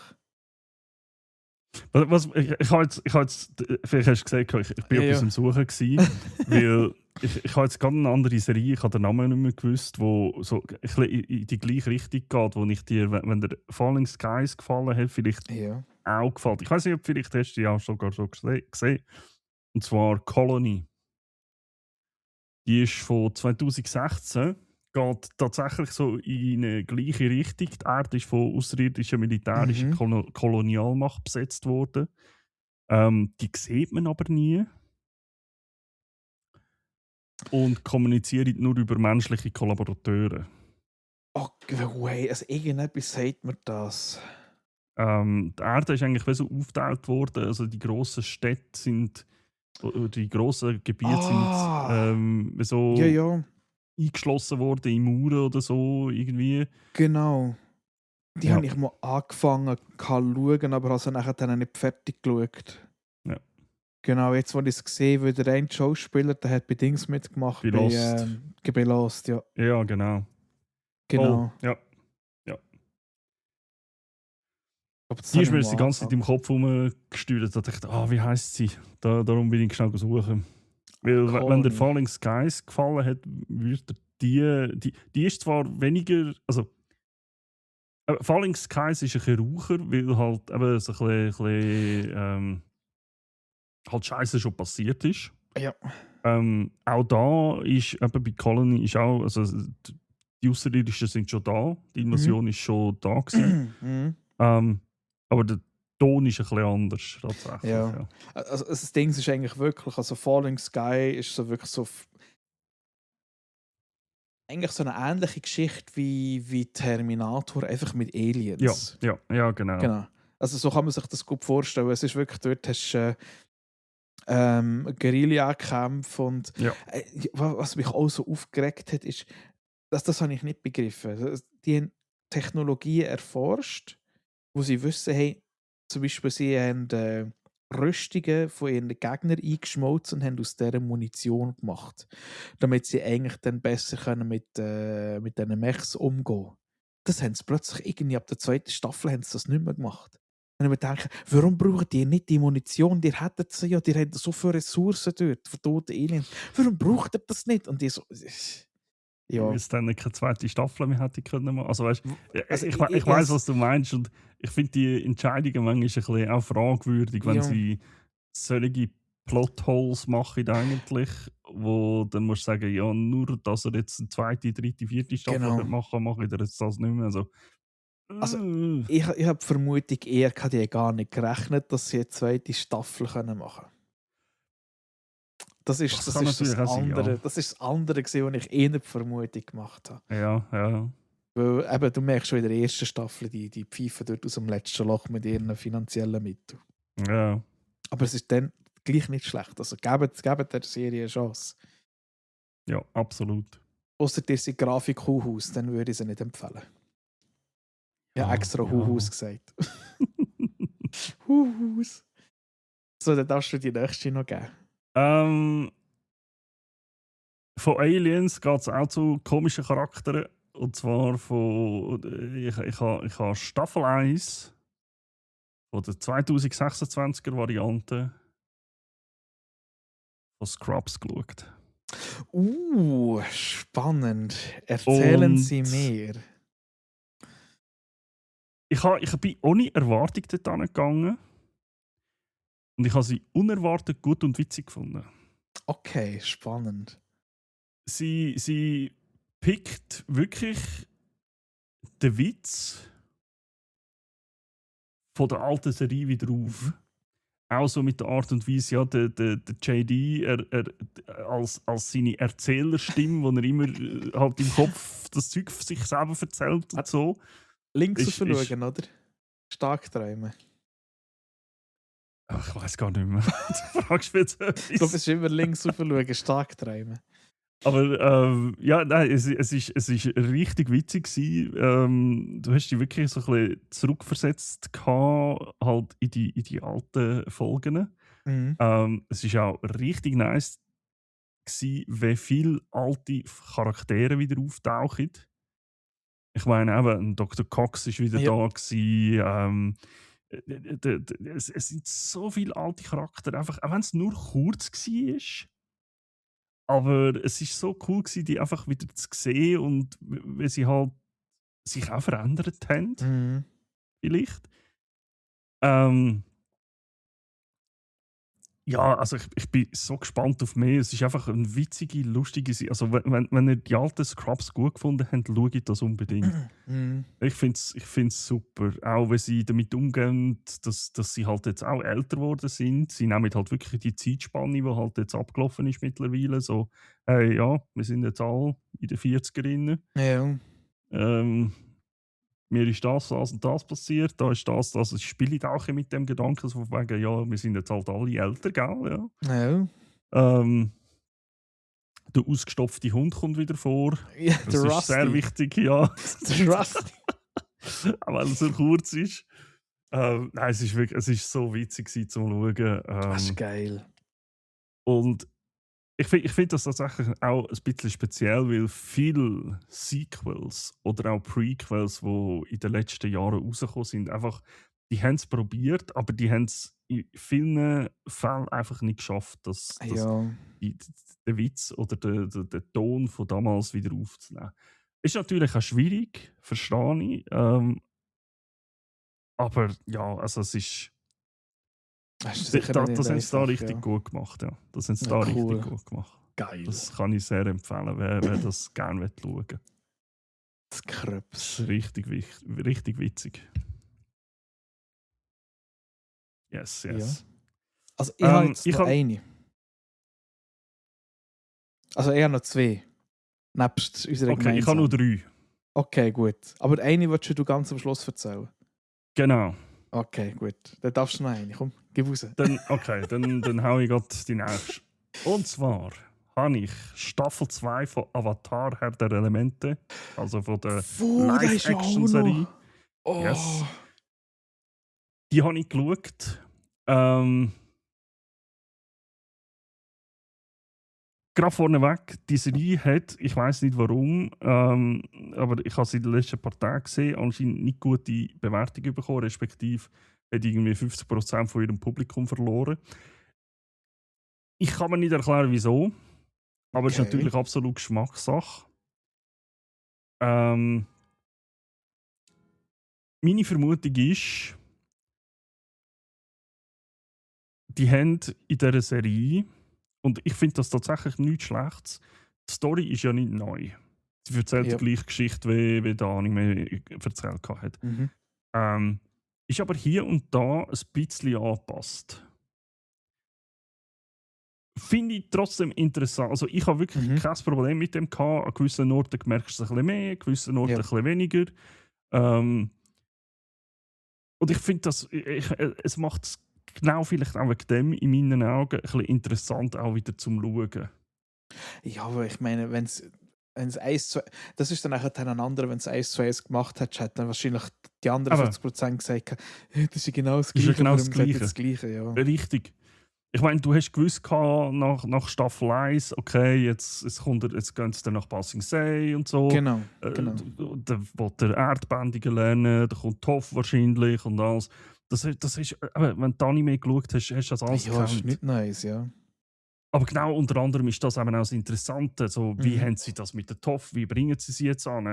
Ich habe jetzt, vielleicht hast du gesagt, ich bin etwas am Suchen gewesen, weil ich habe jetzt gerade eine andere Serie, ich habe den Namen nicht mehr gewusst, wo so ein bisschen in die gleiche Richtung geht, wo ich dir, wenn dir Falling Skies gefallen hat, vielleicht auch gefällt. Ich weiß nicht, ob vielleicht hast du die auch sogar so gesehen. Und zwar Colony. Die ist von 2016. Geht tatsächlich so in eine gleiche Richtung. Die Erde ist von außerirdischer militärischer Kolonialmacht besetzt worden. Die sieht man aber nie. Und kommuniziert nur über menschliche Kollaborateure. Okay, also irgendetwas sagt mir das. Die Erde ist eigentlich wie so aufgeteilt worden. Also die grossen Städte sind, die grossen Gebiete sind so eingeschlossen worden in Mauern oder so irgendwie. Genau. Die habe ich mal angefangen zu schauen, aber habe nachher dann nicht fertig geschaut. Ja. Genau, jetzt, wo ich es gesehen habe, der eine Schauspieler, der hat bei Dings mitgemacht. Bei Lost, ja. Ja, genau. Genau. Oh, ja. Die ist mir die ganze Zeit im Kopf rumgesteuert. Da dachte ich, wie heisst sie? Darum bin ich schnell suchen. Weil wenn der Conny. Falling Skies gefallen hat, würde die ist zwar weniger, also Falling Skies ist ein bisschen raucher, weil halt eben so ein bisschen halt Scheiße schon passiert ist. Ja. Auch da ist eben bei Colony ist auch, also die Außerirdischen sind schon da, die Invasion ist schon da gewesen. Mhm. Aber der Ton ist ein bisschen anders tatsächlich. Ja. Ja. Also das Ding ist eigentlich wirklich, also Falling Sky ist so wirklich so eigentlich so eine ähnliche Geschichte wie Terminator, einfach mit Aliens. Ja, genau. Genau. Also so kann man sich das gut vorstellen. Es ist wirklich, dort hast du Guerillakämpfe und Ja. was mich auch so aufgeregt hat, ist, das habe ich nicht begriffen. Die haben Technologien erforscht, wo sie wissen, hey, zum Beispiel sie haben Rüstungen von ihren Gegnern eingeschmolzen und haben aus dieser Munition gemacht, damit sie eigentlich dann besser können mit diesen Mechs umgehen. Das haben sie plötzlich irgendwie ab der zweiten Staffel haben sie das nicht mehr gemacht. Und ich mir denke, warum braucht ihr nicht die Munition? Ihr hättet sie ja, ihr habt so viele Ressourcen dort, von toten Aliens. Warum braucht ihr das nicht? Und die so, ja. Weil es dann keine zweite Staffel mehr hätte können machen. Also weißt, Also ich weiß, was du meinst, und ich finde die Entscheidungen manchmal ein bisschen auch fragwürdig, wenn Ja. sie solche Plotholes machen eigentlich, wo dann musst du sagen, ja, nur dass er jetzt eine zweite, dritte, vierte Staffel Genau. machen, mache ich dir jetzt das nicht mehr. Also, ich habe die Vermutung eher gehabt, die haben gar nicht gerechnet, dass sie eine zweite Staffel machen können. Das ist kann das natürlich auch sein, andere. ja. Das ist das andere, gewesen, was ich eher die Vermutung gemacht habe. Ja. Weil eben, du merkst schon in der ersten Staffel, die pfeifen dort aus dem letzten Loch mit ihren finanziellen Mitteln. Ja. Aber es ist dann gleich nicht schlecht. Also gebt der Serie eine Chance. Ja, absolut. Ausser dir sind Grafik Huhus, dann würde ich sie nicht empfehlen. Ich habe extra Huhus gesagt. Huhus. So, dann darfst du die nächste noch geben. Von Aliens geht es auch zu komischen Charakteren. Und zwar von. Ich habe Staffel 1 von der 2026er Variante von Scrubs geschaut. Spannend. Erzählen Sie mehr. Ich bin ohne Erwartung dort hingegangen. Und ich habe sie unerwartet gut und witzig gefunden. Okay, spannend. Sie pickt wirklich den Witz von der alten Serie wieder auf. Auch so mit der Art und Weise, ja, der JD als seine Erzählerstimme, wo er immer halt im Kopf das Zeug für sich selber erzählt und so. Links schauen, oder? Stark träumen. Ach, ich weiß gar nicht mehr. Du fragst mich jetzt etwas. Ich glaube, es ist immer links schauen, stark träumen. Aber ja, nein, es ist richtig witzig gewesen. Du hast dich wirklich so ein bisschen zurückversetzt gehabt, halt in die alten Folgen. Mhm. Es ist auch richtig nice gewesen, wie viele alte Charaktere wieder auftauchen. Ich meine eben, Dr. Cox ist wieder da gewesen. Es sind so viele alte Charaktere, einfach, auch wenn es nur kurz war. Aber es war so cool, die einfach wieder zu sehen und wie sie halt sich auch verändert haben. Mhm. Vielleicht. Ja, also ich bin so gespannt auf mehr. Es ist einfach eine witzige, lustige Serie. Also wenn ihr die alten Scrubs gut gefunden habt, schaut das unbedingt. Mhm. Ich find's super. Auch wenn sie damit umgehen, dass sie halt jetzt auch älter geworden sind. Sie nehmen halt wirklich die Zeitspanne, die halt jetzt abgelaufen ist mittlerweile. So, hey, ja, wir sind jetzt alle in den 40ern. Ja. Mir ist das und das passiert, da ist das. Ich spiele auch mit dem Gedanken, so von wegen, ja, wir sind jetzt halt alle älter, gell? Ja. Ja. Der ausgestopfte Hund kommt wieder vor. Ja, Das ist Rusty. sehr wichtig, ja. Der Rusty. Auch weil es so kurz ist. Nein, es ist so witzig gewesen, zum Schauen. Das ist geil. Und ich finde das tatsächlich auch ein bisschen speziell, weil viele Sequels oder auch Prequels, die in den letzten Jahren rausgekommen sind, einfach, die haben es probiert, aber die haben es in vielen Fällen einfach nicht geschafft, Ja, den Witz oder den Ton von damals wieder aufzunehmen. Ist natürlich auch schwierig, verstehe ich. Aber ja, also es ist. das ist sicher nicht Das haben sie da einfach, richtig ja. gut gemacht, ja. Das haben sie Ja, da richtig cool. gut gemacht. Geil. Das kann ich sehr empfehlen, wer das gerne schauen will. Das Das Kröps. ist richtig witzig. Yes, Ja. yes. Also ich habe jetzt Ich noch habe eine. Also eher noch zwei. Nebst unserer okay, ich habe nur gemeinsamen. 3. Okay, gut. Aber eine willst du ganz am Schluss erzählen? Genau. Okay, gut. Dann darfst du noch eine. Komm, gib raus. Dann hau ich gerade die nächste. Und zwar habe ich Staffel 2 von Avatar Herr der Elemente, also von der Puh, da ist ja auch Live-Action-Serie. noch. Oh. Yes. Die habe ich geschaut. Gerade vorneweg, die Serie hat, ich weiß nicht warum, aber ich habe sie in den letzten paar Tagen gesehen, anscheinend nicht gute Bewertungen bekommen, respektive hat irgendwie 50% von ihrem Publikum verloren. Ich kann mir nicht erklären, wieso, aber es ist Okay. natürlich absolut Geschmackssache. Ähm, Meine Vermutung ist, die haben in dieser Serie, und ich finde das tatsächlich nichts Schlechtes, die Story ist ja nicht neu. Sie erzählt Ja. die gleiche Geschichte, wie der Anime erzählt hat. Mhm. Ist aber hier und da ein bisschen angepasst. Finde ich trotzdem interessant. Also ich habe wirklich Mhm. kein Problem mit dem gehabt. An gewissen Orten merkst du es ein bisschen mehr, an gewissen Orten Ja. ein bisschen weniger. Und ich finde, es macht es genau vielleicht auch wegen dem in meinen Augen ein bisschen interessant auch wieder zum Schauen. Ja, aber ich meine, wenn es eins zu das ist dann nachher ein anderer, wenn es 1:1 gemacht hat, hat dann wahrscheinlich die anderen Aber 50% gesagt, das ist genau das ist ja Gleiche, genau warum das sagt ihr Gleiche. das Gleiche, ja. Richtig. Ich meine, du hast gewusst nach Staffel 1, okay, jetzt gehen sie dann nach Passing Say und so. Genau, genau. Da will der Erdbändiger lernen, da kommt Toff wahrscheinlich und alles. Das ist, aber wenn du Anime geschaut hast, hast du das alles Ja, ist gekannt. nicht nice, ja. Aber genau unter anderem ist das eben auch das Interessante. So, wie Mhm. haben sie das mit der Toff, wie bringen sie jetzt an?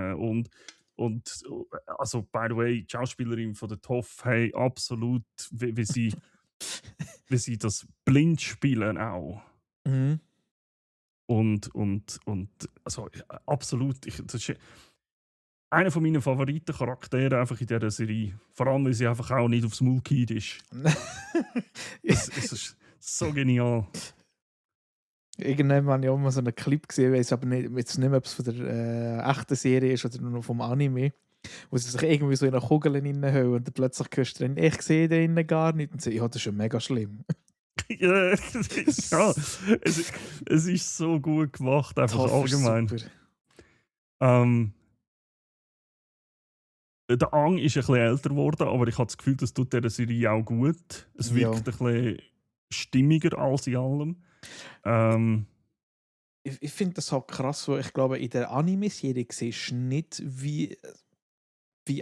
Und also, by the way, die Schauspielerin von der Toff, hey, absolut, wie sie das blind spielen auch. Mhm. Und also absolut, das ist einer von meinen Favoritencharaktere einfach in dieser Serie. Vor allem, weil sie einfach auch nicht aufs Maul geht ist. Es ist so genial. Irgendwann habe ich auch mal so einen Clip gesehen, ich weiß aber nicht, jetzt nicht mehr, ob es von der echten Serie ist oder nur vom Anime, wo sie sich irgendwie so in eine Kugel reinhauen und dann plötzlich hörst du drin, ich sehe den innen gar nicht. Und sie, ja, das ist ja mega schlimm. Ja, es ist so gut gemacht, einfach Tough ist allgemein. super. Der Ang ist ein bisschen älter geworden, aber ich habe das Gefühl, das tut dieser Serie auch gut. Es wirkt Ja. ein bisschen stimmiger als in allem. Ich finde das halt krass, weil ich glaube, in der Anime-Serie siehst du nicht, wie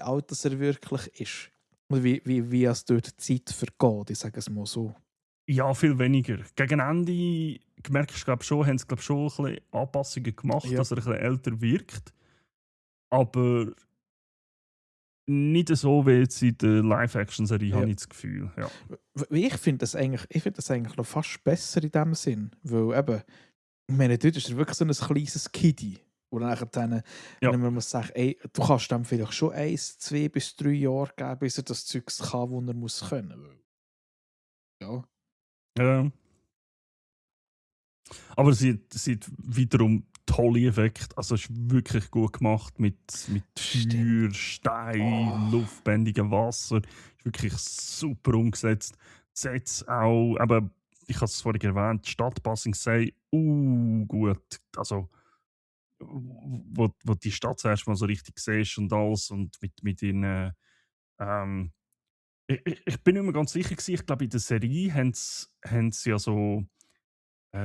alt das er wirklich ist. Und wie es dort die Zeit vergeht, ich sage es mal so. Ja, viel weniger. Gegen Ende merkst du, haben sie schon ein bisschen Anpassungen gemacht, Ja. dass er ein bisschen älter wirkt. Aber nicht so wie jetzt in der Live-Action-Serie, Ja. habe ich das Gefühl. Ja. Ich finde das eigentlich noch fast besser in dem Sinn, weil eben, ich meine, dort ist er wirklich so ein kleines Kiddie. Oder nachher dann, Ja. wenn man muss sagen, ey, du kannst dem vielleicht schon 1, 2 bis 3 Jahre geben, bis er das Zeug kann, das er muss können. Ja. Ja. Aber sie hat wiederum tolle Effekte. Also es ist wirklich gut gemacht mit Feuer, Stein, luftbändigem Wasser. Ist wirklich super umgesetzt. Die Sets auch, aber ich habe es vorhin erwähnt, die Stadt Passing Say, gut. Also wo die Stadt zuerst mal so richtig siehst und alles und mit ihren ich bin nicht mehr ganz sicher gewesen. Ich glaube, in der Serie haben sie ja so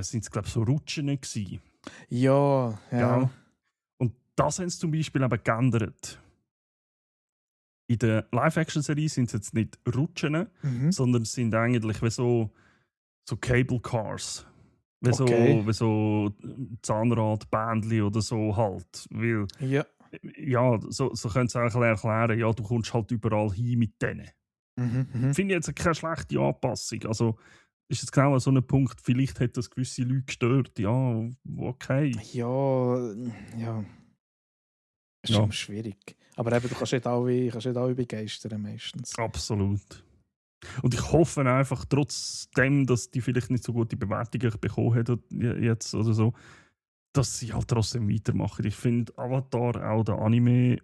sind es glaube so Rutschen gewesen. Ja, ja. Gell? Und das haben sie zum Beispiel eben geändert. in der Live-Action-Serie sind es jetzt nicht Rutschen, sondern es sind eigentlich wie so Cable Cars. Okay. Wie so Zahnradbändchen oder so halt. Weil, Ja. ja, so können sie auch erklären, ja, du kommst halt überall hin mit denen. Finde ich jetzt keine schlechte Anpassung. Also ist jetzt genau an so einem Punkt, vielleicht hat das gewisse Leute gestört. Ja, okay. Ja, ja. Ist Ja. schon schwierig. Aber eben, du kannst nicht alle begeistern meistens. Absolut. Und ich hoffe einfach trotzdem, dass die vielleicht nicht so gute Bewertungen bekommen hat jetzt oder so, dass sie halt trotzdem weitermachen. Ich finde Avatar, auch der Anime,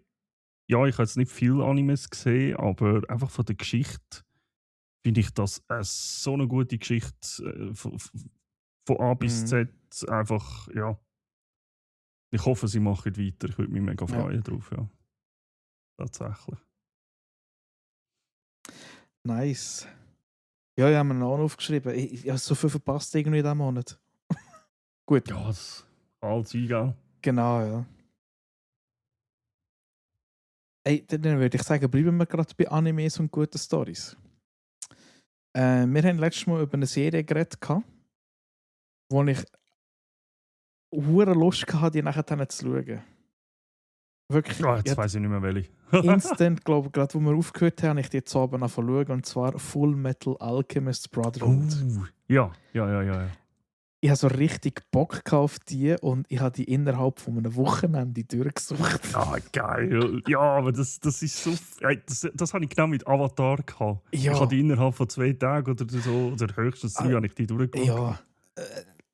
ja, ich habe jetzt nicht viele Animes gesehen, aber einfach von der Geschichte finde ich das so eine gute Geschichte von A bis Z. Einfach, ja. Ich hoffe, sie machen weiter. Ich würde mich mega freuen drauf, ja. Tatsächlich. Nice. Ja, ich habe mir noch aufgeschrieben. Ich habe so viel verpasst irgendwie in diesem Monat. Gut. Ja, das alles eingehen. Genau, ja. Ey, dann würde ich sagen, bleiben wir gerade bei Animes und guten Storys. Wir haben letztes Mal über eine Serie geredet, wo ich hure Lust hatte, die nachher zu schauen. Wirklich. Oh, jetzt weiss ich nicht mehr welche. Instant, glaube ich, gerade wo wir aufgehört haben, ich die jetzt Abend schauen, und zwar Full Metal Alchemist Brotherhood. Ja. Ich hatte so richtig Bock auf die und ich habe die innerhalb von einem Wochenende durchgesucht. Ah, geil. Ja, aber das ist so. Das habe ich genau mit Avatar gehabt. Ja. Ich habe die innerhalb von 2 Tagen oder so, oder höchstens 3 habe ich die durchgeschaut. Ja.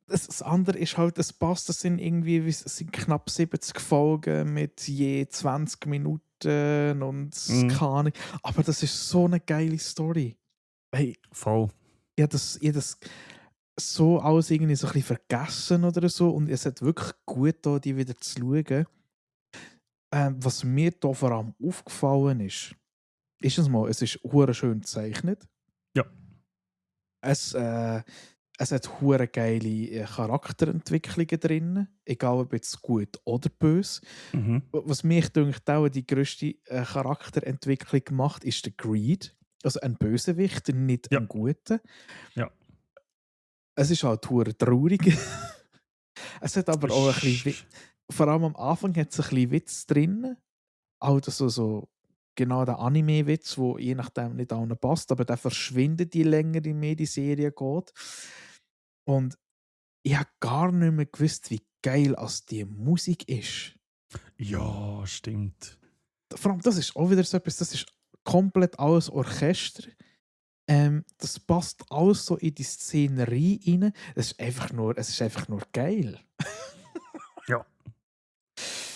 Das andere ist halt, es passt, es sind irgendwie es sind knapp 70 Folgen mit je 20 Minuten und keine Ahnung. Aber das ist so eine geile Story. Hey, voll. Ich habe das so alles irgendwie so ein bisschen vergessen oder so und es hat wirklich gut da, die wieder zu schauen. Was mir da vor allem aufgefallen ist es ist hure schön gezeichnet. Ja. Es hat hure geile Charakterentwicklungen drin, egal ob jetzt gut oder böse. Was mich denkt, auch die grösste Charakterentwicklung gemacht, ist der Greed. Also ein Bösewicht, nicht ein guter. Ja. Es ist halt hure traurig. Es hat aber auch ein bisschen, vor allem am Anfang hat es ein bisschen Witz drin. Also so genau der Anime-Witz, der je nachdem nicht allen passt, aber der verschwindet, je länger die Serie geht. Und ich habe gar nicht mehr gewusst, wie geil die Musik ist. Ja, stimmt. Vor allem, das ist auch wieder so etwas, das ist komplett alles Orchester. Das passt alles so in die Szenerie rein. Es ist einfach nur geil. Ja.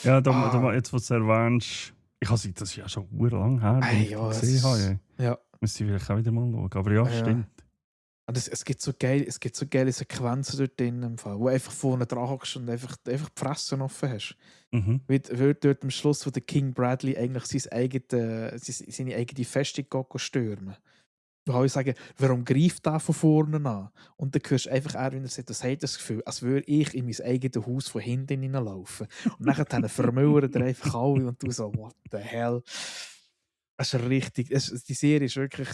Ja, jetzt, was du erwähnst, ich habe das ja schon lange her, als ich das gesehen habe. Ja. Müsste ich vielleicht auch wieder mal schauen. Aber ja, stimmt. Und es gibt so geile Sequenzen dort drin, im Fall, wo einfach vorne dran hockst und einfach die Fresse offen hast. Wie dort am Schluss, wo der King Bradley eigentlich seine eigene Festung stürmen. Wo ich sagen, warum greift der von vorne an? Und dann hörst du einfach wie er sagt, das hat das Gefühl, als würde ich in mein eigenes Haus von hinten hineinlaufen. Und nachher vermauert er einfach alle und du so, what the hell? Das ist richtig, die Serie ist wirklich.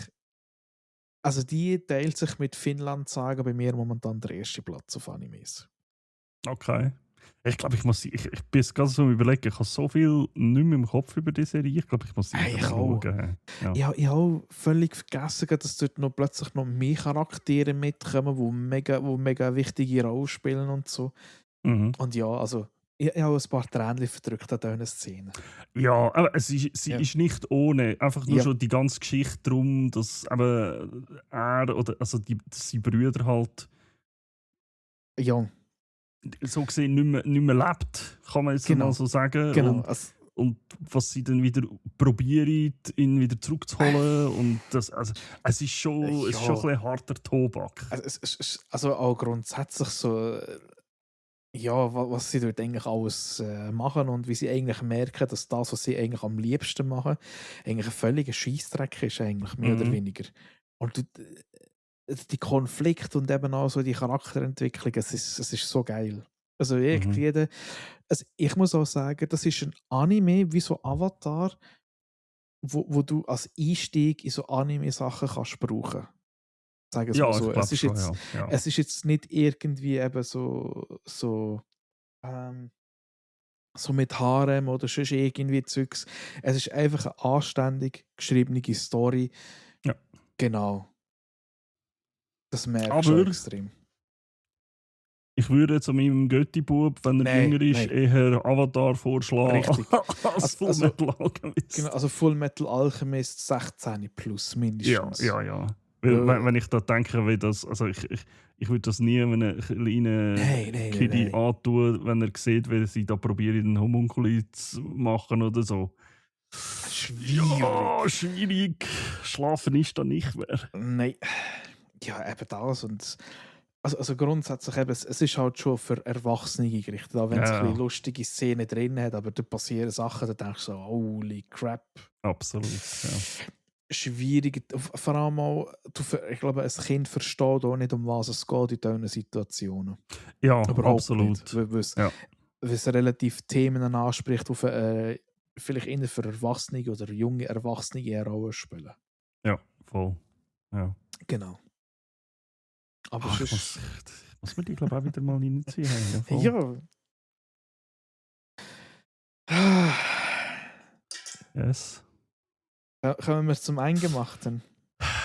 Also die teilt sich mit Finnland, sagen bei mir momentan der erste Platz auf Animes. Okay. Ich glaube, ich bin jetzt gerade so am Überlegen, ich habe so viel nicht mehr im Kopf über diese Serie. Ich glaube, ich muss sie schauen. Ja. Ich habe völlig vergessen, dass dort noch plötzlich noch mehr Charaktere mitkommen, die mega wichtige Rolle spielen und so. Und ja, also ich habe ein paar Tränen verdrückt an diesen Szenen. Ja, aber sie ist nicht ohne. Einfach nur schon die ganze Geschichte darum, dass eben er oder seine Brüder halt so gesehen nicht mehr lebt, kann man jetzt mal so sagen. Genau. Und was sie dann wieder probieren, ihn wieder zurückzuholen. Und das, es ist schon ein bisschen harter Tobak. Also auch grundsätzlich so, was sie dort eigentlich alles machen und wie sie eigentlich merken, dass das, was sie eigentlich am liebsten machen, eigentlich ein völliger Scheissdreck ist, eigentlich, mehr oder weniger. Und die Konflikte und eben auch so die Charakterentwicklung, es ist so geil. Also ich muss auch sagen, das ist ein Anime wie so Avatar, wo du als Einstieg in so Anime-Sachen kannst brauchen. Sagen wir es Ja, mal ich so. glaube schon, ja. Ja. Es ist jetzt nicht irgendwie eben ähm, so mit Harem oder sonst irgendwie Zeugs. Es ist einfach eine anständig geschriebene Story. Ja. Genau. Das merkst du schon Aber extrem. ich würde zu meinem Götti-Bub, wenn er Nein, jünger ist, nein. eher Avatar vorschlagen Richtig. als Also, Fullmetal Alchemist. genau, also Full Metal Alchemist 16 plus Ja, mindestens. ja. Weil, wenn ich da denke, wie das, also ich würde das nie einem kleinen Kiddie Nein. antun, wenn er sieht, wie sie da probieren, einen Homunkuli zu machen oder so. Schwierig. Ja, schwierig. Schlafen ist da nicht mehr. Nein. Ja, eben das. Und also grundsätzlich eben, es ist halt schon für Erwachsene gerichtet, auch wenn es ein bisschen lustige Szenen drin hat, aber da passieren Sachen, da denkst du so, holy crap. Absolut, ja. Schwierig, vor allem auch, ich glaube, ein Kind versteht auch nicht, um was es geht in diesen Situationen. Ja, Überhaupt absolut. nicht, weil es relativ Themen anspricht, die vielleicht eher für Erwachsene oder junge Erwachsene eine Rolle spielen. Ja, voll. Ja. Genau. Aber ich muss mir die, glaube ich, auch wieder mal reinziehen. Ja. Yes. Kommen wir zum Eingemachten.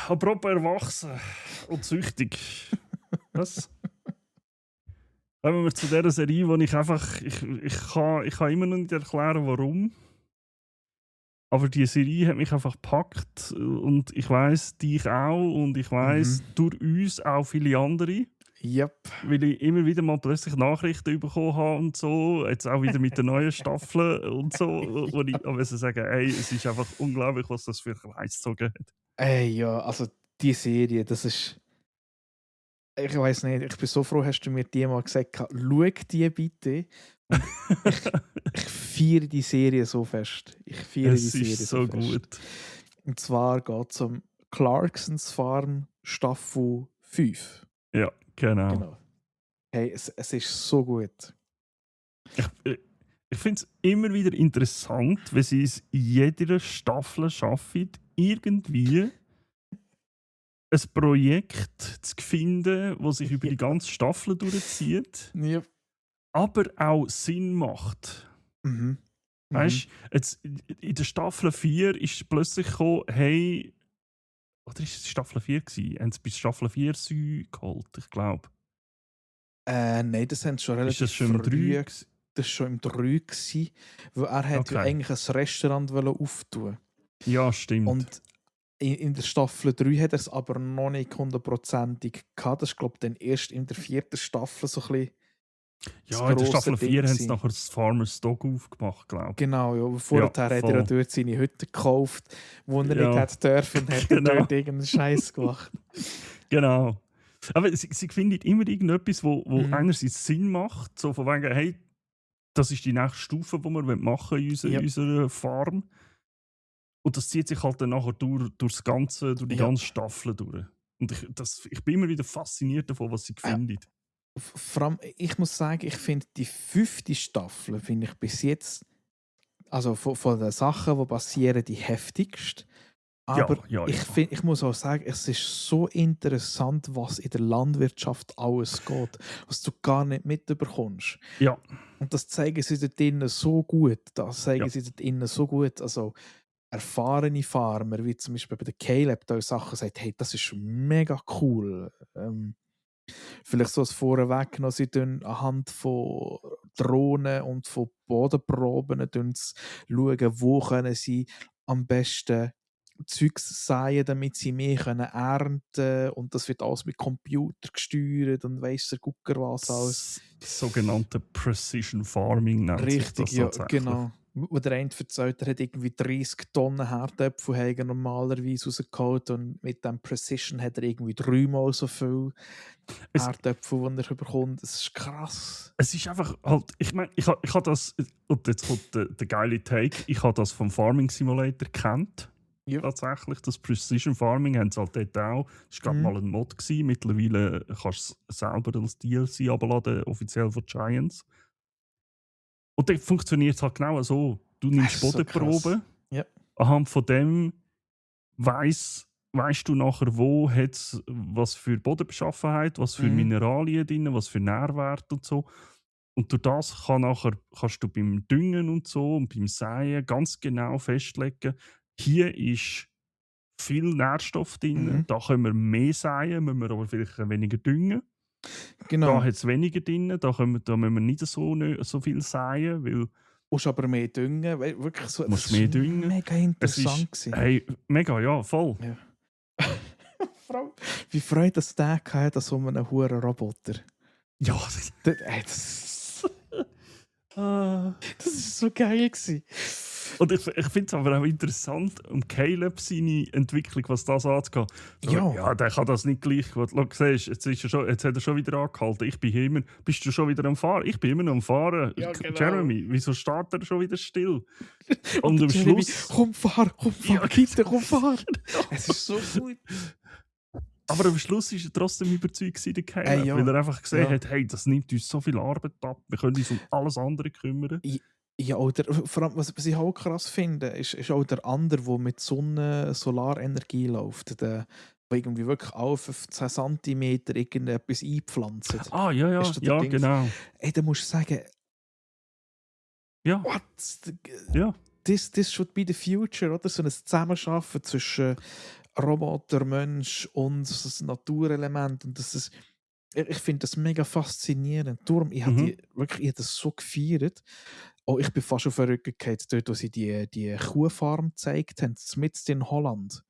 Apropos erwachsen und süchtig. Was? Kommen wir zu dieser Serie, wo ich einfach. Ich kann immer noch nicht erklären, warum. Aber die Serie hat mich einfach gepackt. Und ich weiss, dich auch. Und ich weiss, durch uns auch viele andere. Yep. Weil ich immer wieder mal plötzlich Nachrichten bekommen habe und so. Jetzt auch wieder mit den neuen Staffeln und so. Wo ich aber sagen, ey, es ist einfach unglaublich, was das für Kreis gezogen hat. Ey, ja, also die Serie, das ist. Ich weiß nicht, ich bin so froh, hast du mir die mal gesagt, schau die bitte. Und ich feiere die Serie so fest. Es ist so gut. Und zwar geht es um Clarksons Farm Staffel 5. Ja, genau. Hey, es ist so gut. Ich finde es immer wieder interessant, wenn sie es in jeder Staffel schaffen, irgendwie ein Projekt zu finden, das sich über die ganze Staffel durchzieht, aber auch Sinn macht. Weißt du, jetzt in der Staffel 4 ist plötzlich gekommen, hey, oder ist es Staffel 4 gewesen? Haben sie bis Staffel 4 geholt, ich glaube. Nein, das haben sie schon relativ ist das schon früh. im 3? Das war schon im 3 gewesen, weil er hat ja eigentlich ein Restaurant auftun. Ja, stimmt. Und in der Staffel 3 hat er es aber noch nicht 100%ig gehabt. Das ist, glaube ich, dann erst in der 4. Staffel so ein bisschen. Ja, in der Staffel 4 haben sie nachher das Farmer's Dog aufgemacht, glaube ich. Genau, ja. Vorher hat er dort seine Hütte gekauft, wo er nicht hätte dürfen, und hat dort irgendeinen Scheiß gemacht. Genau. Aber sie findet immer irgendetwas, wo einerseits Sinn macht, so von wegen, hey, das ist die nächste Stufe, die wir machen in unserer Farm. Und das zieht sich halt dann nachher durch die ganze Staffel durch. Und ich bin immer wieder fasziniert davon, was sie findet. Vor allem, ich muss sagen, ich finde die 5. Staffel finde ich bis jetzt, also von den Sachen, die passieren, die heftigste. Aber ich muss auch sagen, es ist so interessant, was in der Landwirtschaft alles geht, was du gar nicht mitbekommst. Ja. Und das zeigen sie dort innen so gut. Also erfahrene Farmer, wie zum Beispiel bei der Caleb, da Sachen sagt, hey, das ist mega cool. Vielleicht so als Vorweg noch, sie tun anhand von Drohnen und von Bodenproben schauen, wo können sie am besten Zeugs säen, damit sie mehr ernten können. Und das wird alles mit Computer gesteuert und weiss der Gucker was alles. Das sogenannte Precision Farming nennt sich das tatsächlich. Genau. Wo der eine erzählt, er hat irgendwie 30 Tonnen Herdöpfel normalerweise rausgeholt und mit dem Precision hat er irgendwie 3-mal so viel Herdöpfel, die er bekommt. Das ist krass. Es ist einfach halt, ich meine, ich habe das, und jetzt kommt der geile Take, ich habe das vom Farming Simulator gekannt. Ja. Tatsächlich, das Precision Farming haben sie halt dort auch. Das war gerade mal ein Mod gewesen. Mittlerweile kannst du es selber als DLC abladen, offiziell von Giants. Und dann funktioniert es halt genau so. Du nimmst Bodenproben anhand von dem weißt du nachher, wo hat es was für Bodenbeschaffenheit, was für Mhm. Mineralien drin, was für Nährwert und so. Und durch das kannst du beim Düngen und so und beim Säen ganz genau festlegen, hier ist viel Nährstoff drin, Mhm. da können wir mehr säen, müssen wir aber vielleicht weniger düngen. Da Genau. hat es weniger drin, da müssen wir nicht so viel säen, weil Musst aber mehr düngen. Wirklich so, du musst das mehr war düngen. mega Es ist, interessant. Gewesen. hey, mega, ja, voll. Ja. Wie freut das der hatte, an so einem huren Roboter? Ja, Ah. Das ist so geil gewesen. Und ich finde es aber auch interessant, um Caleb seine Entwicklung, was das angeht. Ja. Ja, der kann das nicht gleich gut. Schau, siehst, jetzt hat er schon wieder angehalten. Ich bin hier immer. Bist du schon wieder am Fahren? Ich bin immer noch am Fahren. Ja, genau. Jeremy, wieso steht er schon wieder still? Und am Jeremy, Schluss. komm, fahr, Ja, bitte, komm, fahr. Es ist so gut. Aber am Schluss war er trotzdem überzeugt, gewesen, der Caleb, Ja. weil er einfach gesehen Ja. hat, hey, das nimmt uns so viel Arbeit ab, wir können uns um alles andere kümmern. Ja, oder vor allem, was ich auch krass finde, ist auch der andere, der mit Solarenergie läuft. Der irgendwie wirklich auf 15 cm irgendetwas einpflanzt. Ah, ja, Ist das der ja, Dings? genau. Ey, da musst du sagen, Ja, what? ja. This should be the future, oder? So ein Zusammenarbeiten zwischen Roboter, Mensch und das Naturelement. Und das ist, ich finde das mega faszinierend. Darum, ich habe das so gefeiert. Oh, ich bin fast auf den Rücken gefallen, dort, wo sie die Kuhfarm gezeigt haben, mitten in Holland.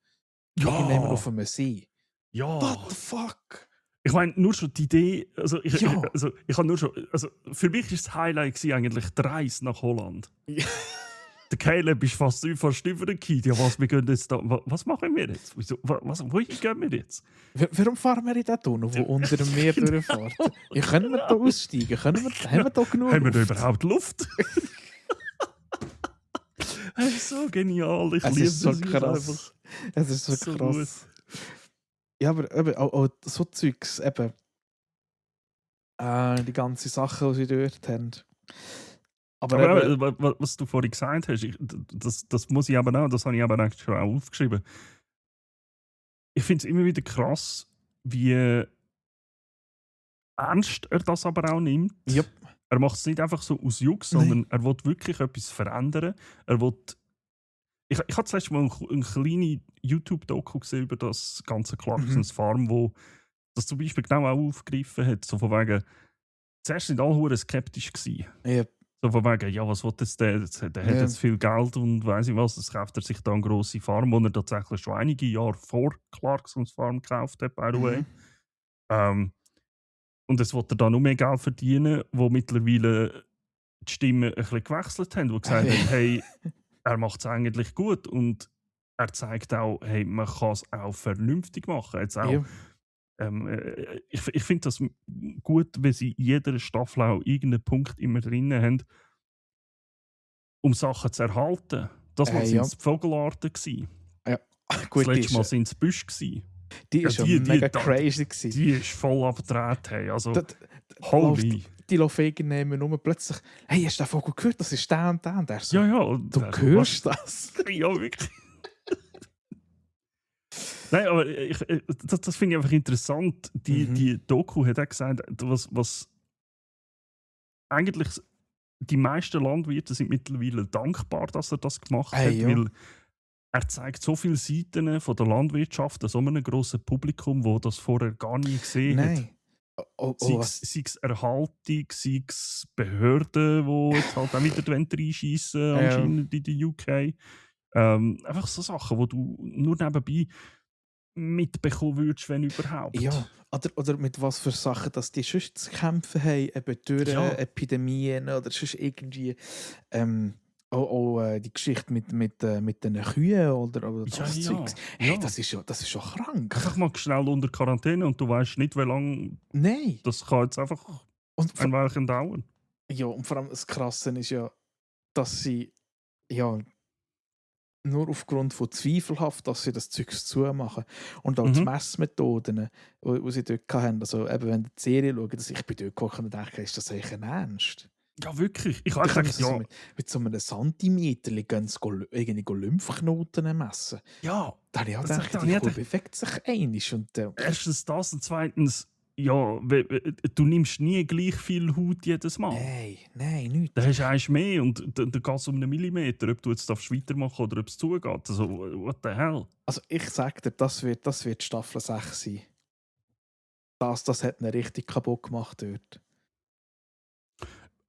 Irgendjemand auf einem See. Ja. What the fuck? Ich meine, nur schon die Idee, ich Ja. habe nur schon, für mich war das Highlight gewesen, eigentlich die Reise nach Holland. Ja. Der Caleb ist fast übergefallen. Ja, wir gehen jetzt da, was machen wir jetzt? Wohin gehen wir jetzt? Warum fahren wir in den Tunnel, wo unter dem Meer durchfährt? Ja, können wir da aussteigen? Haben wir da genug Haben wir da Luft? überhaupt Luft? Das ist so genial, ich Es liebe ist so das krass. einfach. Es ist so So krass. Ja, aber eben, auch so Zeugs, eben. Die ganze Sache, die sie dort haben. Aber eben, was du vorhin gesagt hast, das muss ich aber auch, das habe ich aber eigentlich schon auch aufgeschrieben. Ich finde es immer wieder krass, wie ernst er das aber auch nimmt. Yep. Er macht es nicht einfach so aus Jux, Nein. sondern er will wirklich etwas verändern. Er will. Ich habe das letzte Mal eine kleine YouTube-Doku gesehen über das ganze Clarksons Farm, wo das zum Beispiel genau auch aufgegriffen hat. So von wegen, zuerst sind alle hure skeptisch gewesen. Yep. So von wegen, ja, was will jetzt der? Der hat jetzt viel Geld und weiss ich was, jetzt kauft er sich da eine grosse Farm, die er tatsächlich schon einige Jahre vor Clarksons Farm gekauft hat, by the way. Und jetzt will er da noch mehr Geld verdienen, wo mittlerweile die Stimmen ein bisschen gewechselt haben, die gesagt haben, hey, er macht es eigentlich gut und er zeigt auch, hey, man kann es auch vernünftig machen. Jetzt auch, Ja. ich finde das gut, wenn sie in jeder Staffel auch irgendeinen Punkt immer drin haben, um Sachen zu erhalten. Das Mal sind es die Vogelarten gewesen. Gut, das letzte Mal sind es Büsche gewesen. Die ist ja mega crazy gewesen. Die ist voll abgedreht. Hey. Also, holy. Die laufen irgendwann rum plötzlich, hey, hast du den Vogel gehört? Das ist der und der. Und der so, ja. Und du hörst das? Ja, wirklich. Nein, aber das finde ich einfach interessant. Die Doku hat auch gesagt, was eigentlich die meisten Landwirte sind mittlerweile dankbar, dass er das gemacht hat, weil er zeigt so viele Seiten von der Landwirtschaft an so einem grossen Publikum, wo das vorher gar nie gesehen hat. Sei es Erhaltung, sei es Behörden, die jetzt halt auch wieder die Wände reinschiessen, anscheinend in der UK. Einfach so Sachen, die du nur nebenbei mitbekommen würdest, wenn überhaupt. Ja, oder mit was für Sachen, dass die sonst zu kämpfen haben, eben durch Epidemien oder sonst irgendwie die Geschichte mit den Kühen oder das Zeugs. Hey, das ist schon krank. Einfach mal schnell unter Quarantäne und du weißt nicht, wie lange. Nein. Das kann jetzt einfach ein Weilchen dauern. Ja, und vor allem das Krasse ist ja, dass sie nur aufgrund von zweifelhaft, dass sie das Zeug zumachen. Und auch die Messmethoden, die sie dort hatten. Also eben, wenn die Serie schauen, dass ich bei dort gekocht und denke, ist das eigentlich ein Ernst? Ja, wirklich. Ich Da habe können gesagt, sie so ja, mit so einem Zentimeter irgendwie Lymphknoten messen. ja. Da habe ich auch Das, gedacht, da die habe ich Kuh gedacht, bewegt sich einmal und erstens das und zweitens, ja, du nimmst nie gleich viel Haut jedes Mal. nein, Da nichts. hast du eins mehr und da geht es um einen Millimeter, ob du jetzt weitermachen darfst oder ob es zugeht. Also, what the hell? Also ich sage dir, das wird Staffel 6 sein. Das hat ihn richtig kaputt gemacht dort.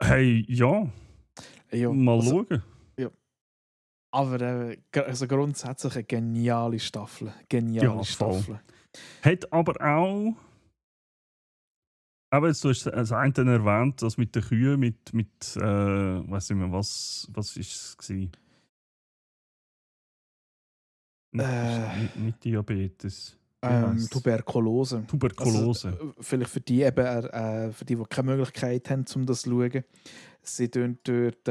Hey, ja, Ja, mal also, schauen. ja. Aber also grundsätzlich eine geniale Staffel. Geniale Ja, voll. Staffel. Hat aber auch, aber jetzt, du hast das eine erwähnt, das mit den Kühen, weiß nicht mehr, was ist es gewesen? Nicht Diabetes. Wie heisst es? Tuberkulose. Also Tuberkulose. vielleicht für die keine Möglichkeit haben, um das zu schauen. Sie tun dort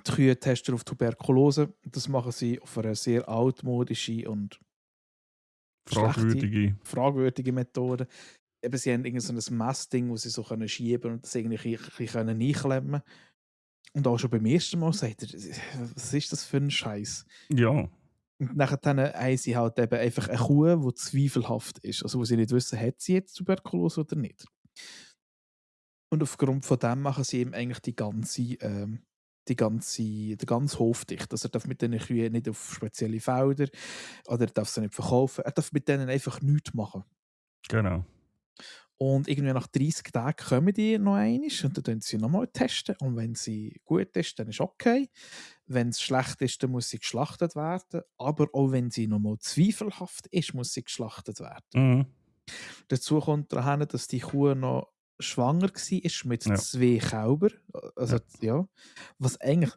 die Kühe testen auf Tuberkulose. Das machen sie auf eine sehr altmodische und schlechte, Fragwürdige. fragwürdige Methode. Eben, sie haben irgend so ein Messding, wo sie so können schieben und das irgendwie ein bisschen einklemmen können. Und auch schon beim ersten Mal sagt er, was ist das für ein Scheiß? Ja. Und nachher haben sie halt eben einfach eine Kuh, die zweifelhaft ist. Also wo sie nicht wissen, hat sie jetzt Tuberkulose oder nicht. Und aufgrund von dem machen sie eben eigentlich den ganzen Hof dicht. Also er darf mit diesen Kühen nicht auf spezielle Felder oder er darf sie nicht verkaufen. Er darf mit denen einfach nichts machen. Genau. Und irgendwie nach 30 Tagen kommen die noch einmal und dann testen sie nochmal testen. Und wenn sie gut ist, dann ist okay. Wenn es schlecht ist, dann muss sie geschlachtet werden. Aber auch wenn sie nochmal zweifelhaft ist, muss sie geschlachtet werden. Mhm. Dazu kommt daher, dass die Kuh noch schwanger war mit Ja. 2 Kälbern. Also, ja. Was eigentlich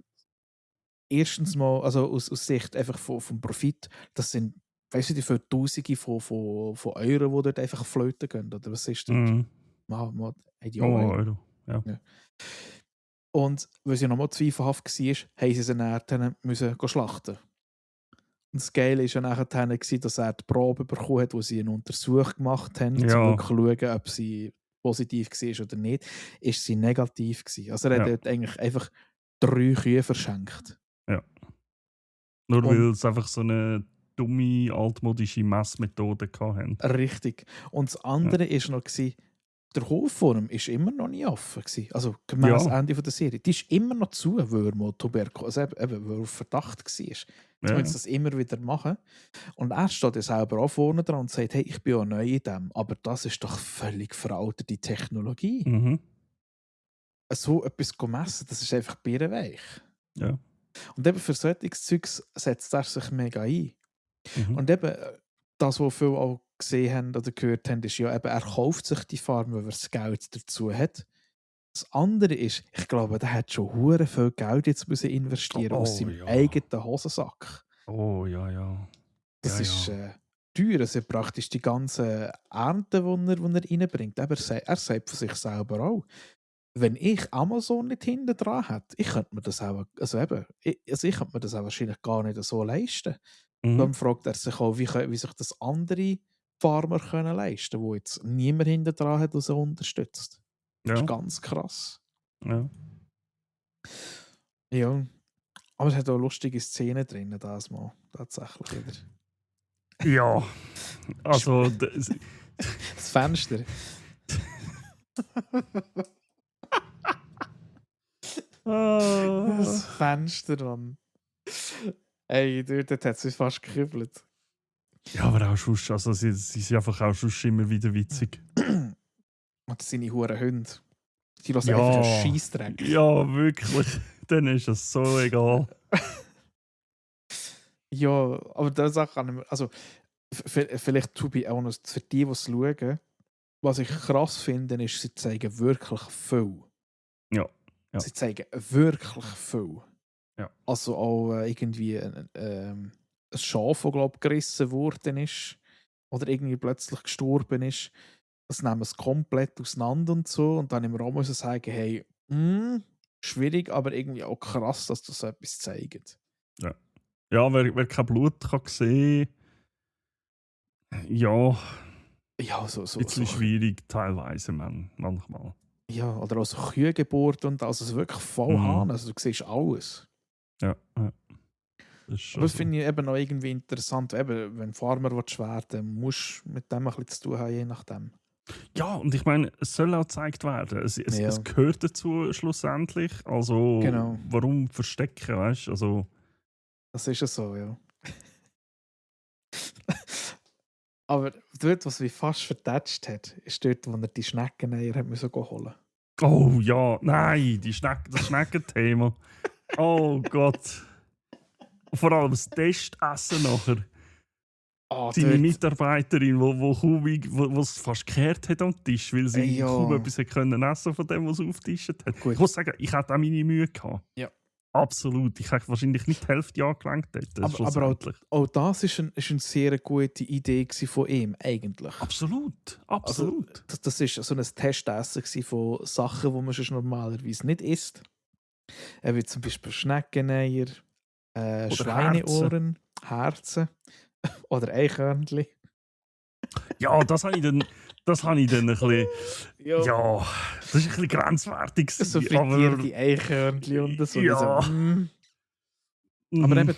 erstens mal, also aus Sicht einfach vom Profit, das sind, weißt du, wie viele Tausende von Euro, die dort einfach flöten gehen. Oder was ist das? Mhm. Haben die Oh, auch Euro? Euro. Ja. Ja. Und weil sie nochmal zweifelhaft war, haben sie dann müssen schlachten. Und das Geile war ja nachher, dass er die Probe bekommen hat, wo sie einen Untersuch gemacht haben, um Ja. wirklich zu schauen, ob sie positiv war oder nicht. Ist sie negativ gewesen. Also er hat Ja. dort eigentlich einfach 3 Kühe verschenkt. Ja. Nur Und- weil es einfach so eine dumme, altmodische Messmethode hatten. Richtig. Und das andere war noch, der Hofform war immer noch nicht offen gewesen. Also gemäss Ja. Ende der Serie. Die ist immer noch zu, weil er mal Tuberkulose, also eben, weil er auf Verdacht war. Jetzt Ja. müssen sie das immer wieder machen. Und er steht ja selber auch vorne dran und sagt, hey, ich bin auch neu in dem, aber das ist doch völlig veraltete Technologie. Mhm. So etwas zu messen, das ist einfach birrenweich. Ja. Und eben für solches Zeugs setzt er sich mega ein. Mhm. Und eben, das, was viele auch gesehen haben oder gehört haben, ist ja eben, er kauft sich die Farm, weil er das Geld dazu hat. Das andere ist, ich glaube, der hat schon hure viel Geld jetzt müssen investieren aus seinem ja. eigenen Hosensack. Oh, ja. Das Ja, ist ja. teuer. Also praktisch die ganze Ernte, die er reinbringt. Aber er sagt von sich selber auch, wenn ich Amazon nicht hinten dran hätte, ich könnte mir das auch, ich könnte mir das auch wahrscheinlich gar nicht so leisten. Mhm. Dann fragt er sich auch, wie sich das andere Farmer können leisten können, wo jetzt niemand hinten dran hat, der sie unterstützt. Das Ja. ist ganz krass. Ja. Ja. Aber es hat auch lustige Szenen drin, das mal. Tatsächlich wieder. Ja. Also, Das Fenster. Das Fenster an. Ey, dort hat es mich fast gekribbelt. Ja, aber auch sonst, also sie sind einfach auch sonst immer wieder witzig. Und seine huren Hunde. Die lassen Ja. einfach einen Scheissdreck. Ja, wirklich. Dann ist es so egal. Ja, aber das auch kann ich mir, also vielleicht to be honest, für die es schauen, was ich krass finde, ist, sie zeigen wirklich viel. Ja. Sie zeigen wirklich viel. Ja. Also auch irgendwie ein Schaf, das glaube gerissen worden ist oder irgendwie plötzlich gestorben ist. Das nehmen sie komplett auseinander und so. Und dann im Raum müssen sagen, hey, schwierig, aber irgendwie auch krass, dass das so etwas zeigt. Ja, wer kein Blut kann sehen, ja, Ja, so. ein bisschen schwierig teilweise manchmal. Ja, oder auch so Kühengeburt und also wirklich voll Hahn. Also du siehst alles. Ja. Das ist schon Aber das so. finde ich eben auch irgendwie interessant. Eben, wenn du Farmer werden willst, musst du mit dem ein bisschen zu tun haben, je nachdem. Ja, und ich meine, es soll auch gezeigt werden. Es Ja, gehört dazu schlussendlich. Also, genau. warum verstecken, weißt du? Also, Das ist ja so, ja. Aber dort, was mich fast vertätscht hat, ist dort, wo er die Schneckeneier hat müssen holen. oh ja, nein, das Schneckenthema. Oh Gott. Vor allem das Testessen nachher. Ah, Seine dort. Mitarbeiterin, wo es fast gekehrt hat am Tisch, weil sie Ja. kaum etwas hat können essen von dem, was sie aufgetischt hat. Gut. Ich muss sagen, ich hatte auch meine Mühe gehabt. Ja. Absolut. Ich hätte wahrscheinlich nicht die Hälfte angelenkt dort. Aber auch das ist eine sehr gute Idee von ihm, eigentlich. Absolut. Also, das ist so ein Testessen von Sachen, die man sonst normalerweise nicht isst. Wie zum Beispiel Schneckeneier, Schweineohren, Herzen oder Eichhörnchen. Ja, das habe ich dann ein bisschen. Ja, das ist ein bisschen grenzwertig. So frittierte Eichhörnchen und so. Ja. So, Aber eben,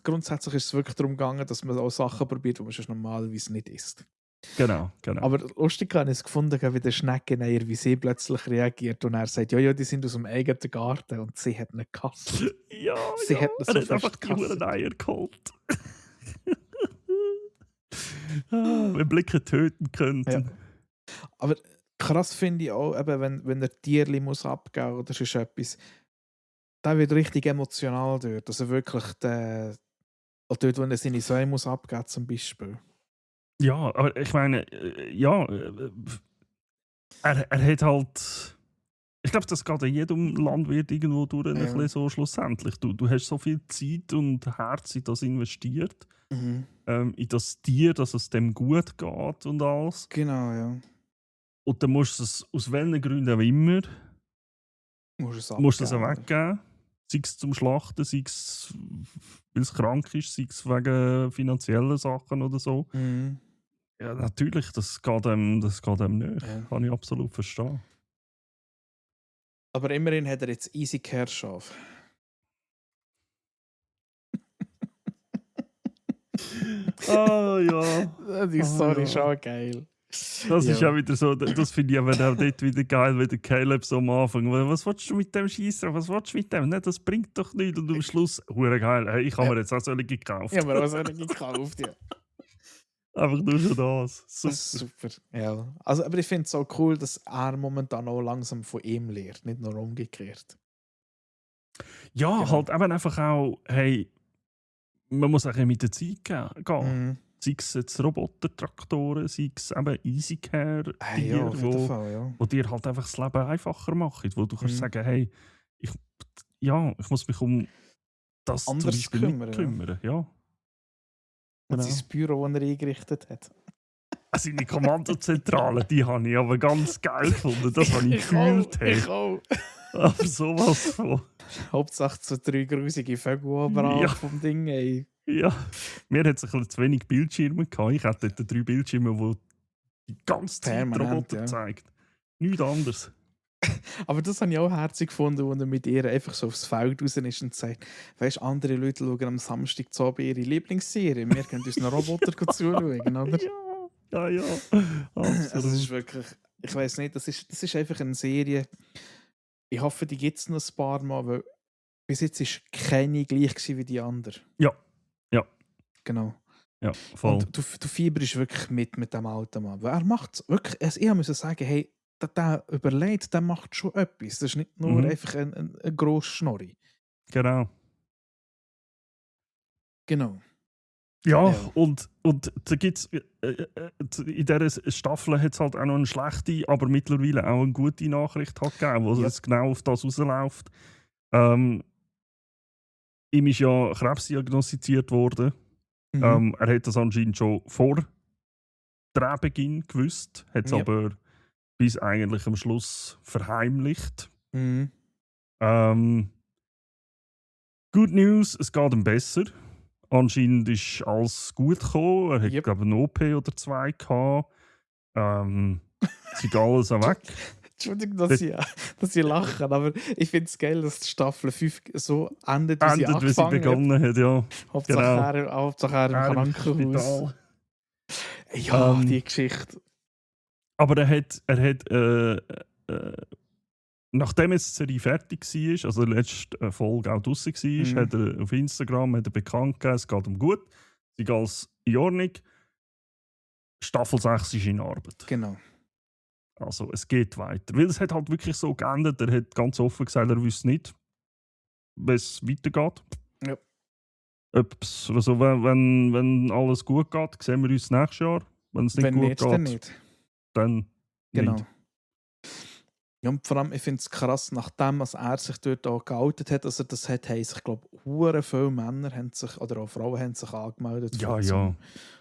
grundsätzlich ist es wirklich darum gegangen, dass man auch Sachen probiert, die man sonst normalerweise nicht isst. Genau. Aber lustig habe ich es gefunden, wie der Schneckeneier, wie sie plötzlich reagiert und er sagt, ja, die sind aus dem eigenen Garten und sie hat ihn gehasst. Ja, Sie hat ihn so er hat einfach fest die gehasst. Huren Eier geholt. Wenn Blicke töten könnten. Ja. Aber krass finde ich auch, eben, wenn er Tierli muss abgeben oder sonst etwas, der wird richtig emotional dort. Also wirklich, auch dort, wenn er seine Söhne muss abgeben zum Beispiel. Ja, aber ich meine, er hat halt. Ich glaube, das geht in jedem Landwirt irgendwo durch ein bisschen so schlussendlich. Du hast so viel Zeit und Herz in das investiert, in das Tier, dass es dem gut geht und alles. Genau, ja. Und dann musst du es aus welchen Gründen auch immer musst du es weggeben. Sei es zum Schlachten, sei es, weil es krank ist, sei es wegen finanziellen Sachen oder so. Mhm. Ja, natürlich, das geht dem nicht. Ja. Kann ich absolut verstehen. Aber immerhin hat er jetzt easy Care-Schaf. Ah ja. Die Story ja. ist schon geil. Das ist ja wieder so, das finde ich aber auch dort wieder geil, wie der Caleb so am Anfang. Was willst du mit dem Scheißer? Was willst du mit dem? Nein, das bringt doch nichts. Und am Schluss, hure geil. Hey, ich habe mir jetzt auch solche gekauft. Ja, aber auch solche gekauft, ja. Einfach nur schon das. Super. Das ist super. Ja. Also, aber ich finde es auch cool, dass er momentan auch langsam von ihm lernt, nicht nur umgekehrt. Ja, Genau. halt eben einfach auch, hey, man muss auch mit der Zeit gehen. Sei es jetzt Roboter-Traktoren, sei es eben EasyCare, Ja, auf jeden Fall, ja. wo dir halt einfach das Leben einfacher machen. Wo du kannst sagen, hey, ich muss mich um das Anders zum Beispiel nicht kümmern. Ja. Und Genau. sein Büro, das er eingerichtet hat. Seine Kommandozentrale, die habe ich aber ganz geil gefunden. Das habe ich gefühlt. Ich auch. Aber sowas von. Hauptsache so 3 grusige Vögel oben vom Ding, ey. Ja, mir hat es ein bisschen zu wenig Bildschirme gehabt. Ich hatte dort 3 Bildschirme, die die ganze Zeit Roboter zeigt. Nichts anderes. Aber das habe ich auch herzig gefunden, als er mit ihr einfach so aufs Feld raus ist und sagt, weißt, andere Leute schauen am Samstag zu Abend ihre Lieblingsserie. Wir können uns einen Roboter zuschauen, oder? Ja. Also es ist wirklich, ich weiß nicht, das ist einfach eine Serie. Ich hoffe, die gibt es noch ein paar Mal, weil bis jetzt ist keine gleich gewesen wie die andere. Ja. Genau. Ja, voll. Und du fieberst wirklich mit dem alten Mann. Weil er macht wirklich, also ich musste sagen, hey, der überlegt, der macht schon etwas. Das ist nicht nur einfach ein grosser Schnorri. Genau. Ja. Und da gibt's in dieser Staffel hat es halt auch noch eine schlechte, aber mittlerweile auch eine gute Nachricht hat gegeben, wo es genau auf das rausläuft. Ihm ist ja Krebs diagnostiziert worden. Er hat das anscheinend schon vor Drehbeginn gewusst, hat es aber bis eigentlich am Schluss verheimlicht. Good News, es geht ihm besser. Anscheinend ist alles gut gekommen. Er hat, glaube ich, eine OP oder 2 gehabt. Sind alles weg. Entschuldigung, Das dass ich lache, aber ich finde es geil, dass die Staffel 5 so endet, wie sie endet, wie sie angefangen hat. begonnen hat, ja. Genau. Hauptsache er im Er im Krankenhaus. Spital. Ja, die Geschichte. Aber er hat nachdem jetzt die Serie fertig war, also die letzte Folge auch draussen war, hat er auf Instagram bekannt gegeben, es geht ihm gut, sie geht alles in Ordnung. Staffel 6 ist in Arbeit. Genau. Also es geht weiter. Weil es hat halt wirklich so geändert, er hat ganz offen gesagt, er wüsste nicht, wie es weitergeht. Ja. Also wenn alles gut geht, sehen wir uns nächstes Jahr. Wenn es nicht Wenn gut nicht, geht, dann nicht. dann Genau. nicht. Ja, und vor allem, ich finde es krass, nachdem er sich dort auch geoutet hat, also das hat, haben sich, glaube ich, viele Männer haben sich, oder auch Frauen haben sich angemeldet, Ja,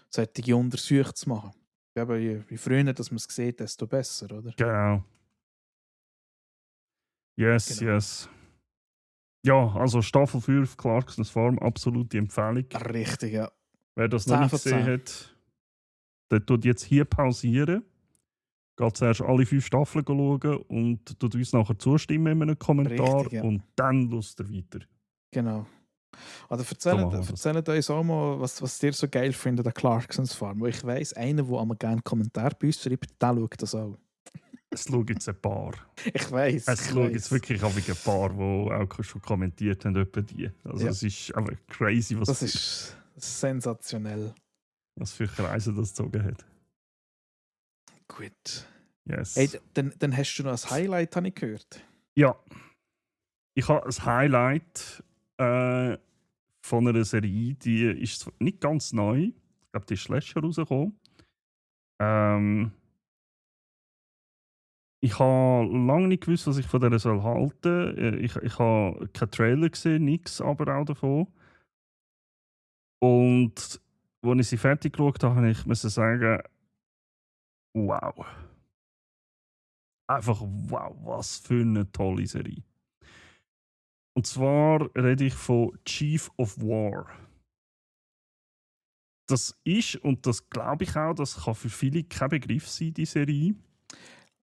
solche Untersuchungen zu machen. Aber je früher dass man es sieht, desto besser, oder? Genau. Yes, Genau. yes. Ja, also Staffel 5, Clarksons Farm, absolute Empfehlung. Richtig, ja. Wer das noch 10 nicht von 10. gesehen hat, der tut jetzt hier pausieren. Geht zuerst alle 5 Staffeln schauen und tut uns nachher zustimmen in einem Kommentar. Richtig, ja. Und dann lust er weiter. Genau. Also So machen wir das. erzählt uns auch mal, was ihr so geil findet an Clarksons Farm. Weil ich weiss, einer, der einmal gerne Kommentar bei uns schreibt, der schaut das auch. Es schauen jetzt ein paar. Ich weiss. Es schauen jetzt wirklich ein paar, die auch schon kommentiert haben, etwa die. Also Ja. es ist einfach crazy, Das ist sensationell. was für Kreise das gezogen hat. Gut. Yes. Hey, dann hast du noch ein Highlight, habe ich gehört. Ja. Ich habe ein Highlight von einer Serie, die ist nicht ganz neu. Ich glaube, die ist letztes Jahr rausgekommen. Ich habe lange nicht gewusst, was ich von der soll halten soll. Ich habe keinen Trailer gesehen, nichts aber auch davon. Und als ich sie fertig geschaut habe, musste ich sagen, wow. Einfach wow, was für eine tolle Serie. Und zwar rede ich von Chief of War. Das ist, und das glaube ich auch, das kann für viele kein Begriff sein, die Serie.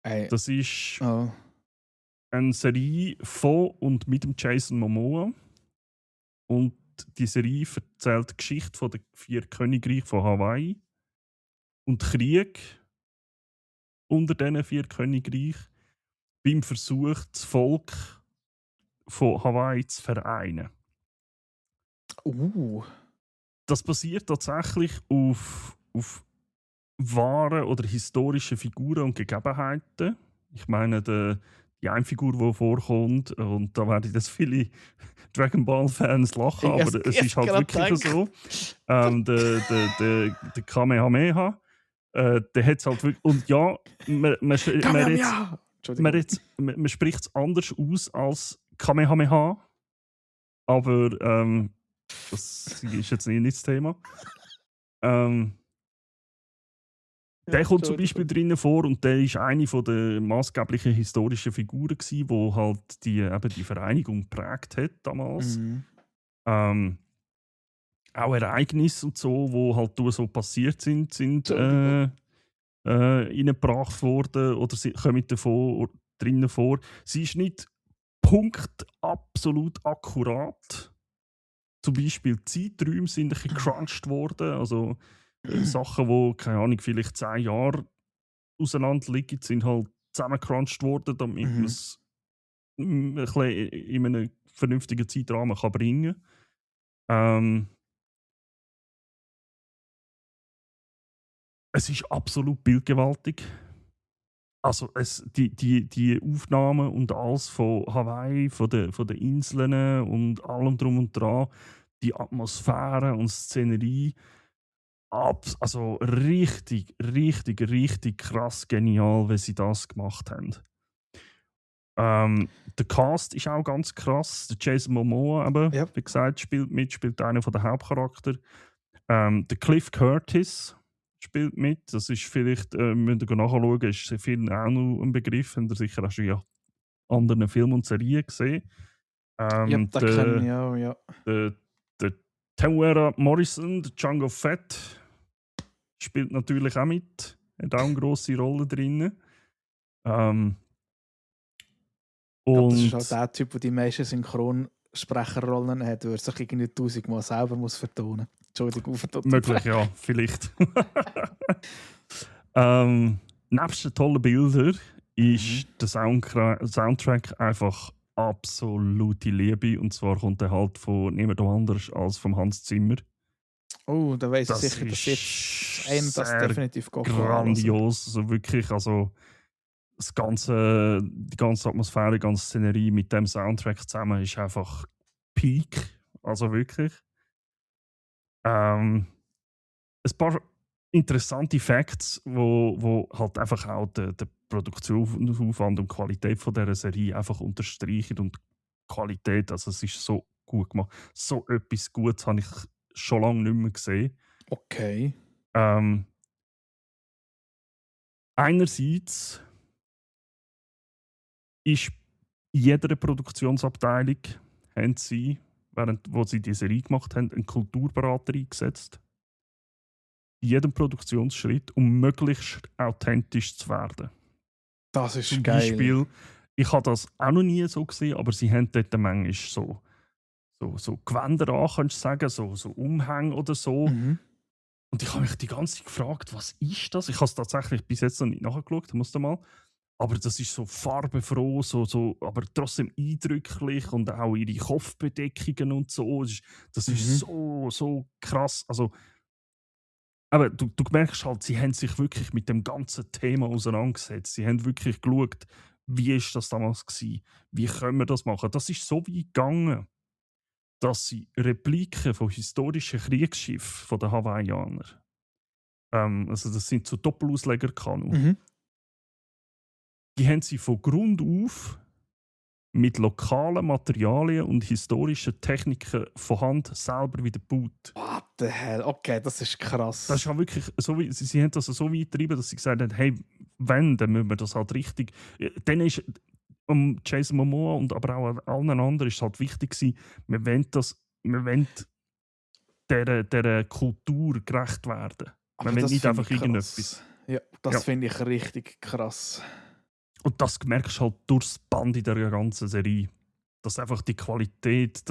Das ist eine Serie von und mit dem Jason Momoa. Und die Serie erzählt die Geschichte der 4 Königreiche von Hawaii und Krieg unter diesen 4 Königreichen beim Versuch, das Volk von Hawaii zu vereinen. Das basiert tatsächlich auf wahren oder historischen Figuren und Gegebenheiten. Ich meine, die eine Figur, die vorkommt, und da werden jetzt viele Dragon Ball-Fans lachen, aber es ist halt wirklich so. Der Kamehameha, der hat es halt wirklich. Und ja, man spricht es anders aus als Kamehameha, aber das ist jetzt nicht das Thema. Der kommt zum Beispiel drinnen vor und der war eine der maßgeblichen historischen Figuren, die halt die Vereinigung geprägt hat damals. Auch Ereignisse und so, die halt so passiert sind reingebracht worden oder sie kommen drinnen vor. Sie ist nicht absolut akkurat. Zum Beispiel die Zeiträume sind ein bisschen gecrunched worden. Also Sachen, die, keine Ahnung, vielleicht 10 Jahre auseinander liegen, sind halt zusammengecrunched worden, damit man es ein bisschen in einem vernünftigen Zeitrahmen kann bringen kann. Es ist absolut bildgewaltig. Also die Aufnahmen und alles von Hawaii, von den Inseln und allem drum und dran, die Atmosphäre und Szenerie, also richtig krass genial, wie sie das gemacht haben. Der Cast ist auch ganz krass. Der Jason Momoa, wie gesagt, spielt einer der Hauptcharaktere. Der Cliff Curtis spielt mit. Das ist vielleicht, müsst ihr nachschauen, ist vielen auch noch ein Begriff. Habt ihr sicher auch schon in anderen Filmen und Serien gesehen. Das kennen ich auch, ja. Der Temuera Morrison, der Django Fett, spielt natürlich auch mit. Hat auch eine grosse Rolle drin. Ich glaube, das ist Und halt der Typ, der die meisten Synchronsprecherrollen hat, der sich irgendwie 1000-mal selber muss vertonen. Entschuldigung für den möglich, ja, vielleicht. Nebst den tollen Bildern ist der Soundtrack einfach absolute Liebe. Und zwar kommt er halt von niemand anders als vom Hans Zimmer. Oh, da weiss ich Das sicher, dass jetzt einer das sehr definitiv geht grandios. Also wirklich, also die ganze Atmosphäre, die ganze Szenerie mit dem Soundtrack zusammen ist einfach Peak. Also wirklich. Ein paar interessante Facts, wo halt einfach auch den Produktionsaufwand und Qualität von dieser Serie einfach unterstreichen. Und Qualität, also es ist so gut gemacht. So etwas Gutes habe ich schon lange nicht mehr gesehen. Okay. Einerseits ist in jeder Produktionsabteilung haben sie, wo sie die Serie gemacht haben, einen Kulturberater eingesetzt. In jedem Produktionsschritt, um möglichst authentisch zu werden. Das ist Zum geil. Beispiel, ich habe das auch noch nie so gesehen, aber sie haben dort manchmal so Gewänder an, kannst du sagen, so Umhänge oder so. Mhm. Und ich habe mich die ganze Zeit gefragt, was ist das? Ich habe es tatsächlich bis jetzt noch nicht nachgeschaut, musste mal. Aber das ist so farbenfroh, aber trotzdem eindrücklich und auch ihre Kopfbedeckungen und so. Das ist so krass. Also, aber du merkst halt, sie haben sich wirklich mit dem ganzen Thema auseinandergesetzt. Sie haben wirklich geschaut, wie ist das damals gewesen? Wie können wir das machen? Das ist so weit gegangen, dass sie Repliken von historischen Kriegsschiffen der Hawaiianer, also das sind so Doppelauslegerkanu, die haben sie von Grund auf mit lokalen Materialien und historischen Techniken von Hand selber wieder gebaut. What the hell? Okay, das ist krass. Das ist ja wirklich so, sie haben das so weit getrieben, dass sie gesagt haben, hey, wenn, dann müssen wir das halt richtig. Dann ist Jason Momoa und aber auch allen anderen ist halt wichtig gewesen, wir wollen dieser Kultur gerecht werden. Aber Wir wollen das nicht finde einfach ich krass. irgendetwas. Ja, das Ja. finde ich richtig krass. Und das merkst du halt durchs Band in der ganzen Serie. Dass einfach die Qualität,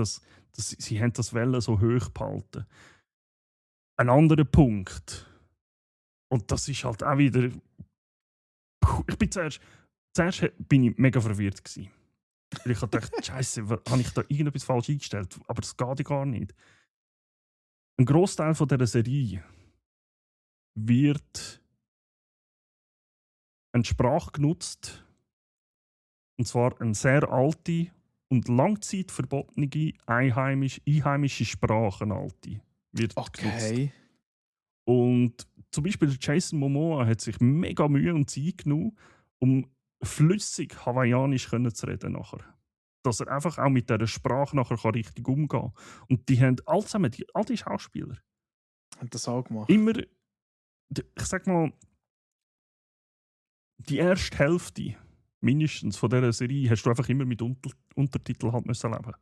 sie haben das Welle so hoch behalten. Ein anderer Punkt, und das ist halt auch wieder. Ich bin zuerst bin ich mega verwirrt gewesen. Weil ich dachte, Scheiße, habe ich da irgendetwas falsch eingestellt? Aber das geht ja gar nicht. Ein Großteil von dieser Serie wird eine Sprache genutzt, und zwar eine sehr alte und langzeitverbotene einheimische Sprache, eine alte, wird genutzt. Okay. Und zum Beispiel Jason Momoa hat sich mega Mühe und Zeit genommen, um flüssig Hawaiianisch zu reden nachher. Dass er einfach auch mit dieser Sprache nachher richtig umgehen kann. Und die haben all die Schauspieler Haben das auch gemacht? immer, ich sag mal, die erste Hälfte mindestens von dieser Serie hast du einfach immer mit Untertiteln halt müssen leben.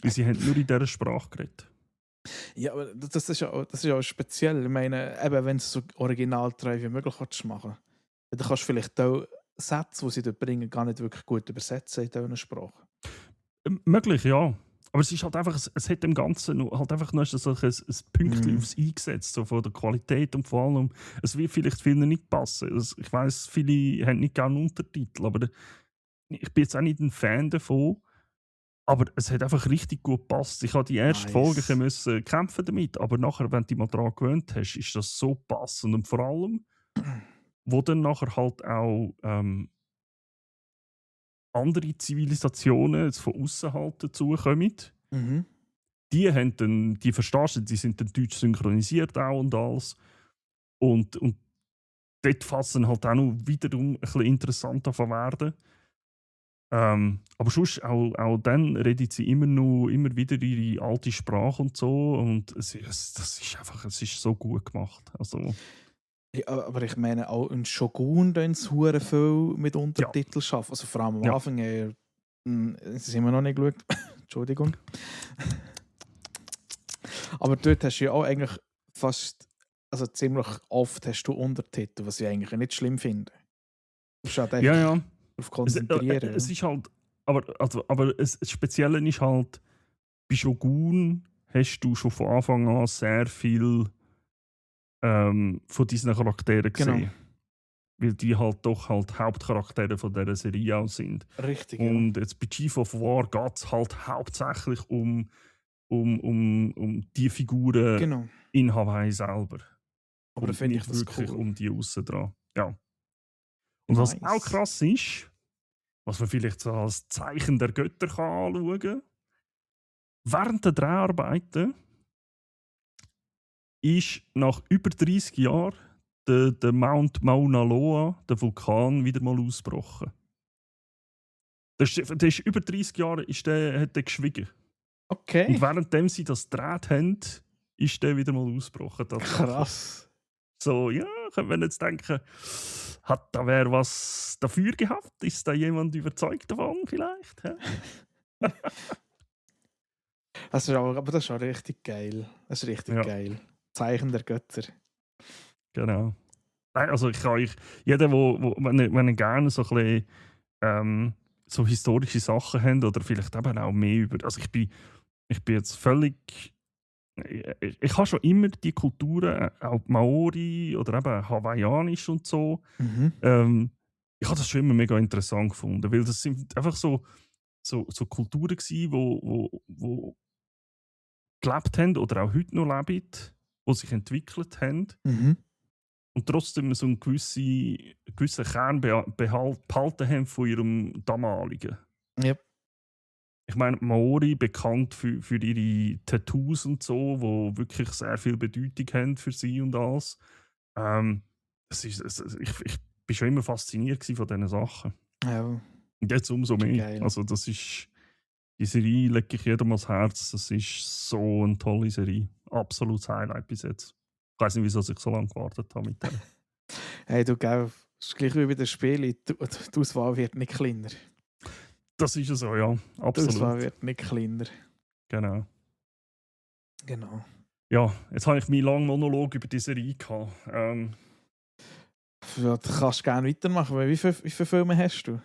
Weil sie haben nur in dieser Sprache geredet. Ja, aber das ist ja auch speziell. Ich meine, eben, wenn du so originaltreu wie möglich machen willst, dann kannst du vielleicht auch Sätze, die sie dort bringen, gar nicht wirklich gut übersetzen in dieser Sprache. Möglich, ja. Aber es ist halt einfach, es hat dem Ganzen halt einfach noch so ein Pünktchen aufs eingesetzt, so von der Qualität und vor allem, es wird vielleicht vielen nicht passen. Ich weiss, viele haben nicht gerne Untertitel, aber ich bin jetzt auch nicht ein Fan davon. Aber es hat einfach richtig gut gepasst. Ich habe die erste Folge müssen kämpfen damit, aber nachher, wenn du dich mal daran gewöhnt hast, ist das so passend. Und vor allem, wo dann nachher halt auch andere Zivilisationen jetzt von außen halt dazukommen, die verstehst du, die sind dann deutsch synchronisiert auch und alles. Und dort fassen halt auch noch wiederum ein bisschen interessanter von werden. Aber sonst, auch dann redet sie immer wieder ihre alte Sprache und so. Und das ist einfach, es ist so gut gemacht. Also, ja, aber ich meine, auch in Shogun tun sie hure viel mit Untertiteln schaffen. Also vor allem am Anfang, das sind wir noch nicht geschaut. Entschuldigung. Aber dort hast du ja auch eigentlich fast, also ziemlich oft hast du Untertitel, was ich eigentlich nicht schlimm finde. Du musst halt einfach darauf konzentrieren. Es ist halt, aber das Spezielle ist halt, bei Shogun hast du schon von Anfang an sehr viel von diesen Charakteren Genau. gesehen. Weil die halt doch halt Hauptcharaktere von dieser Serie auch sind. Richtig, ja. Und jetzt bei Chief of War geht es halt hauptsächlich um die Figuren Genau. in Hawaii selber. Aber da Und finde ich nicht das wirklich cool. um die aussen dran. Ja. Und was auch Nice. krass ist, was man vielleicht so als Zeichen der Götter kann anschauen kann, während der Dreharbeiten ist nach über 30 Jahren der Mount Mauna Loa, der Vulkan, wieder mal ausgebrochen. Der ist über 30 Jahre hat der geschwiegen. Okay. Und währenddem sie das gedreht haben, ist der wieder mal ausgebrochen. Krass. So, ja, könnte man jetzt denken, hat da wer was dafür gehabt? Ist da jemand überzeugt davon vielleicht? Hä? Aber das ist auch richtig geil. Das ist richtig Ja. geil. Zeichen der Götter. Genau. Nein, also ich kann euch, jeder, wenn er gerne so ein bisschen so historische Sachen hat oder vielleicht eben auch mehr über, also ich bin jetzt völlig, ich habe schon immer die Kulturen, auch die Maori oder eben hawaiianisch und so, ich habe das schon immer mega interessant gefunden, weil das sind einfach so Kulturen gewesen, wo gelebt haben oder auch heute noch leben, die sich entwickelt haben und trotzdem so einen gewissen Kern behalten haben von ihrem damaligen. Yep. Ich meine, Maori bekannt für ihre Tattoos und so, die wirklich sehr viel Bedeutung haben für sie und alles. Ich bin schon immer fasziniert von diesen Sachen. Ja. Und jetzt umso mehr. Geil. Also das ist, die Serie lege ich jedem ans Herz. Das ist so eine tolle Serie. Absolutes Highlight bis jetzt. Ich weiß nicht, wieso ich so lange gewartet habe mit der. Hey, du, gell, es ist gleich wie bei den Spielen. Die Auswahl wird nicht kleiner. Das ist ja so, ja. Die Absolut. Auswahl wird nicht kleiner. Genau. Genau. Ja, jetzt habe ich meinen langen Monolog über die Serie gehabt. Ja, du kannst gerne weitermachen. Wie viele Filme hast du?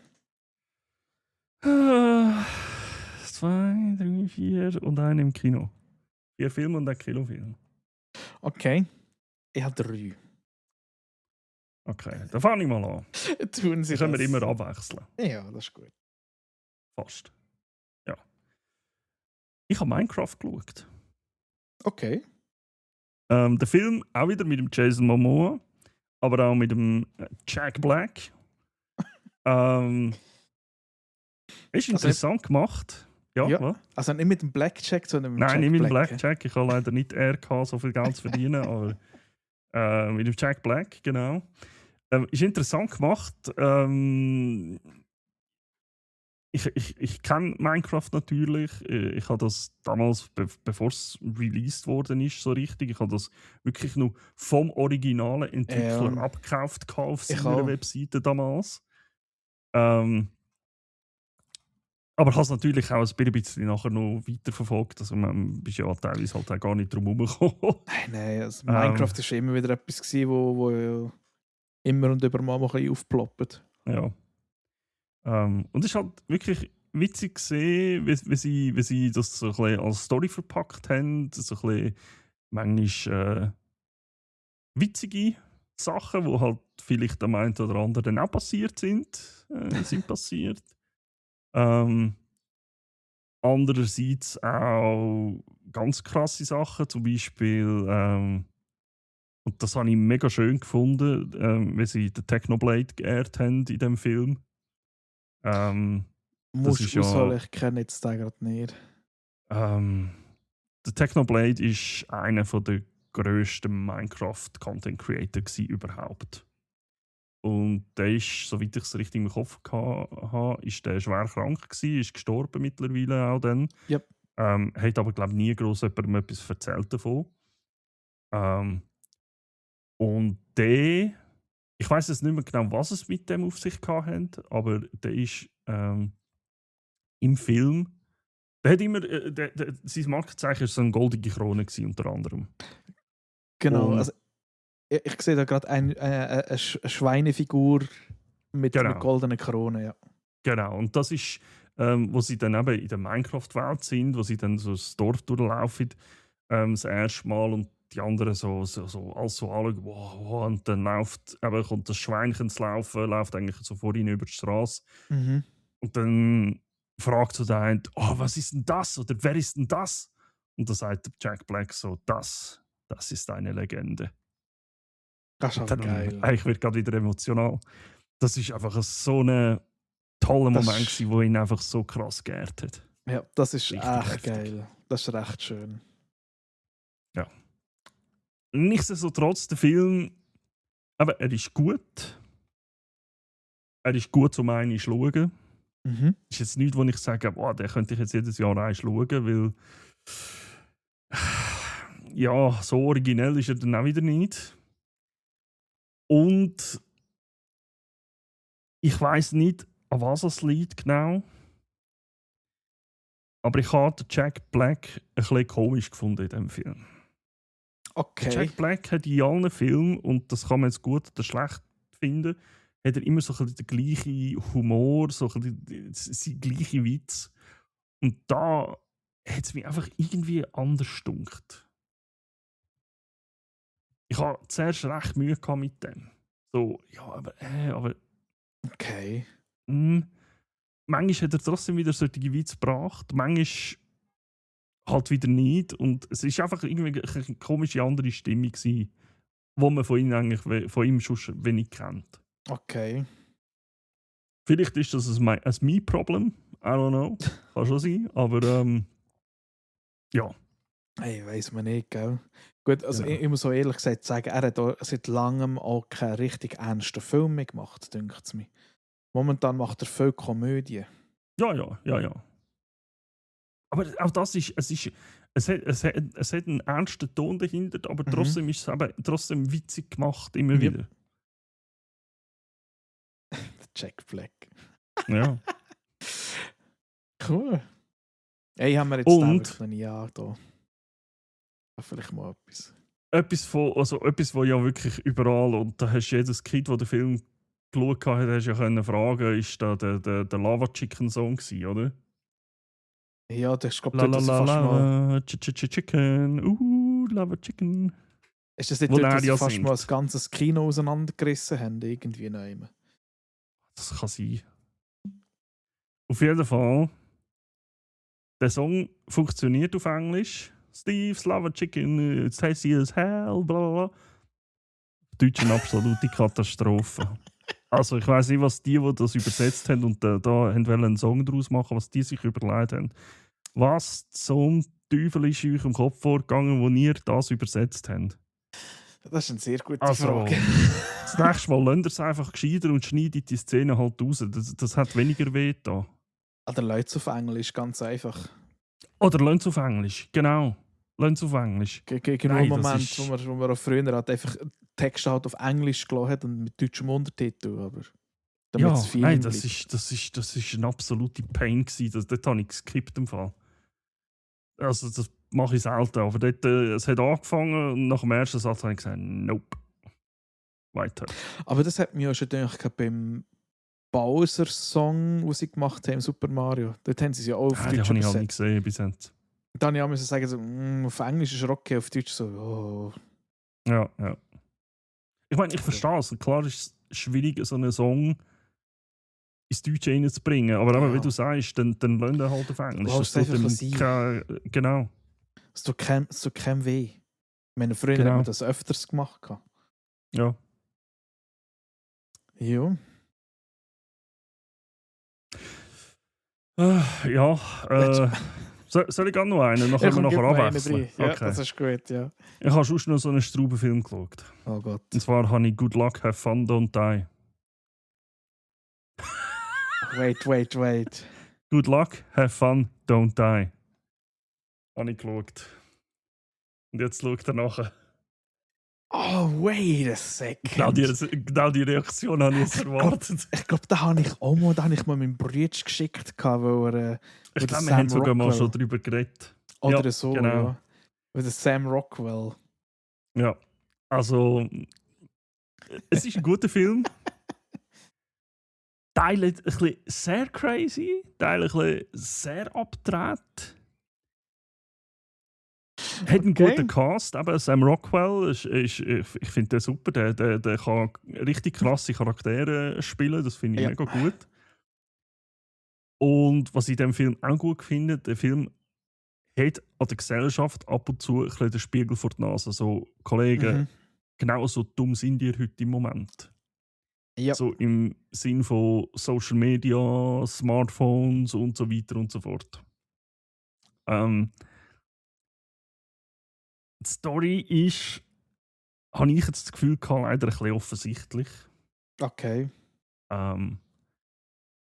2, 3, 4 und einen im Kino. 4 Filme und ein Kinofilm. Okay. Ich habe 3. Okay, dann fange ich mal an. Tun sie Dann können wir das? immer abwechseln. Ja, das ist gut. Fast. Ja. Ich habe Minecraft geschaut. Okay. Der Film auch wieder mit dem Jason Momoa, aber auch mit dem Jack Black. Ist interessant gemacht. Ja, was? Also nicht mit dem Blackjack, sondern mit dem Nein, Jack nicht mit dem Black. Blackjack. Ich habe leider nicht so viel Geld zu verdienen, aber mit dem Jack Black, genau. Ist interessant gemacht. Ich kenne Minecraft natürlich. Ich habe das damals, bevor es released worden ist, so richtig. Ich habe das wirklich nur vom originalen Entwickler abgekauft auf seiner Webseite damals. Aber ich habe es natürlich auch ein bisschen nachher noch weiterverfolgt. Also man bist ja teilweise halt auch gar nicht drum herumgekommen. Nein, also Minecraft war immer wieder etwas, wo immer und immer mal ein bisschen aufploppt. Ja. Und es ist halt wirklich witzig gesehen, wie sie das so ein bisschen als Story verpackt haben. So ein bisschen manchmal witzige Sachen, die halt vielleicht am einen oder anderen auch passiert sind passiert. Andererseits auch ganz krasse Sachen, zum Beispiel, und das habe ich mega schön gefunden, wie sie den Technoblade geehrt haben in diesem Film. Musst du ausholen, ich kenne jetzt den gerade nicht. Der Technoblade ist einer der grössten Minecraft-Content-Creator überhaupt. Und der ist, soweit ich es richtig im Kopf habe, ist der schwer krank gewesen, ist gestorben mittlerweile auch dann. Yep. Hat aber, glaube ich, nie gross jemandem etwas erzählt davon. Und der, ich weiß jetzt nicht mehr genau, was es mit dem auf sich hatte, aber der ist im Film, der hat immer, sein Markenzeichen war so eine goldige Krone gewesen, unter anderem. Genau, also ich sehe da gerade eine Schweinefigur mit einer goldenen Krone, ja. Genau, und das ist wo sie dann eben in der Minecraft-Welt sind, wo sie dann so das Dorf durchlaufen, das erste Mal und die anderen so alles so anschauen, wow, und dann kommt das Schweinchen zu laufen, läuft eigentlich so vor ihnen über die Straße Mhm. und dann fragt so der eine, oh, was ist denn das? Oder wer ist denn das? Und dann sagt der Jack Black so, das ist eine Legende. Das ist Und aber dann geil. ich wird gerade wieder emotional. Das ist einfach so ein toller Das Moment ist- gewesen, wo ihn einfach so krass geehrt hat. Ja, das ist Richtig echt heftig. geil. Das ist recht schön. Ja. Nichtsdestotrotz, der Film, aber er ist gut. Er ist gut zum einen schauen. Mhm. Ist jetzt nichts, wo ich sage, boah, den könnte ich jetzt jedes Jahr schauen, weil ja, so originell ist er dann auch wieder nicht. Und ich weiß nicht, an was es liegt genau. Aber ich habe den Jack Black ein bisschen komisch gefunden in diesem Film. Der Okay. Jack Black hat in allen Filmen, und das kann man jetzt gut oder schlecht finden, hat er immer so ein bisschen den gleichen Humor, so ein bisschen den gleichen Witz. Und da hat es mich einfach irgendwie anders gedunkt. Ich habe zuerst recht Mühe gehabt mit dem. So, ja, aber Okay. manchmal hat er trotzdem wieder solche Witze gebracht, manchmal halt wieder nicht. Und es ist einfach irgendwie eine komische andere Stimmung gewesen, wo man von ihm eigentlich von ihm schon wenig kennt. Okay. Vielleicht ist das ein Me-Problem, I don't know, kann schon sein, aber ja. Hey, weiss man nicht, gell? Gut, also Ja. ich muss so ehrlich gesagt sagen, er hat auch seit langem auch keinen richtig ernsten Film mehr gemacht, denkt es mir. Momentan macht er viel Komödie. Ja. Aber auch das ist, es hat einen ernsten Ton dahinter, aber Mhm. trotzdem ist es eben trotzdem witzig gemacht, immer Yep. wieder. Jack Black. Ja. Cool. Hey, haben wir jetzt Und- den wirklich noch nie angetan. Vielleicht mal etwas. etwas, wo ja wirklich überall, und da hast du jedes Kind, das den Film geschaut hat, hast ja können fragen, ist da der Lava Chicken Song gewesen, oder? Ja, das ist, glaube La ich, la dort, dass la sie fast mal... la, Chicken, Lava Chicken. Ist das nicht Wo dort, er dass sie ja fast mal singt. das ganze Kino auseinandergerissen haben? Irgendwie noch immer. Das kann sein. Auf jeden Fall, der Song funktioniert auf Englisch. Steve's Lava Chicken, it's tasty as hell, bla bla bla. Auf Deutsch eine absolute Katastrophe. Also ich weiß nicht, was die das übersetzt haben und da haben einen Song daraus machen, was die sich überlegt haben. Was zum Teufel ist euch im Kopf vorgegangen, wo ihr das übersetzt habt? Das ist eine sehr gute Also, Frage. das nächste Mal lasst ihr es einfach gescheiter und schneidet die Szene halt raus. Das hat weniger weh da. Oder Leute auf Englisch, ganz einfach. Oder lasst es auf Englisch, genau. Lasst es auf Englisch. Gegen Nein, einen das Moment, ist- wo man auch früher halt einfach Texte halt auf Englisch gelassen hat und mit deutschem Untertitel, aber damit das Ja, Feeling nein, bleibt. das ist eine absolute Pain gewesen. Dort habe ich geskippt im Fall. Also das mache ich selten. Aber dort, es hat angefangen und nach dem ersten Satz habe ich gesagt, nope. Weiter. Aber das hat mich ja schon gedacht beim Bowser-Song, den sie gemacht haben im Super Mario. Dort haben sie es ja auch auf Den Deutsch habe ich halt nicht übersetzt. gesehen bis jetzt. Dann musste ich sagen, so, auf Englisch ist er okay, auf Deutsch so, oh. Ja. Ich meine, ich verstehe es. Klar ist es schwierig, so einen Song ins Deutsche reinzubringen. Aber Ja. wie du sagst, dann lass ihn halt auf Englisch. Lass es Das tut einfach ihm sein. genau. Es tut keinem weh. Ich meine, früher Genau. hat man das öfters gemacht. Ja. Ja. Ja. Soll ich gar noch einen? Dann können wir nachher abwechseln. Ja, Okay. das ist gut, ja. Ich habe schon noch so einen Straubenfilm geschaut. Oh Gott. Und zwar habe ich Good Luck, Have Fun, Don't Die. Wait. Good Luck, Have Fun, Don't Die. Habe ich geschaut. Und jetzt schaut er nachher. Oh, wait a second. Genau die Reaktion habe ich jetzt erwartet. Ich glaube, da habe ich mal meinem Bruder geschickt, weil er... Ich oder glaube, wir Sam haben sogar mal Rockwell. schon darüber geredet. Oder Ja, so, genau. ja. Mit der Sam Rockwell. Ja, also es ist ein guter Film. Teile ein bisschen sehr crazy, Teile ein bisschen sehr abgedreht. Hat einen Okay. guten Cast, eben Sam Rockwell, ich finde den super, der kann richtig krasse Charaktere spielen, das finde ich Ja. mega gut. Und was ich in dem Film auch gut finde, der Film hat an der Gesellschaft ab und zu ein bisschen den Spiegel vor die Nase. So, Kollegen, Mhm. genau so dumm sind ihr heute im Moment. Ja. So im Sinn von Social Media, Smartphones und so weiter und so fort. Die Story ist, habe ich jetzt das Gefühl gehabt, leider ein bisschen offensichtlich. Okay. Ähm,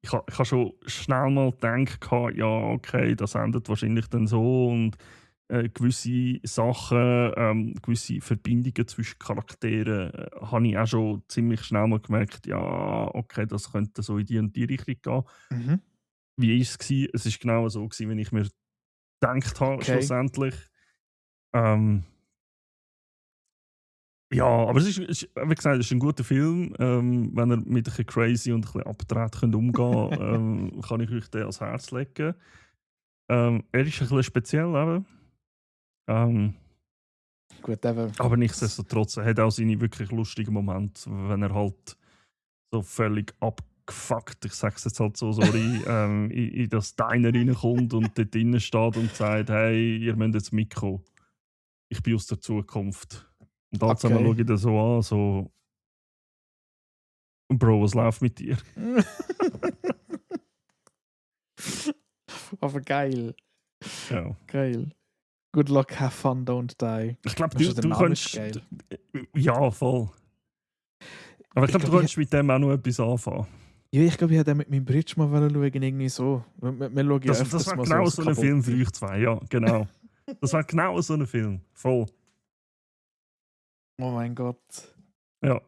ich habe schon schnell mal gedacht, ja, okay, das endet wahrscheinlich dann so und gewisse Sachen, gewisse Verbindungen zwischen Charakteren habe ich auch schon ziemlich schnell mal gemerkt, ja, okay, das könnte so in die und die Richtung gehen. Mhm. Wie war es gewesen? Es war genau so gewesen, wie ich mir gedacht habe, Okay. schlussendlich. Ja, aber wie gesagt, es ist ein guter Film. Wenn ihr mit ein bisschen crazy und ein bisschen abgedreht könnt umgehen könnt, kann ich euch den ans Herz legen. Er ist ein bisschen speziell, eben. Gut, eben. Aber nichtsdestotrotz, er hat auch seine wirklich lustigen Momente, wenn er halt so völlig abgefuckt, ich sag's jetzt halt so, sorry, in das Diner reinkommt und dort drinnen steht und sagt, hey, ihr müsst jetzt mitkommen. Ich bin aus der Zukunft. Und dann zusammen schaue ich das so an, so, Bro, was läuft mit dir? Aber geil. Ja. Geil. Good luck, have fun, don't die. Ich glaube, Also, der du Name ist kannst. geil. Ja, voll. Aber ich glaube, du kannst mit dem auch noch etwas anfangen. Ja, ich glaube, ich hätte mit meinem Bridge mal schauen, irgendwie so. Wir schauen ja Das öfters war mal genau so so ein Film für euch zwei, ja, genau. Das war genau so ein Film. Voll. Oh mein Gott. Ja.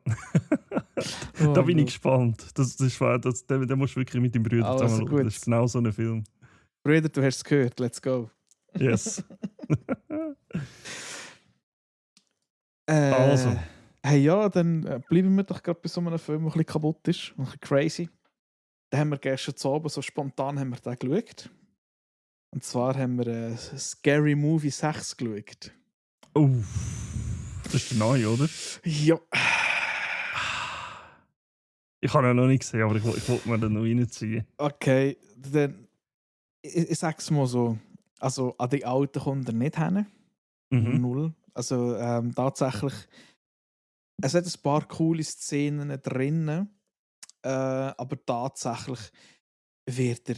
Oh Da mein bin ich Gott. gespannt. Den musst du wirklich mit deinem Bruder Also zusammen schauen. gut. Das ist genau so ein Film. Bruder, du hast es gehört. Let's go. Yes. Also. Hey, ja, dann bleiben wir doch gerade bei so einem Film, der ein bisschen kaputt ist. Ein bisschen crazy. Den haben wir gestern zu Abend so spontan haben wir den geschaut. Und zwar haben wir Scary Movie 6 geschaut. Das ist der neue, oder? Ja. Ich habe ihn noch nicht gesehen, aber ich wollte mir den noch reinziehen. Okay, dann ich sag's mal so. Also an die Alten kommt er nicht hin. Mhm. Null. Also tatsächlich, es hat ein paar coole Szenen drin, aber tatsächlich wird er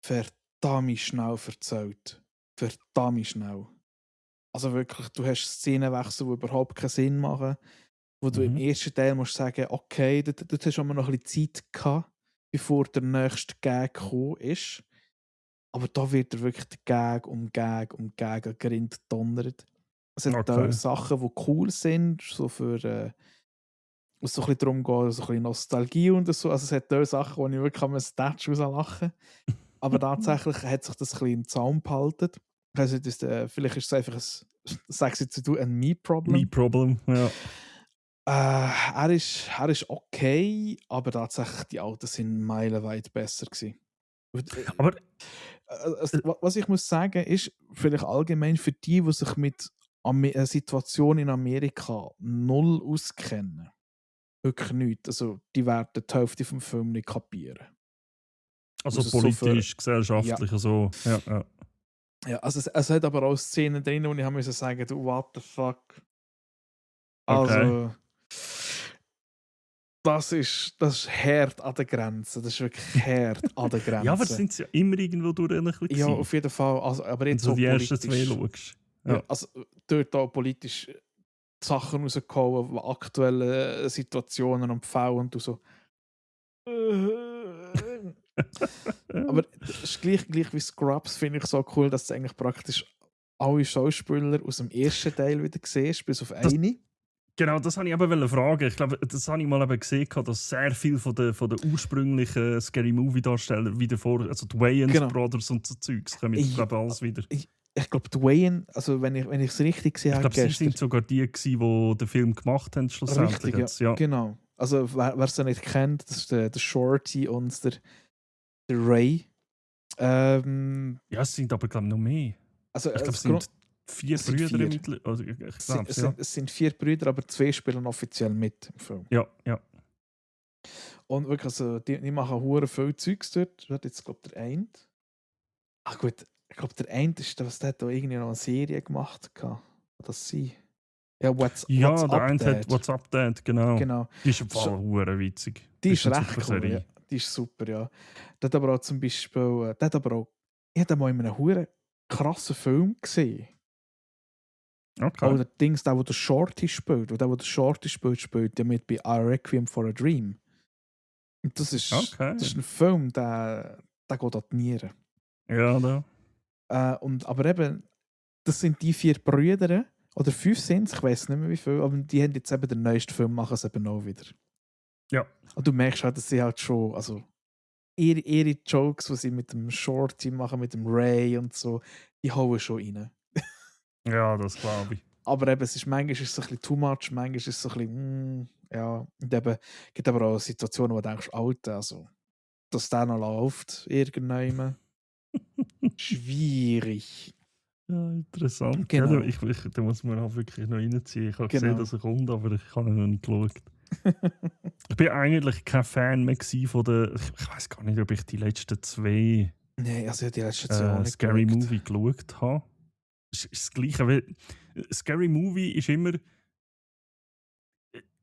verdammt schnell erzählt. Verdammt schnell. Also wirklich, du hast Szenenwechsel, die überhaupt keinen Sinn machen. Wo du im ersten Teil musst sagen, okay, dort hast du immer noch ein bisschen Zeit gehabt, bevor der nächste Gag gekommen ist. Aber da wird er wirklich Gag um Gag um Gag gerind donnert. Es hat auch Sachen, die cool sind, so für wo es so ein bisschen darum geht, so ein bisschen Nostalgie und so. Also es hat auch Sachen, wo ich wirklich am Statue rauslachen kann. Aber tatsächlich hat sich das ein bisschen im Zaum behalten. Also vielleicht ist es einfach sag's jetzt du, ein Me-Problem. Me-Problem, ja. Er ist okay, aber tatsächlich die Alten sind meilenweit besser gewesen. Aber was ich muss sagen, ist vielleicht allgemein für die sich mit einer Situation in Amerika null auskennen. Wirklich nichts. Also, die werden die Hälfte vom Film nicht kapieren. also politisch, gesellschaftlich, ja. so. Ja. Ja, also es hat aber auch Szenen drin, wo ich sagen musste, du, what the fuck. Also, Okay. das ist hart an der Grenze. Das ist wirklich hart an der Grenze. Ja, aber das sind ja immer irgendwo durch ein bisschen. Ja, auf jeden Fall. Also, aber jetzt so so die ersten politisch. zwei schaust. Ja, also dort auch politisch Sachen rausgehauen, aktuelle Situationen und Fälle und du so. Aber es ist gleich wie Scrubs, finde ich so cool, dass du eigentlich praktisch alle Schauspieler aus dem ersten Teil wieder siehst, bis auf eine. Genau, das wollte ich eben fragen. Ich glaube, das habe ich mal eben gesehen, dass sehr viel von den ursprünglichen Scary Movie-Darstellern wieder vor, also die Wayans Brothers und so Zeugs, kommen jetzt, glaube ich, alles wieder. Ich glaube, die Wayans, also wenn ich es richtig gesehen habe, ich glaube, sie sind sogar die, die den Film gemacht haben, schlussendlich. Richtig, ja. Genau. Also, wer es nicht kennt, das ist der Shorty und der Ray. Ähm, Ja, es sind aber, glaube ich, noch mehr. also, Ich glaube, es Grund, sind 4 es sind Brüder 4. mittlerweile. Also, ich Es glaube sind, es, es, ja. sind, es sind 4 Brüder, aber 2 spielen offiziell mit im Film. Ja, ja. Und wirklich, also, die machen hure viel Zeugs dort. Wer hat jetzt, glaube der eine? Ach gut, ich glaube, der eine ist, der hat da irgendwie noch eine Serie gemacht. Das sie. Ja, What's Ja, der Up, eine hat Dad. WhatsApp Dad, genau. Genau. Die ist im Das ist, Fall hure witzig. die Das ist ist eine recht super cool, ja. Serie. Die ist super, ja. Der hat aber auch zum Beispiel, der hat aber auch, ich habe mal in einem hure krassen Film gesehen. Okay. Oder Dings, der Shorty spielt. Und der Shorty spielt, spielt ja mit bei A Requiem for a Dream. Und das ist Okay. ein Film, der geht an die Nieren. Ja, da. Aber eben, das sind die 4 Brüder, oder 5 sind es, ich weiß nicht mehr wie viel, aber die haben jetzt eben den neuesten Film, machen es eben auch wieder. Ja. Und du merkst halt, dass sie halt schon, also ihre Jokes, die sie mit dem Shorty machen, mit dem Ray und so, die hauen schon rein. Ja, das glaube ich. Aber eben, manchmal ist es ein bisschen too much, manchmal ist es so ein bisschen, ja. Und eben, es gibt aber auch Situationen, wo du denkst, Alter, also, dass der noch läuft, irgendwann, schwierig. Ja, interessant. Genau. Ja, da muss man auch wirklich noch reinziehen. Ich habe gesehen, Genau. dass er kommt, aber ich habe ihn noch nicht geschaut. Ich bin eigentlich kein Fan mehr von der. Ich weiß gar nicht, ob ich die letzten 2 Nein, also die letzten 2 auch nicht Scary geschaut. Movie geschaut habe. Es ist das Gleiche, weil Scary Movie ist immer.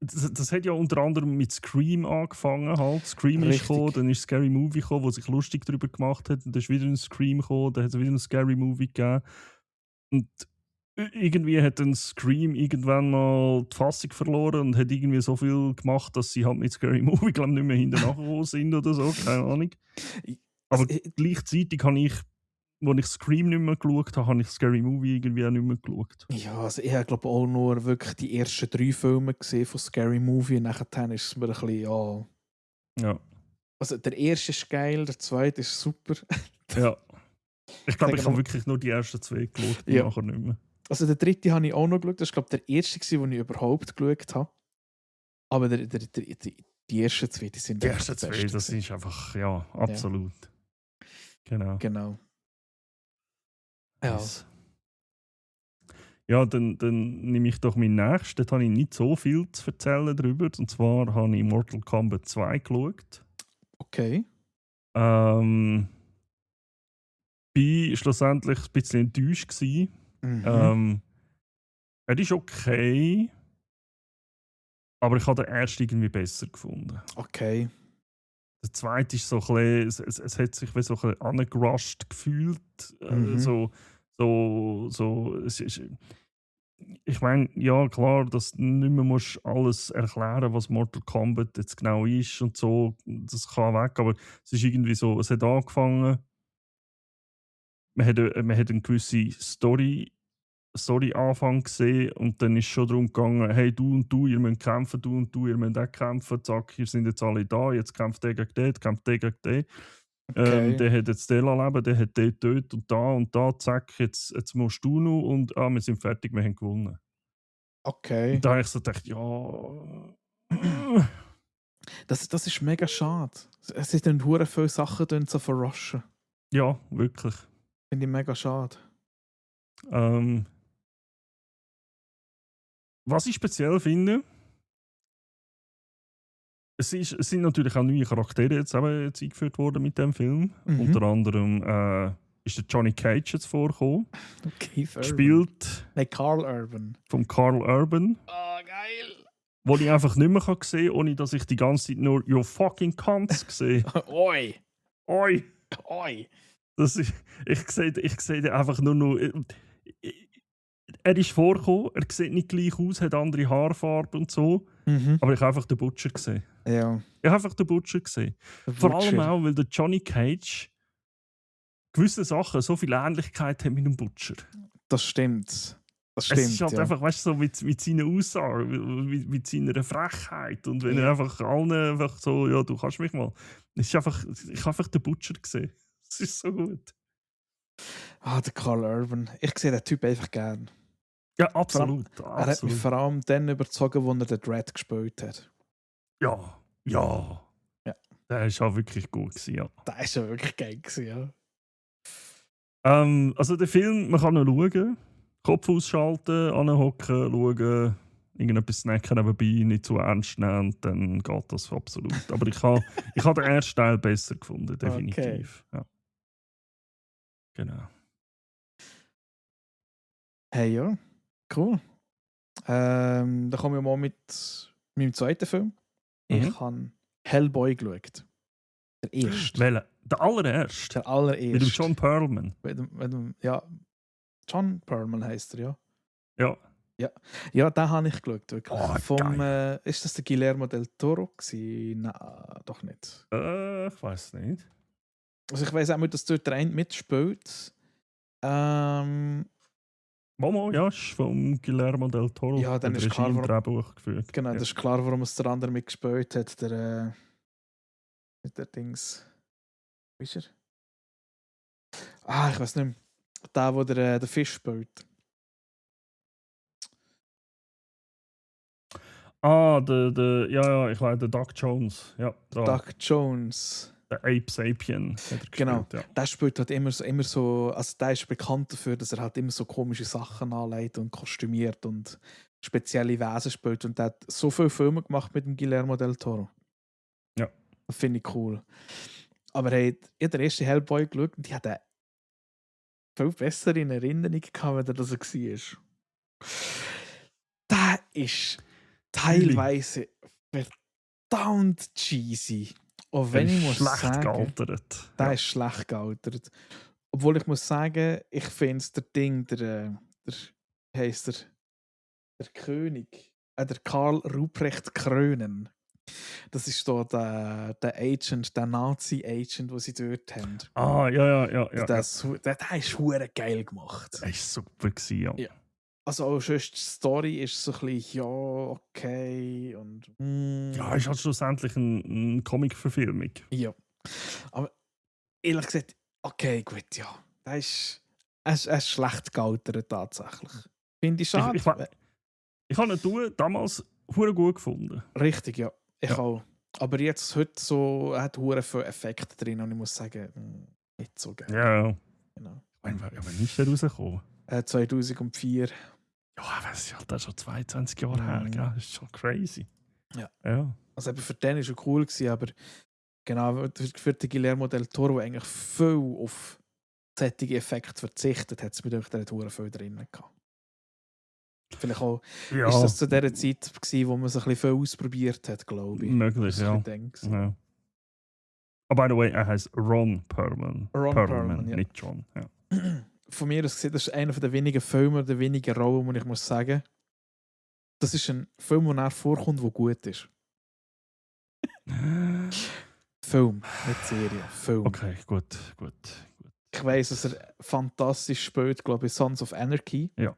Das hat ja unter anderem mit Scream angefangen. Halt. Scream ist Richtig. gekommen, dann ist Scary Movie gekommen, wo sich lustig darüber gemacht hat. Und dann ist wieder ein Scream gekommen, dann hat es wieder ein Scary Movie gegeben. Und irgendwie hat ein Scream irgendwann mal die Fassung verloren und hat irgendwie so viel gemacht, dass sie halt mit Scary Movie glaub, nicht mehr hinterher sind oder so, keine Ahnung. Aber gleichzeitig habe ich, als ich Scream nicht mehr geschaut habe, habe ich Scary Movie irgendwie auch nicht mehr geschaut. Ja, also ich habe glaube auch nur wirklich die ersten 3 Filme gesehen von Scary Movie und nachher ist es mir ein bisschen, ja. Ja. Also der erste ist geil, der zweite ist super. Ja. Ich glaube, ich Sag habe mal- wirklich nur die ersten 2 geschaut und Ja. nachher nicht mehr. Also der dritte habe ich auch noch geschaut, das war glaube der erste, den ich überhaupt geschaut habe. Aber die ersten 2, die sind Die einfach ersten die 2, besten das gewesen. ist einfach, ja, absolut. Genau. Genau. Ja. Nice. Ja, dann nehme ich doch meinen nächsten. Dort habe ich nicht so viel zu erzählen darüber. Und zwar habe ich Mortal Kombat 2 geschaut. Okay. Bin schlussendlich ein bisschen enttäuscht gewesen. Mhm. Er ist okay, aber ich habe den ersten irgendwie besser gefunden. Okay. Der zweite ist so ein bisschen, es hat sich wie so ein bisschen angerusht gefühlt. Mhm. Es ist, ich meine, ja klar, dass du nicht mehr musst alles erklären, was Mortal Kombat jetzt genau ist und so, das kann weg, aber es ist irgendwie so, es hat angefangen, man hat eine gewisse Story-Anfang gesehen und dann ist schon darum gegangen, hey, du und du, ihr müsst kämpfen, du und du, ihr müsst auch kämpfen, zack, ihr sind jetzt alle da, jetzt kämpft der gegen den, jetzt kämpft der gegen den. Okay. Der hat jetzt den leben, der hat den dort und da, zack, jetzt musst du noch und wir sind fertig, wir haben gewonnen. Okay. Und da habe ich so gedacht, ja. Das ist mega schade. Es sind dann hure viele Sachen drin so verraschen. Ja, wirklich. Finde ich mega schade. Was ich speziell finde, es sind natürlich auch neue Charaktere jetzt eingeführt worden mit dem Film. Mhm. Unter anderem ist der Johnny Cage jetzt vorgekommen. Keith Urban. Gespielt Nein, Carl Urban. von Carl Urban. Oh, geil. Wo ich einfach nicht mehr sehen kann, ohne dass ich die ganze Zeit nur «You fucking cunts» sehe. Oi. Oi! Oi. Ich sehe den einfach nur noch. Er ist vorgekommen, er sieht nicht gleich aus, hat andere Haarfarbe und so. Mhm. Aber ich habe einfach den Butcher gesehen. Ja. Ich habe einfach den Butcher gesehen. Vor allem auch, weil der Johnny Cage gewisse Sachen so viel Ähnlichkeit hat mit dem Butcher. Das stimmt. Das stimmt, Es ist halt ja. einfach, weißt du, so mit seinen Aussagen, mit seiner Frechheit. Und wenn Ja. er einfach allen einfach so, ja, du kannst mich mal. Ich habe einfach den Butcher gesehen. Es ist so gut. Ah, der Carl Urban. Ich sehe den Typ einfach gern. Ja, absolut. Er hat mich vor allem dann überzogen, als er den Dread gespielt hat. Ja, ja. Ja. Der ist auch wirklich gut gewesen, ja. Der ist ja wirklich geil gewesen, ja. Also der Film, man kann noch schauen, Kopf ausschalten, anhocken, schauen, irgendetwas snacken nebenbei, nicht zu ernst nehmen, und dann geht das absolut. Aber ich habe den ersten Teil besser gefunden, definitiv. Ja. Genau. Hey, ja. Cool. Dann kommen wir mal mit meinem zweiten Film. Ich habe Hellboy geschaut. Der erste. Welcher? Der allererste? Der allererste. Mit dem John Perlman? Ja, John Perlman heisst er, ja. Ja. Ja, den habe ich geschaut. Wirklich. Oh, geil. Ist das der Guillermo del Toro gewesen? Nein, doch nicht. Ich weiß nicht. Also ich weiß auch nicht, dass dort der eine mitspielt. Momo, ja, ist vom Guillermo del Toro. Ja, dann ist klar, warum Drehbuch geführt. Genau, Ja. das ist klar, warum es der andere mitgespielt hat. Der Dings. Wie ist er? Ich weiß nicht mehr. Der, wo der Fisch spielt. Ja, ich weiß, der Doug Jones. Ja, da. Doug Jones. Der Ape Sapien hat er Genau. gespielt, ja. Der spielt halt immer so, also der ist bekannt dafür, dass er halt immer so komische Sachen anlegt und kostümiert und spezielle Wesen spielt. Und der hat so viele Filme gemacht mit dem Guillermo del Toro. Ja. Das finde ich cool. Aber hey, ich habe den ersten Hellboy geschaut und die hat eine viel bessere in Erinnerung gehabt, wenn er das war. Der ist teilweise verdammt cheesy. Auch wenn ich muss schlecht sagen, gealtert. der ist schlecht gealtert. Obwohl ich muss sagen, ich finde der Ding, der heisst der König, der Karl Ruprecht Krönen. Das ist da der Agent, der Nazi-Agent, den sie dort haben. Ja. Der ist hure geil gemacht. Das war super gewesen, ja. Ja. Also auch schon die Story ist so ein bisschen, ja, okay und Ja, ist halt schlussendlich eine Comic-Verfilmung. ja. Aber ehrlich gesagt, okay, gut, ja. Er ist schlecht gealtert tatsächlich. Finde ich schade. Ich habe ihn damals hure gut gefunden. Richtig, ja. Ich auch. Aber jetzt heute so, er hat hure viele Effekte drin und ich muss sagen, nicht so geil. Ja. Genau. Wann ist der rausgekommen? 2004. Ja, das ist halt schon 22 Jahre her, gell? Das ist schon crazy. Ja. Also eben für den war er cool gewesen, aber genau, für den Guillermo del Toro, der eigentlich viel auf solche Effekte verzichtet, hat es bedeutet, er hat hure viel drin gehabt. Vielleicht auch, ist das zu der Zeit gewesen, wo man sich ein bisschen viel ausprobiert hat, glaube ich. Möglich, ja. Ja. Oh, by the way, er heißt Ron Perlman. Perlman, ja. Nicht John. Ja. Von mir aus gesehen, das ist einer der wenigen Filme, der wenigen Rollen, wo ich muss sagen, das ist ein Film, der nachher vorkommt, der gut ist. Film, nicht Serie. Film. Okay, gut. Ich weiss, dass er fantastisch spielt, glaube ich, Sons of Anarchy. Ja,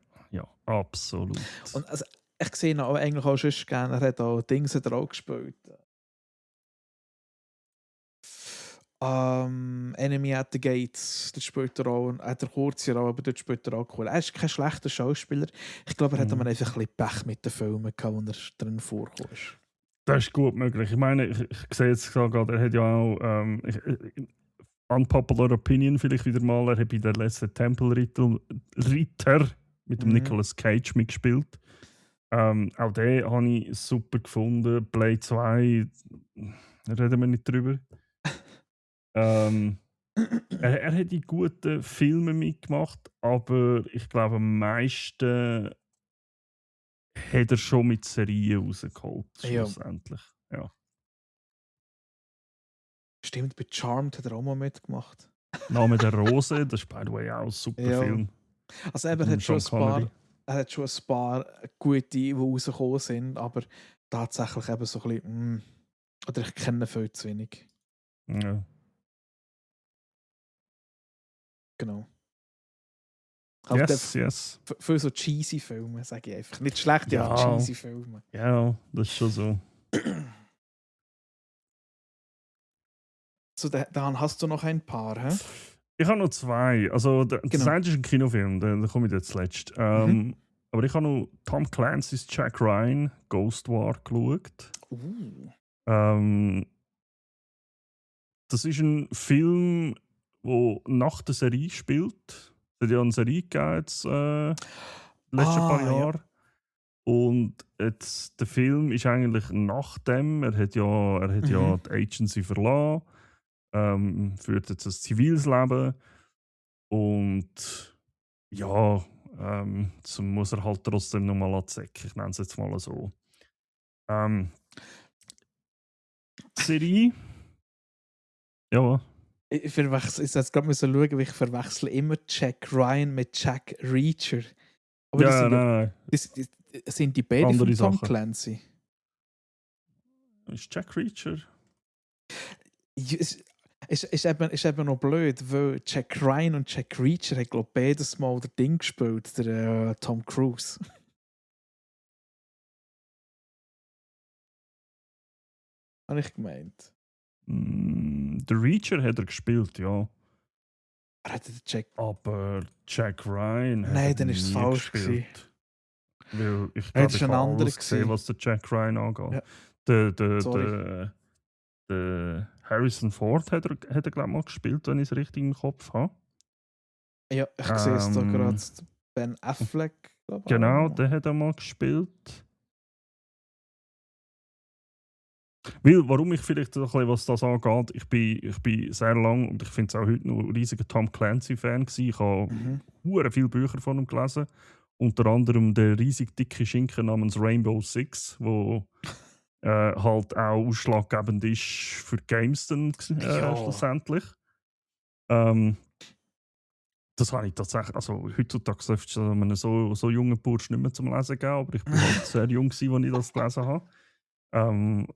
absolut. Und also, ich sehe ihn auch eigentlich auch schon gerne, er hat auch Dings auch gespielt. Enemy at the Gates, dort spielt er auch, hat er kurze Rolle, aber dort spielt er auch cool. Er ist kein schlechter Schauspieler. Ich glaube, er hat einfach ein bisschen Pech mit den Filmen gehabt, wo er drin vorkommt. Das ist gut möglich. Ich meine, ich sehe jetzt gerade, er hat ja auch unpopular opinion vielleicht wieder mal, er hat bei der letzten Temple Ritter mit dem Nicolas Cage mitgespielt. Auch den habe ich super gefunden. Blade 2, reden wir nicht drüber. Er hat die guten Filme mitgemacht, aber ich glaube, am meisten hat er schon mit Serien rausgeholt, schlussendlich. Ja. Stimmt, bei Charmed hat er auch mal mitgemacht. Name der Rose, das ist by the way auch ein super Film. Also er hat schon ein paar gute, die rausgekommen sind, aber tatsächlich eben so ein bisschen, oder ich kenne viel zu wenig. Ja. Genau. Yes. Für so cheesy Filme, sage ich einfach. Nicht schlechte, aber cheesy Filme. Ja, das ist schon so. So, dann hast du noch ein paar, hä? Ich habe noch zwei. Also, das eine ist ein Kinofilm, da komme ich jetzt zuletzt. Aber ich habe noch Tom Clancy's Jack Ryan Ghost War geschaut. Ähm, Das ist ein Film, der nach der Serie spielt. Es hat ja eine Serie gegeben jetzt, die letzten paar Ah, ja. Jahre. Und jetzt, der Film ist eigentlich nach dem. Er hat ja Mhm. die Agency verlassen, führt jetzt ein ziviles Leben. Und ja, jetzt muss er halt trotzdem nochmal an die Säcke, ich nenne es jetzt mal so. Die Serie, ja, Ich verwechsel, ich jetzt gerade müssen schauen, weil ich verwechsle immer Jack Ryan mit Jack Reacher. Aber die ja, sind ja, nein, sind die beide andere von Tom Sachen. Clancy? Ist Jack Reacher? Ja, ist eben noch blöd, weil Jack Ryan und Jack Reacher haben, glaube ich, beides mal der Ding gespielt, der Tom Cruise. Habe ich gemeint. Der Reacher hat er gespielt, ja. Hat der Jack. Aber Jack Ryan hat Nein, er dann ist es nie falsch gewesen. gespielt. Weil ich Nein, glaube, das ich war ein habe anderer alles gesehen, gewesen. was der Jack Ryan angeht. Ja, Der, der, sorry. der, der Harrison Ford hat er glaube ich, mal gespielt, wenn ich es richtig im Kopf habe. Ja, ich sehe es da gerade. Ähm, Ben Affleck, glaube ich. genau, Auch. der hat er mal gespielt. Weil, warum ich vielleicht ein bisschen, was das angeht, ich bin sehr lang und ich finde es auch heute noch ein riesiger Tom Clancy-Fan gewesen. Ich habe Mhm. hure viele Bücher von ihm gelesen. Unter anderem der riesig dicke Schinken namens Rainbow Six, wo halt auch ausschlaggebend ist für die Games dann Ja. schlussendlich. Ähm, Das habe ich tatsächlich, also heutzutage dürfte es einem so jungen Bursch nicht mehr zum Lesen geben, aber ich bin halt sehr jung gewesen, als ich das gelesen habe.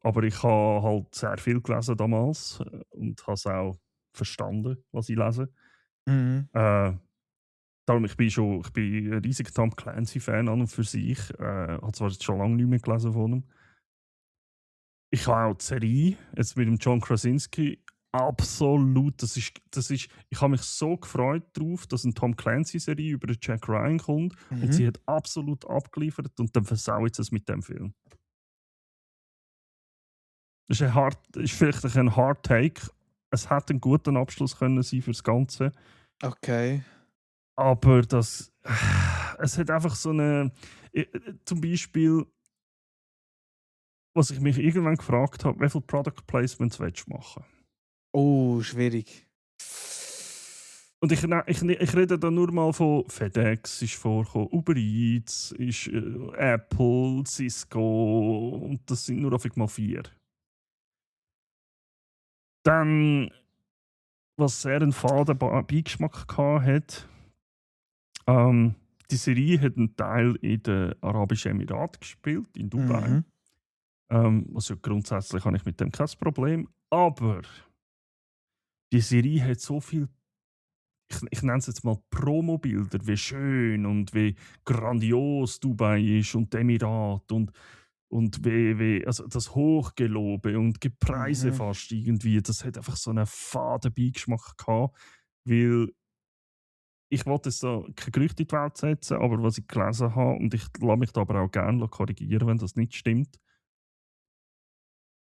Aber ich habe halt sehr viel gelesen damals und habe es auch verstanden, was ich lese. Mhm. Darum, ich bin ein riesiger Tom Clancy-Fan an und für sich. Habe zwar jetzt schon lange nicht mehr gelesen von ihm. Ich habe auch die Serie, jetzt mit dem John Krasinski, absolut. Ich habe mich so gefreut darauf, dass eine Tom Clancy-Serie über den Jack Ryan kommt und sie Mhm. hat absolut abgeliefert und dann versaue ich es mit dem Film. Das ist vielleicht ein Hard Take. Es hätte ein guter Abschluss können sein für das Ganze. Okay. Aber es hat einfach so eine. Zum Beispiel, was ich mich irgendwann gefragt habe, wie viele Product Placements willst du machen? Oh, schwierig. Und ich rede da nur mal von FedEx, ist vorgekommen, Uber Eats, ist Apple, Cisco und das sind nur auf einmal 4. Dann, was sehr einen faden Beigeschmack hat, die Serie hat einen Teil in den Arabischen Emiraten gespielt, in Dubai. Mhm. Also grundsätzlich habe ich mit dem kein Problem. Aber die Serie hat so viel, ich nenne es jetzt mal Promobilder, wie schön und wie grandios Dubai ist und die Emirat und also das Hochgelobe und Gepreise Mhm. fast irgendwie. Das hat einfach so einen faden Beigeschmack gehabt, weil ich wollte jetzt da kein Gerücht in die Welt setzen, aber was ich gelesen habe, und ich lasse mich da aber auch gerne korrigieren, wenn das nicht stimmt,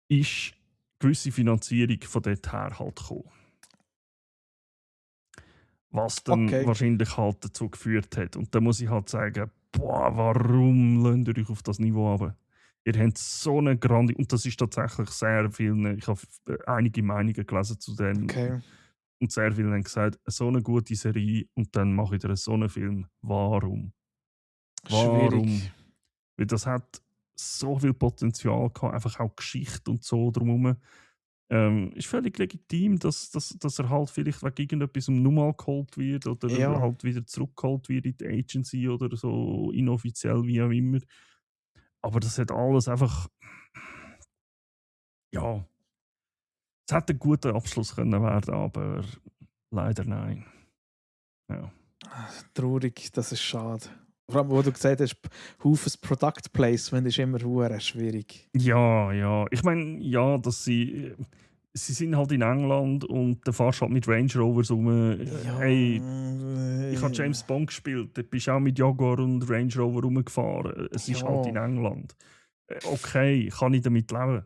ist gewisse Finanzierung von dort her halt gekommen. Was dann Okay. wahrscheinlich halt dazu geführt hat. Und da muss ich halt sagen, boah, warum lasst ihr euch auf das Niveau runter? Ihr habt so eine grande... Und das ist tatsächlich sehr viel... Ich habe einige Meinungen gelesen zu dem. Okay. Und sehr viele haben gesagt, so eine gute Serie und dann mache ich dir so einen Film. Warum? Warum? Schwierig. Weil das hat so viel Potenzial gehabt, einfach auch Geschichte und so drumherum. Ist völlig legitim, dass er halt vielleicht wegen irgendetwas nochmal geholt wird oder Ja. halt wieder zurückgeholt wird in die Agency oder so inoffiziell, wie auch immer. Aber das hat alles einfach. Ja. Es hätte ein guter Abschluss können werden, aber leider nein. Ja. Traurig, das ist schade. Vor allem, wo du gesagt hast, Haufens Product Placement ist immer hure schwierig. Ja, ja. Ich meine, ja, dass sie sind halt in England und dann fährst du halt mit Range Rovers rum. Ja. Hey, ich habe James Bond gespielt, da bist du auch mit Jaguar und Range Rover rumgefahren. Es ist Ja. halt in England. Okay, kann ich damit leben.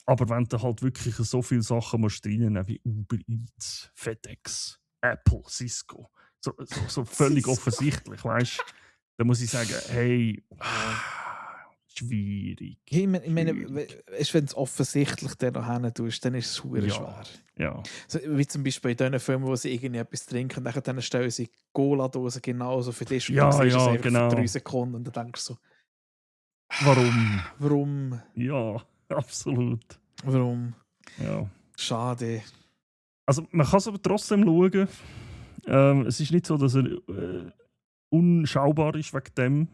Aber wenn du halt wirklich so viele Sachen musst reinnehmen wie Uber Eats, FedEx, Apple, Cisco, so völlig Cisco. offensichtlich, weißt du, dann muss ich sagen, hey, schwierig. Ich meine, schwierig. wenn es offensichtlich dann noch hin tust, dann ist es super Ja, schwer. ja. So, wie zum Beispiel in diesen Filmen, wo sie irgendwie etwas trinken, dann stellen sie Cola-Dosen genauso für dich und Ja, du siehst es ja, einfach genau. für 3 Sekunden und dann denkst du so, Warum? warum? Ja, absolut. Warum? Ja. Schade. Also man kann es aber trotzdem schauen. Es ist nicht so, dass er unschaubar ist wegen dem.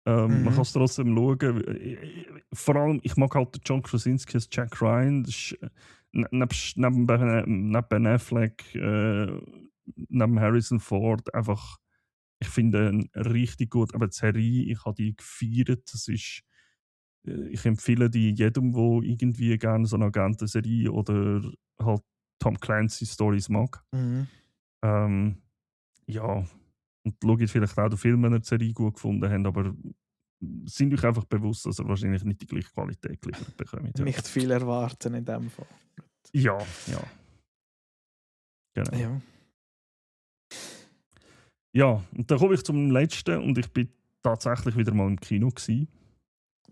Man kann es trotzdem schauen. Vor allem, ich mag halt John Krasinski als Jack Ryan. Das ist, neben Ben Affleck, neben Harrison Ford, einfach, ich finde ihn richtig gut. Aber die Serie, ich habe die gefeiert. Das ist, ich empfehle die jedem, der irgendwie gerne so eine Agentenserie oder halt Tom Clancy Stories mag. Ja, und schaut vielleicht auch den Film, wenn ihr die Serie gut gefunden habt, aber sind euch einfach bewusst, dass ihr wahrscheinlich nicht die gleiche Qualität geliefert bekommt. Ja. Nicht viel erwarten in dem Fall. Ja, ja. Genau. Ja. Ja, und dann komme ich zum letzten und ich bin tatsächlich wieder mal im Kino gewesen.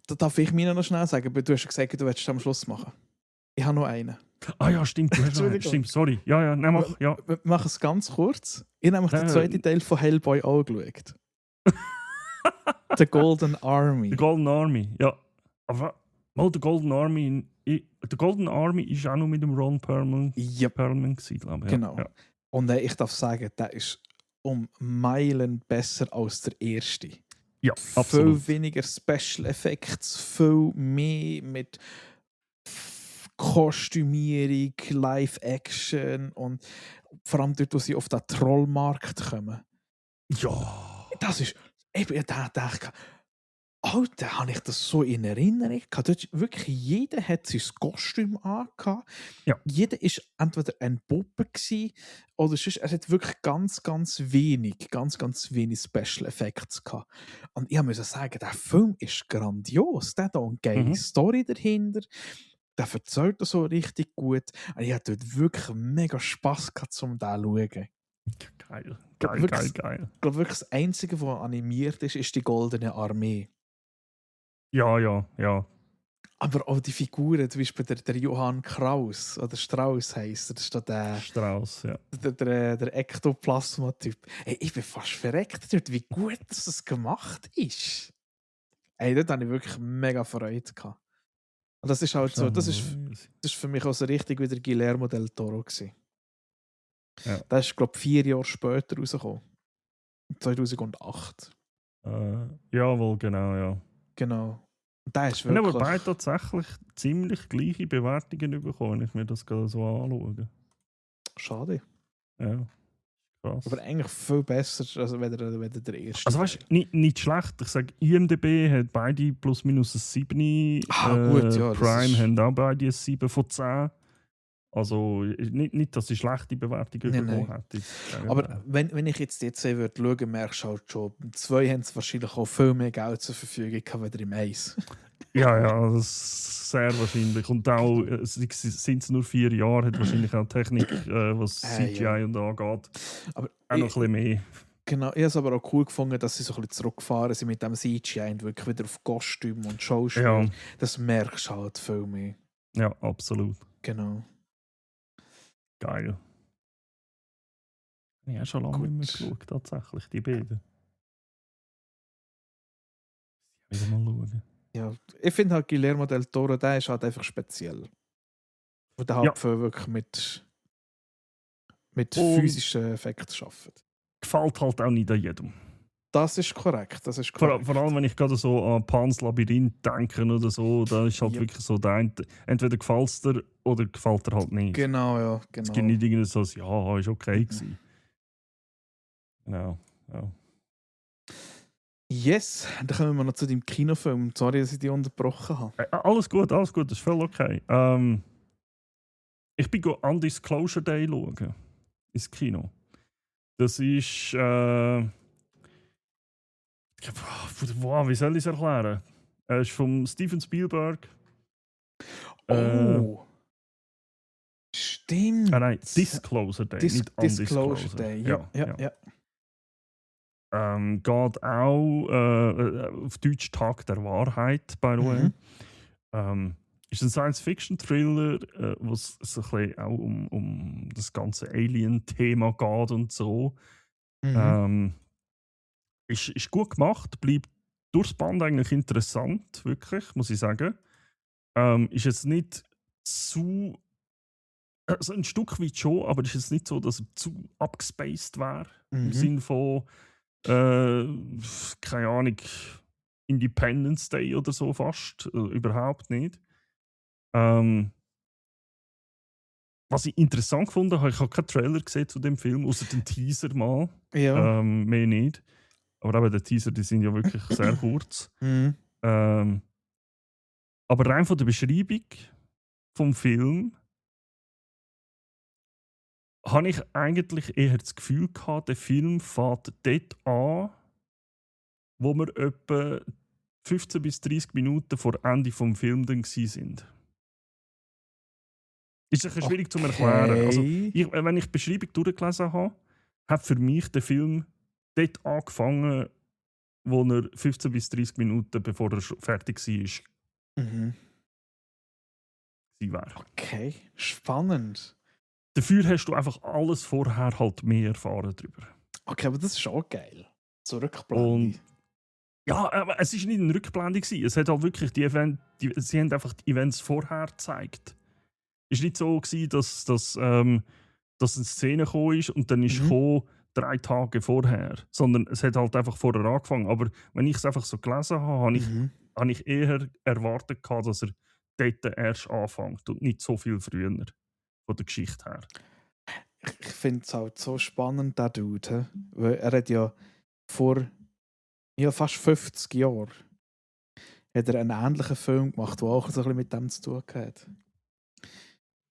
Da darf ich mir noch schnell sagen, aber du hast ja gesagt, du willst es am Schluss machen. Ich habe noch einen. Ah ja, stimmt, du hast noch einen. Entschuldigung. Stimmt, sorry. Ja, nein, mach, ja. Wir machen es ganz kurz. Ich habe nämlich den zweiten Teil von Hellboy auch geschaut. The Golden Army. The Golden Army, ja. Aber mal, The Golden Army, The Golden Army ist auch noch mit dem Ron Perlman, Yep. gewesen, glaube ich. Ja. Genau. Ja. Und ich darf sagen, der ist um Meilen besser als der erste. Ja, absolut. Viel weniger Special Effects, viel mehr mit Kostümierung, Live-Action und vor allem dort, wo sie auf den Trollmarkt kommen. Ja. Das ist... Ich dachte, Alter, habe ich das so in Erinnerung gehabt? Dort wirklich jeder hat sein Kostüm angehabt. Ja. Jeder war entweder ein Puppe gewesen, oder sonst, er hat wirklich ganz wenig Special Effects gehabt. Und ich musste sagen, der Film ist grandios. Der hat auch eine geile Story dahinter. Der erzählt das so richtig gut. Und ich hatte dort wirklich mega Spass gehabt, um den zu schauen. Geil. Ich glaube wirklich, das Einzige, was animiert ist, ist die Goldene Armee. Ja. Aber auch die Figuren, zum Beispiel der Johann Kraus, oder Strauss heisst er, das ist der Strauss, ja. der Ektoplasma-Typ. Hey, ich bin fast verreckt dort, wie gut das gemacht ist. Hey, dort hatte ich wirklich mega Freude gehabt. Und das ist halt so, das ist für mich auch so richtig wie der Guillermo del Toro gewesen. Ja. Das ist, glaube ich, 4 Jahre später rausgekommen. 2008. Jawohl, genau, ja. Genau. Und der ist Wir haben wirklich... aber beide tatsächlich ziemlich gleiche Bewertungen bekommen, wenn ich mir das gerade so anschaue. Schade. Ja, krass. Aber eigentlich viel besser, als wenn der erste. Also weißt du, nicht schlecht. Ich sage, IMDb hat beide plus minus ein 7. Gut, ja. Prime haben auch beide ein 7 von 10. Also nicht, dass sie schlechte Bewertungen bekommen hätten. Aber wenn ich jetzt die 2 würde schauen, merkst du halt schon, im 2 haben sie wahrscheinlich auch viel mehr Geld zur Verfügung gehabt, als im 1. Ja, das ist sehr wahrscheinlich. Und auch, sind es nur 4 Jahre, hat wahrscheinlich auch Technik, was CGI und angeht, aber auch noch ein bisschen mehr. Genau, ich habe es aber auch cool gefunden, dass sie so ein bisschen zurückgefahren sind mit dem CGI und wirklich wieder auf Kostüm und Schauspiel. Ja. Das merkst du halt viel mehr. Ja, absolut. Genau. Geil. Ich habe schon lange nicht mehr geschaut, tatsächlich, die beiden. Wieder mal schauen. Ja, ich finde halt Guillermo del Toro, der ist halt einfach speziell. Und der hat wirklich mit physischen Effekten arbeitet. Gefällt halt auch nicht an jedem. Das ist korrekt. Vor allem, wenn ich gerade so an Pans Labyrinth denke oder so, da ist halt wirklich so, entweder gefällt es dir oder gefällt dir halt nicht. Genau, ja. Genau. Es gibt nicht irgendwie so, ja, ist okay gewesen. Genau, ja. Yes, dann kommen wir noch zu deinem Kinofilm. Sorry, dass ich dich unterbrochen habe. Alles gut, das ist voll okay. Ich bin Undisclosure Day schauen. Ins Kino. Das ist... wie soll ich es erklären? Es ist von Steven Spielberg. Oh! Stimmt! Nein, Disclosure Day, nicht Disclosure Undisclosure. Day, ja. Geht auch auf Deutsch Tag der Wahrheit, by the way. Ist ein Science-Fiction-Thriller, wo es so ein bisschen auch um das ganze Alien-Thema geht und so. Ist gut gemacht, bleibt durchs Band eigentlich interessant, wirklich, muss ich sagen. Ist jetzt nicht zu. Also ein Stück weit schon, aber ist jetzt nicht so, dass er zu abgespaced wäre. Im Sinne von, keine Ahnung, Independence Day oder so fast. Überhaupt nicht. Was ich interessant gefunden habe, ich habe keinen Trailer gesehen zu dem Film, außer den Teaser mal. Ja. Mehr nicht. Aber eben die Teaser, die sind ja wirklich sehr kurz. Aber rein von der Beschreibung vom Film habe ich eigentlich eher das Gefühl gehabt, der Film fängt dort an, wo wir etwa 15 bis 30 Minuten vor Ende des Films dann sind. Ist ein bisschen schwierig zu erklären. Also, wenn ich die Beschreibung durchgelesen habe, hat für mich der Film dort angefangen, wo er 15 bis 30 Minuten bevor er fertig war. Okay, spannend. Dafür hast du einfach alles vorher halt mehr erfahren darüber. Okay, aber das ist auch geil. So Rückblende. Ja, aber es war nicht eine Rückblende. Es hat halt wirklich sie haben einfach die Events vorher gezeigt. Es war nicht so gewesen, dass eine Szene gekommen ist und dann ist gekommen 3 Tage vorher. Sondern es hat halt einfach vorher angefangen. Aber wenn ich es einfach so gelesen habe, habe ich eher erwartet, dass er dort erst anfängt und nicht so viel früher von der Geschichte her. Ich finde es halt so spannend, der Dude. Weil er hat ja vor fast 50 Jahren hat er einen ähnlichen Film gemacht, der auch so ein bisschen mit dem zu tun hat.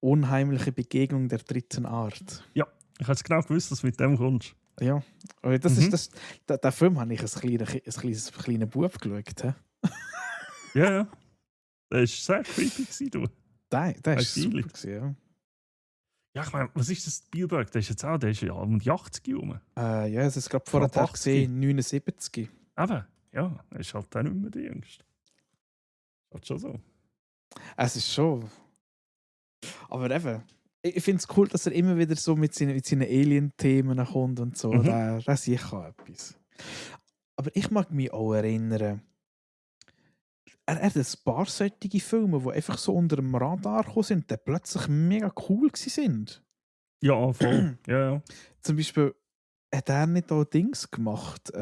Unheimliche Begegnung der dritten Art. Ja, ich habe genau gewusst, dass du mit dem kommst. Ja, das ist der Film habe ich als kleiner Bub geschaut. Ja. Der war sehr creepy, du. Der ist super gewesen, ja. Ja, ich meine, was ist das Spielberg? Der ist ja um die 80 rum. Ja, es ist gerade vorher gesehen, 79. Eben, ja, er ist halt auch nicht mehr der Jüngste. Ist schon so. Es ist schon. Aber eben, ich finde es cool, dass er immer wieder so mit seinen Alien-Themen kommt und so. Da sehe ich auch etwas. Aber ich mag mich auch erinnern, er hat ein paar solche Filme, die einfach so unter dem Radar gekommen sind, die plötzlich mega cool waren. Ja, voll. Ja. Zum Beispiel hat er nicht auch Dings gemacht.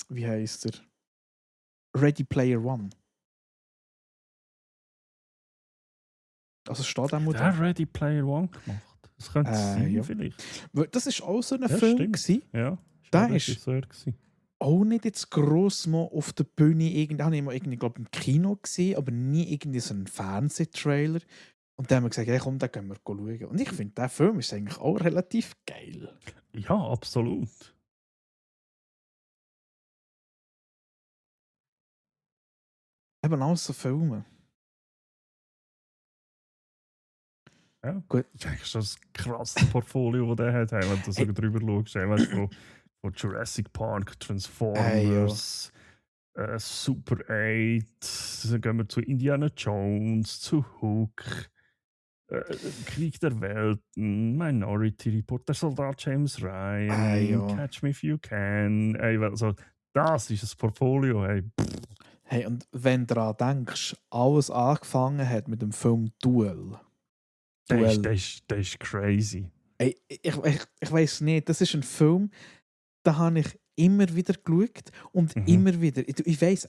Wie heisst er? Ready Player One. Also steht auch mal da. Der Ready Player One gemacht? Das könnte sein, vielleicht. Das war auch so ein Film. Ja, der ist auch nicht jetzt gross mal auf der Bühne. Habe ich mal glaube im Kino gesehen, aber nie irgendwie so einen Fernsehtrailer. Und dann haben wir gesagt, hey, komm, da gehen wir schauen. Und ich finde, der Film ist eigentlich auch relativ geil. Ja, absolut. Eben auch so Filme. Ja, gut. Das ist eigentlich schon das krasse Portfolio, das der hat, wenn du so drüber schaust. Weißt, von Jurassic Park, Transformers, Super 8, dann gehen wir zu Indiana Jones, zu Hook, Krieg der Welten, Minority Report, der Soldat James Ryan, Catch Me If You Can. Also, das ist das Portfolio. Hey, und wenn du daran denkst, alles angefangen hat mit dem Film Duel. Das ist crazy. Ey, ich weiss nicht, das ist ein Film, da habe ich immer wieder geschaut und immer wieder. Ich weiss,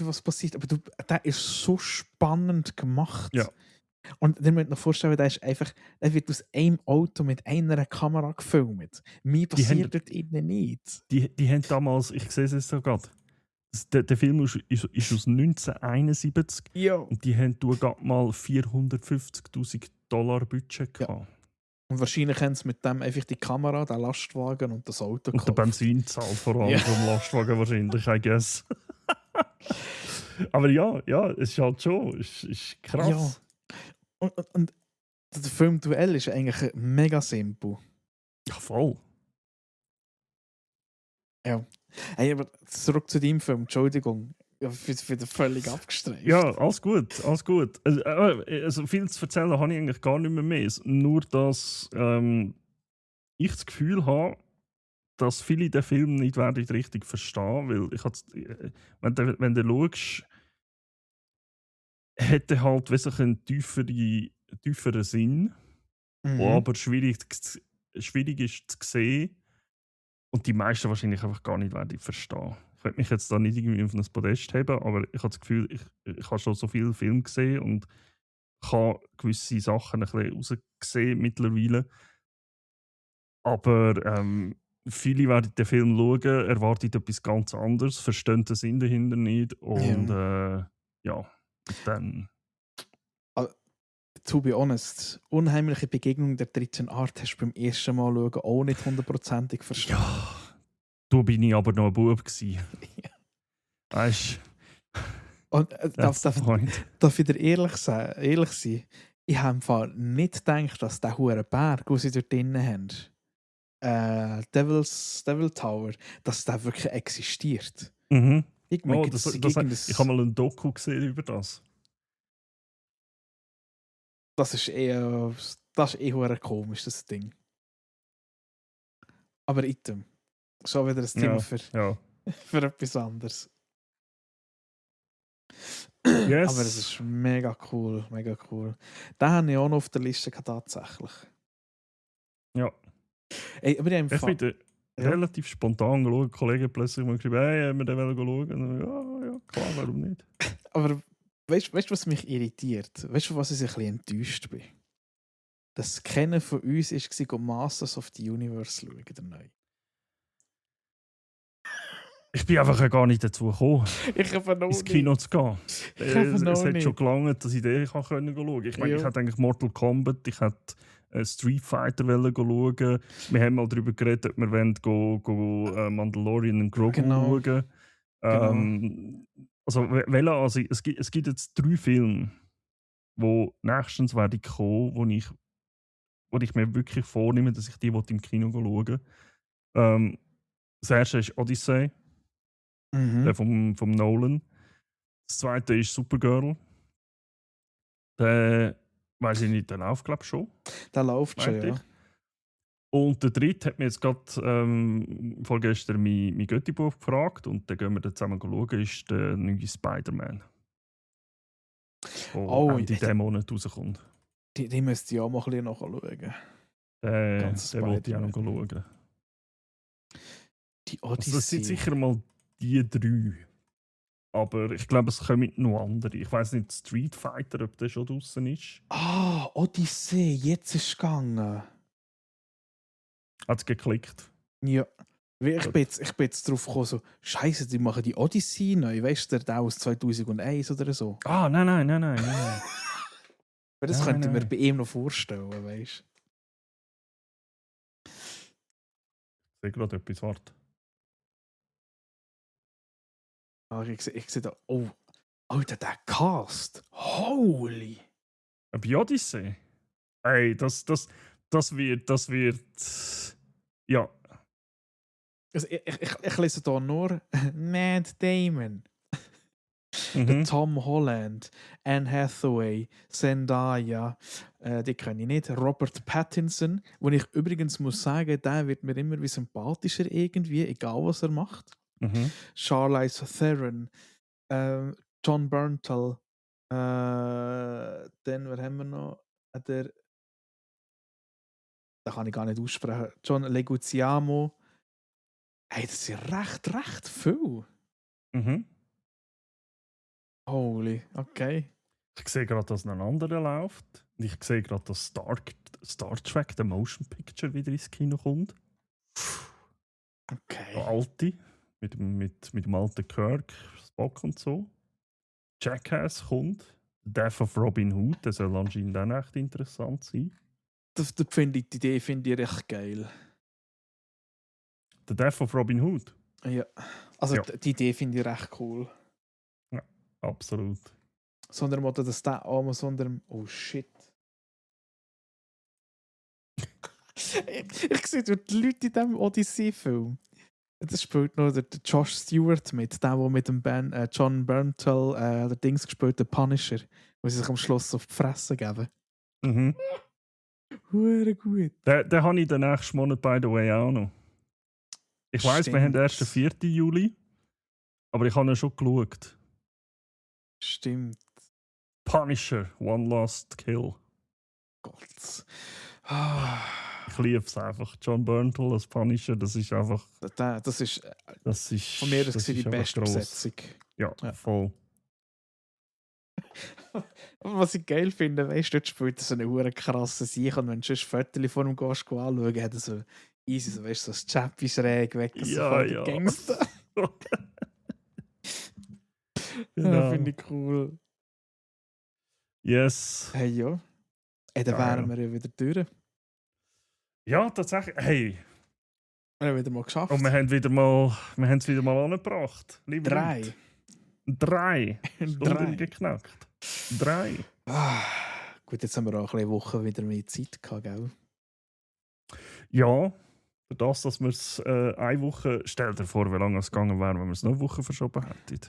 was passiert, aber der ist so spannend gemacht. Ja. Und ihr müsst euch vorstellen, der wird aus einem Auto mit einer Kamera gefilmt. Mir passiert dort innen nicht. Die haben damals, ich sehe es jetzt so gerade, der Film ist aus 1971 und die haben gerade mal $450.000 Budget gehabt. Ja. Und wahrscheinlich haben sie mit dem einfach die Kamera, den Lastwagen und das Auto gekauft. Und der Benzin zahlt vor allem vom Lastwagen wahrscheinlich, I guess. Aber ja, es ist halt schon. Es ist krass. Ja. Und der Film Duell ist eigentlich mega simpel. Ja, voll. Ja. Hey, aber zurück zu deinem Film, Entschuldigung. Ja, für den völlig abgestreift. Ja, alles gut, alles gut. Also viel zu erzählen habe ich eigentlich gar nicht mehr. Nur, dass ich das Gefühl habe, dass viele den Film nicht werden richtig verstehen, weil wenn du schaust, hätte halt wesentlich einen tieferen Sinn, der Mhm. aber schwierig ist zu sehen und die meisten wahrscheinlich einfach gar nicht werden verstehen. Ich werde mich jetzt da nicht irgendwie auf ein Podest heben, aber ich habe das Gefühl, ich habe schon so viele Filme gesehen und kann gewisse Sachen ein bisschen raussehen mittlerweile. Aber viele werden den Film schauen, erwarten etwas ganz anderes, verstehen den Sinn dahinter nicht und ja, dann. Ah, to be honest, unheimliche Begegnung der dritten Art hast du beim ersten Mal schauen auch nicht hundertprozentig verstanden. Ja, da bin ich aber noch ein Bub gsi. Ja. Weißt Und du, that's the point. darf ich dir ehrlich sein, ich habe im Fall nicht gedacht, dass der hure Berg, den sie dort drinnen haben, Devil Tower, dass der wirklich existiert. Mhm. Ich meine, Oh, gibt es ich habe mal ein Doku gesehen über das. das ist hure komisch, das Ding. Aber item, schon wieder ein Thema Ja, ja. für etwas anderes. Yes. Aber es ist mega cool, mega cool. Den habe ich auch noch auf der Liste gehabt, tatsächlich. Ja. Ey, aber ich habe im Ich Fall... bin Ja. relativ spontan geschaut. Kollegen plötzlich mal geschrieben, hey, haben wir den schauen? Und dann, ja, klar, warum nicht? Aber weißt du, was mich irritiert? Weißt du, was ich ein bisschen enttäuscht bin? Das Kennen von uns war, Masters of the Universe schauen, der neue. Ich bin einfach gar nicht dazu gekommen, Ich habe noch ins Kino zu gehen. Ich habe Es noch hat schon nicht. gelangt, dass ich den schauen konnte. Ich meine, Ja. ich hätte eigentlich Mortal Kombat, ich hätte Street Fighter schauen. Wir haben mal darüber geredet, ob wir Mandalorian und Grogu Genau. schauen. Also es gibt jetzt 3 Filme, die nächstens werden kommen, wo ich mir wirklich vornehme, dass ich die im Kino schauen will. Das erste ist Odyssey, der vom Nolan. Das zweite ist Supergirl. Der, weiß ich nicht, der läuft, glaube ich, schon. Der läuft schon, meinte ja. ich. Und der dritte hat mir jetzt gerade vorgestern mein Götti-Buch gefragt und dann gehen wir dann zusammen schauen, ist der neue Spider-Man. Der Ende diesen Monat rauskommt. Die müsste ich auch mal ein bisschen nachschauen. Den wollte ich auch noch schauen. Die Odyssey. Also das sind sicher mal die 3. Aber ich glaube, es kommen noch andere. Ich weiß nicht, Street Fighter, ob der schon draußen ist. Ah, Odyssey, jetzt ist es gegangen. Hat es geklickt? Ja. Ich bin jetzt drauf gekommen, so, Scheiße, die machen die Odyssey neu. Weißt du, der aus 2001 oder so? Ah, nein. Aber das Nein, könnte ich mir nein. bei ihm noch vorstellen, weißt du? Ich sehe gerade etwas, warte. Ich sehe da, oh, Alter, der Cast. Holy! Bei Odyssey? Ey, das wird. Ja. Also ich lese hier nur Matt Damon, der Mhm. Tom Holland, Anne Hathaway, Zendaya, die kenne ich nicht, Robert Pattinson, wo ich übrigens muss sagen, der wird mir immer wie sympathischer irgendwie, egal was er macht. Mhm. Charlize Theron, John Berntal, dann, wer haben wir noch? Der kann ich gar nicht aussprechen. John Leguizamo. Hey, das sind recht viel. Mhm. Holy, okay. Ich sehe gerade, dass noch ein anderer läuft. Und ich sehe gerade, dass Star Trek, der Motion Picture, wieder ins Kino kommt. Okay. Der alte. Mit dem alten Kirk, Spock und so. Jackass kommt. Death of Robin Hood, der soll anscheinend auch echt interessant sein. Die Idee finde ich recht geil. Der Death of Robin Hood? Ja. Also Ja. die Idee finde ich recht cool. Absolut. Sondern oder dass der Amazon der. Oh shit. Ich sehe dort die Leute in diesem Odyssey-Film. Das spielt noch der Josh Stewart mit, der mit dem John Bernthal der Dings gespielt, der Punisher, wo sie sich am Schluss auf die Fresse geben. Mhm. Hure gut. Den habe ich den nächsten Monat, by the way, auch noch. Ich weiss, wir haben erst den 4. Juli, aber ich habe ihn schon geschaut. Stimmt. Punisher, One Last Kill. Gott. Ah. Ich liebe es einfach. John Bernthal als Punisher, das ist einfach... Das ist von mir das die beste Besetzung. Ja, voll. Was ich geil finde, weißt du, dort spielt so eine hure krasse Sieg und wenn du ein Foto vor dem gehst anschauen, hat er so easy, so, weißt du, so das Chappy schräg weg, so voll der Gangster. Genau. Finde ich cool. Yes. Hey, ja. Hey, dann wären wir ja wieder durch. Ja, tatsächlich. Hey. Wir haben wieder mal geschafft. Und wir haben es wieder mal angebracht. 3. 3 Stunden geknackt. 3. Gut, jetzt haben wir auch eine Woche wieder mehr Zeit gehabt, gell? Ja, für das, dass wir es eine Woche... Stell dir vor, wie lange es gegangen wäre, wenn wir es noch eine Woche verschoben hätten.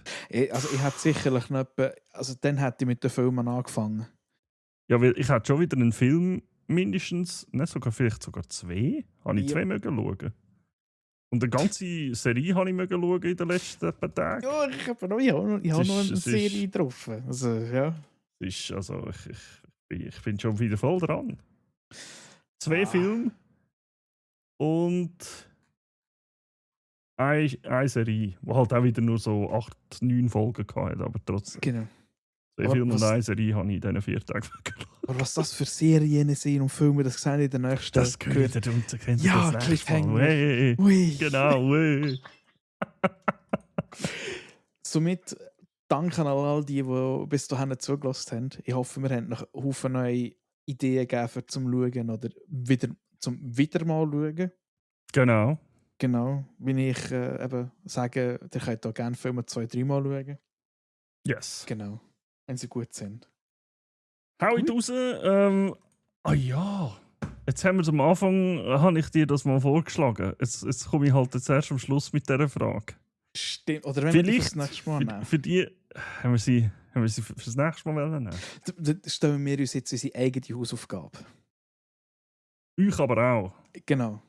Also ich hätte sicherlich noch also dann hätte ich mit den Filmen angefangen. Ja, weil ich hätte schon wieder einen Film mindestens, vielleicht sogar 2, habe ich 2 mögen schauen. Und eine ganze Serie habe ich mögen schauen in den letzten paar Tagen. Ja, ich habe noch eine Serie drauf. Also, ja. Ich bin schon wieder voll dran. 2 Filme und eine Serie, die halt auch wieder nur so 8, 9 Folgen hatte, aber trotzdem. Genau. 2 Filme und eine Serie habe ich in diesen 4 Tagen geschaut. Aber was das für Serien sind und Filme, das sehen in der nächsten... Das gehört ja, Cliffhanger. Ui. Genau, ui. Somit danke an all die bis dahin zugelassen haben. Ich hoffe, wir haben noch Haufen neue Ideen gegeben zum Schauen oder wieder mal schauen. Genau. Genau. Wie ich eben sage, ihr könnt auch gerne Filme 2-3 Mal schauen. Yes. Genau. Wenn sie gut sind. Hau ich raus. Ja. Jetzt haben wir am Anfang, habe ich dir das mal vorgeschlagen. Jetzt komme ich halt jetzt erst am Schluss mit dieser Frage. Stimmt. Oder wenn wir die fürs nächste Mal nehmen. Für die haben wir sie fürs nächste Mal nehmen. Dann stellen wir uns jetzt unsere eigene Hausaufgabe. Euch aber auch. Genau.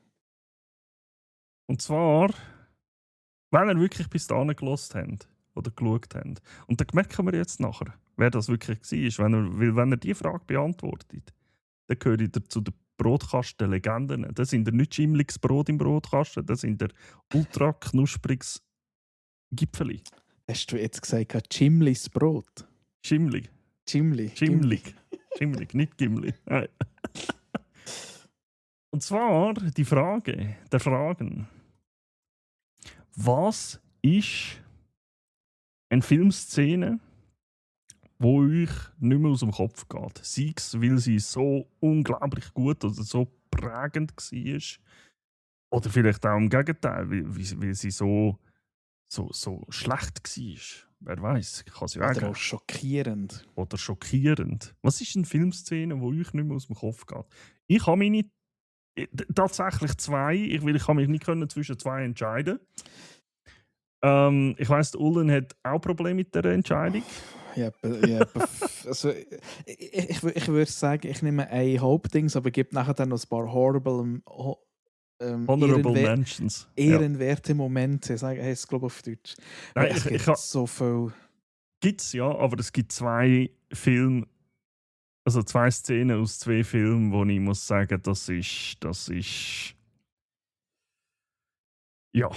Und zwar, wenn ihr wirklich bis dahin gehört habt oder geschaut habt. Und dann merken wir jetzt nachher, wer das wirklich war. Wenn ihr diese Frage beantwortet, dann gehört ihr zu den Brotkasten-Legenden. Das sind nicht schimmliges Brot im Brotkasten, das sind der ultra knuspriges Gipfeli. Hast du jetzt gesagt, Chimlis Brot? Schimmlig, nicht Gimli. Und zwar die Frage der Fragen. Was ist eine Filmszene, wo euch nicht mehr aus dem Kopf geht? Sei es, weil sie so unglaublich gut oder so prägend war. Oder vielleicht auch im Gegenteil, weil sie so schlecht war. Wer weiß, ich kann es ja Oder auch schockierend. Was ist eine Filmszene, die euch nicht mehr aus dem Kopf geht? Ich habe meine tatsächlich 2. Ich kann mich nicht zwischen 2 entscheiden. Ich weiss, Ullen hat auch Probleme mit der Entscheidung. Ja, also, ich würde sagen, ich nehme ein Hauptding, aber gebe nachher dann noch ein paar Honorable Mentions. Ehrenwerte Momente, heißt es, glaube ich, auf Deutsch. Nein, es gibt so viel. Gibt's ja, aber es gibt 2 Filme, also 2 Szenen aus 2 Filmen, wo ich muss sagen, das ist ja.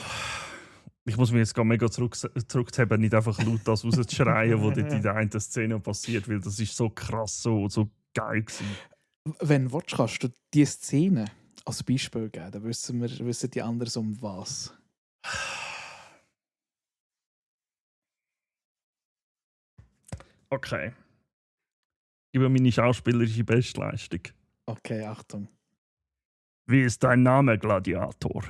Ich muss mich jetzt gar mega zurückzuheben, nicht einfach laut das rauszuschreien, was in der einen Szene passiert, weil das ist so krass, so geil gewesen. Wenn du willst, kannst du diese Szene als Beispiel geben, dann wissen die anderen um was. Okay. Über meine schauspielerische Bestleistung. Okay, Achtung. Wie ist dein Name, Gladiator?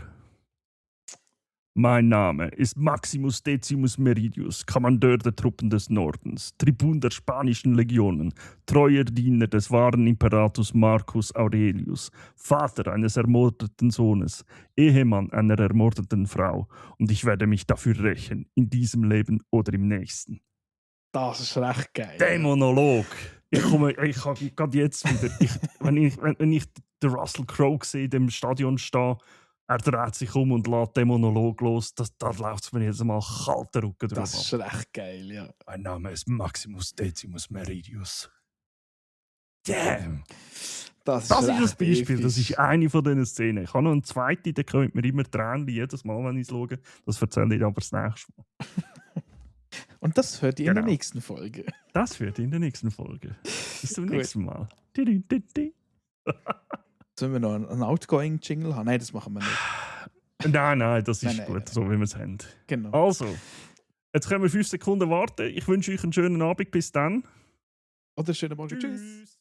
Mein Name ist Maximus Decimus Meridius, Kommandeur der Truppen des Nordens, Tribun der spanischen Legionen, treuer Diener des wahren Imperators Marcus Aurelius, Vater eines ermordeten Sohnes, Ehemann einer ermordeten Frau, und ich werde mich dafür rächen, in diesem Leben oder im nächsten. Das ist recht geil. Der Monolog! Ich habe gerade jetzt wieder, wenn ich den Russell Crowe sehe, in dem Stadion stehen, er dreht sich um und lässt den Monolog los, da läuft es mir jetzt mal kalter Rücken drüber. Das ist recht geil, ja. Mein Name ist Maximus Decimus Meridius. Damn! Das ist ein Beispiel, episch. das ist eine von diesen Szenen. Ich habe noch eine zweite, da kommt mir immer Tränen jedes Mal, wenn ich es schaue. Das erzähle ich aber das nächste Mal. Und das hört ihr in der Genau. nächsten Folge. Das wird in der nächsten Folge. Bis zum Gut. nächsten Mal. Sollen wir noch einen Outgoing-Jingle haben? Nein, das machen wir nicht. Nein, das ist Nein, gut, nein. so wie wir es haben. Genau. Also, jetzt können wir 5 Sekunden warten. Ich wünsche euch einen schönen Abend. Bis dann. Oder schönen Morgen. Tschüss.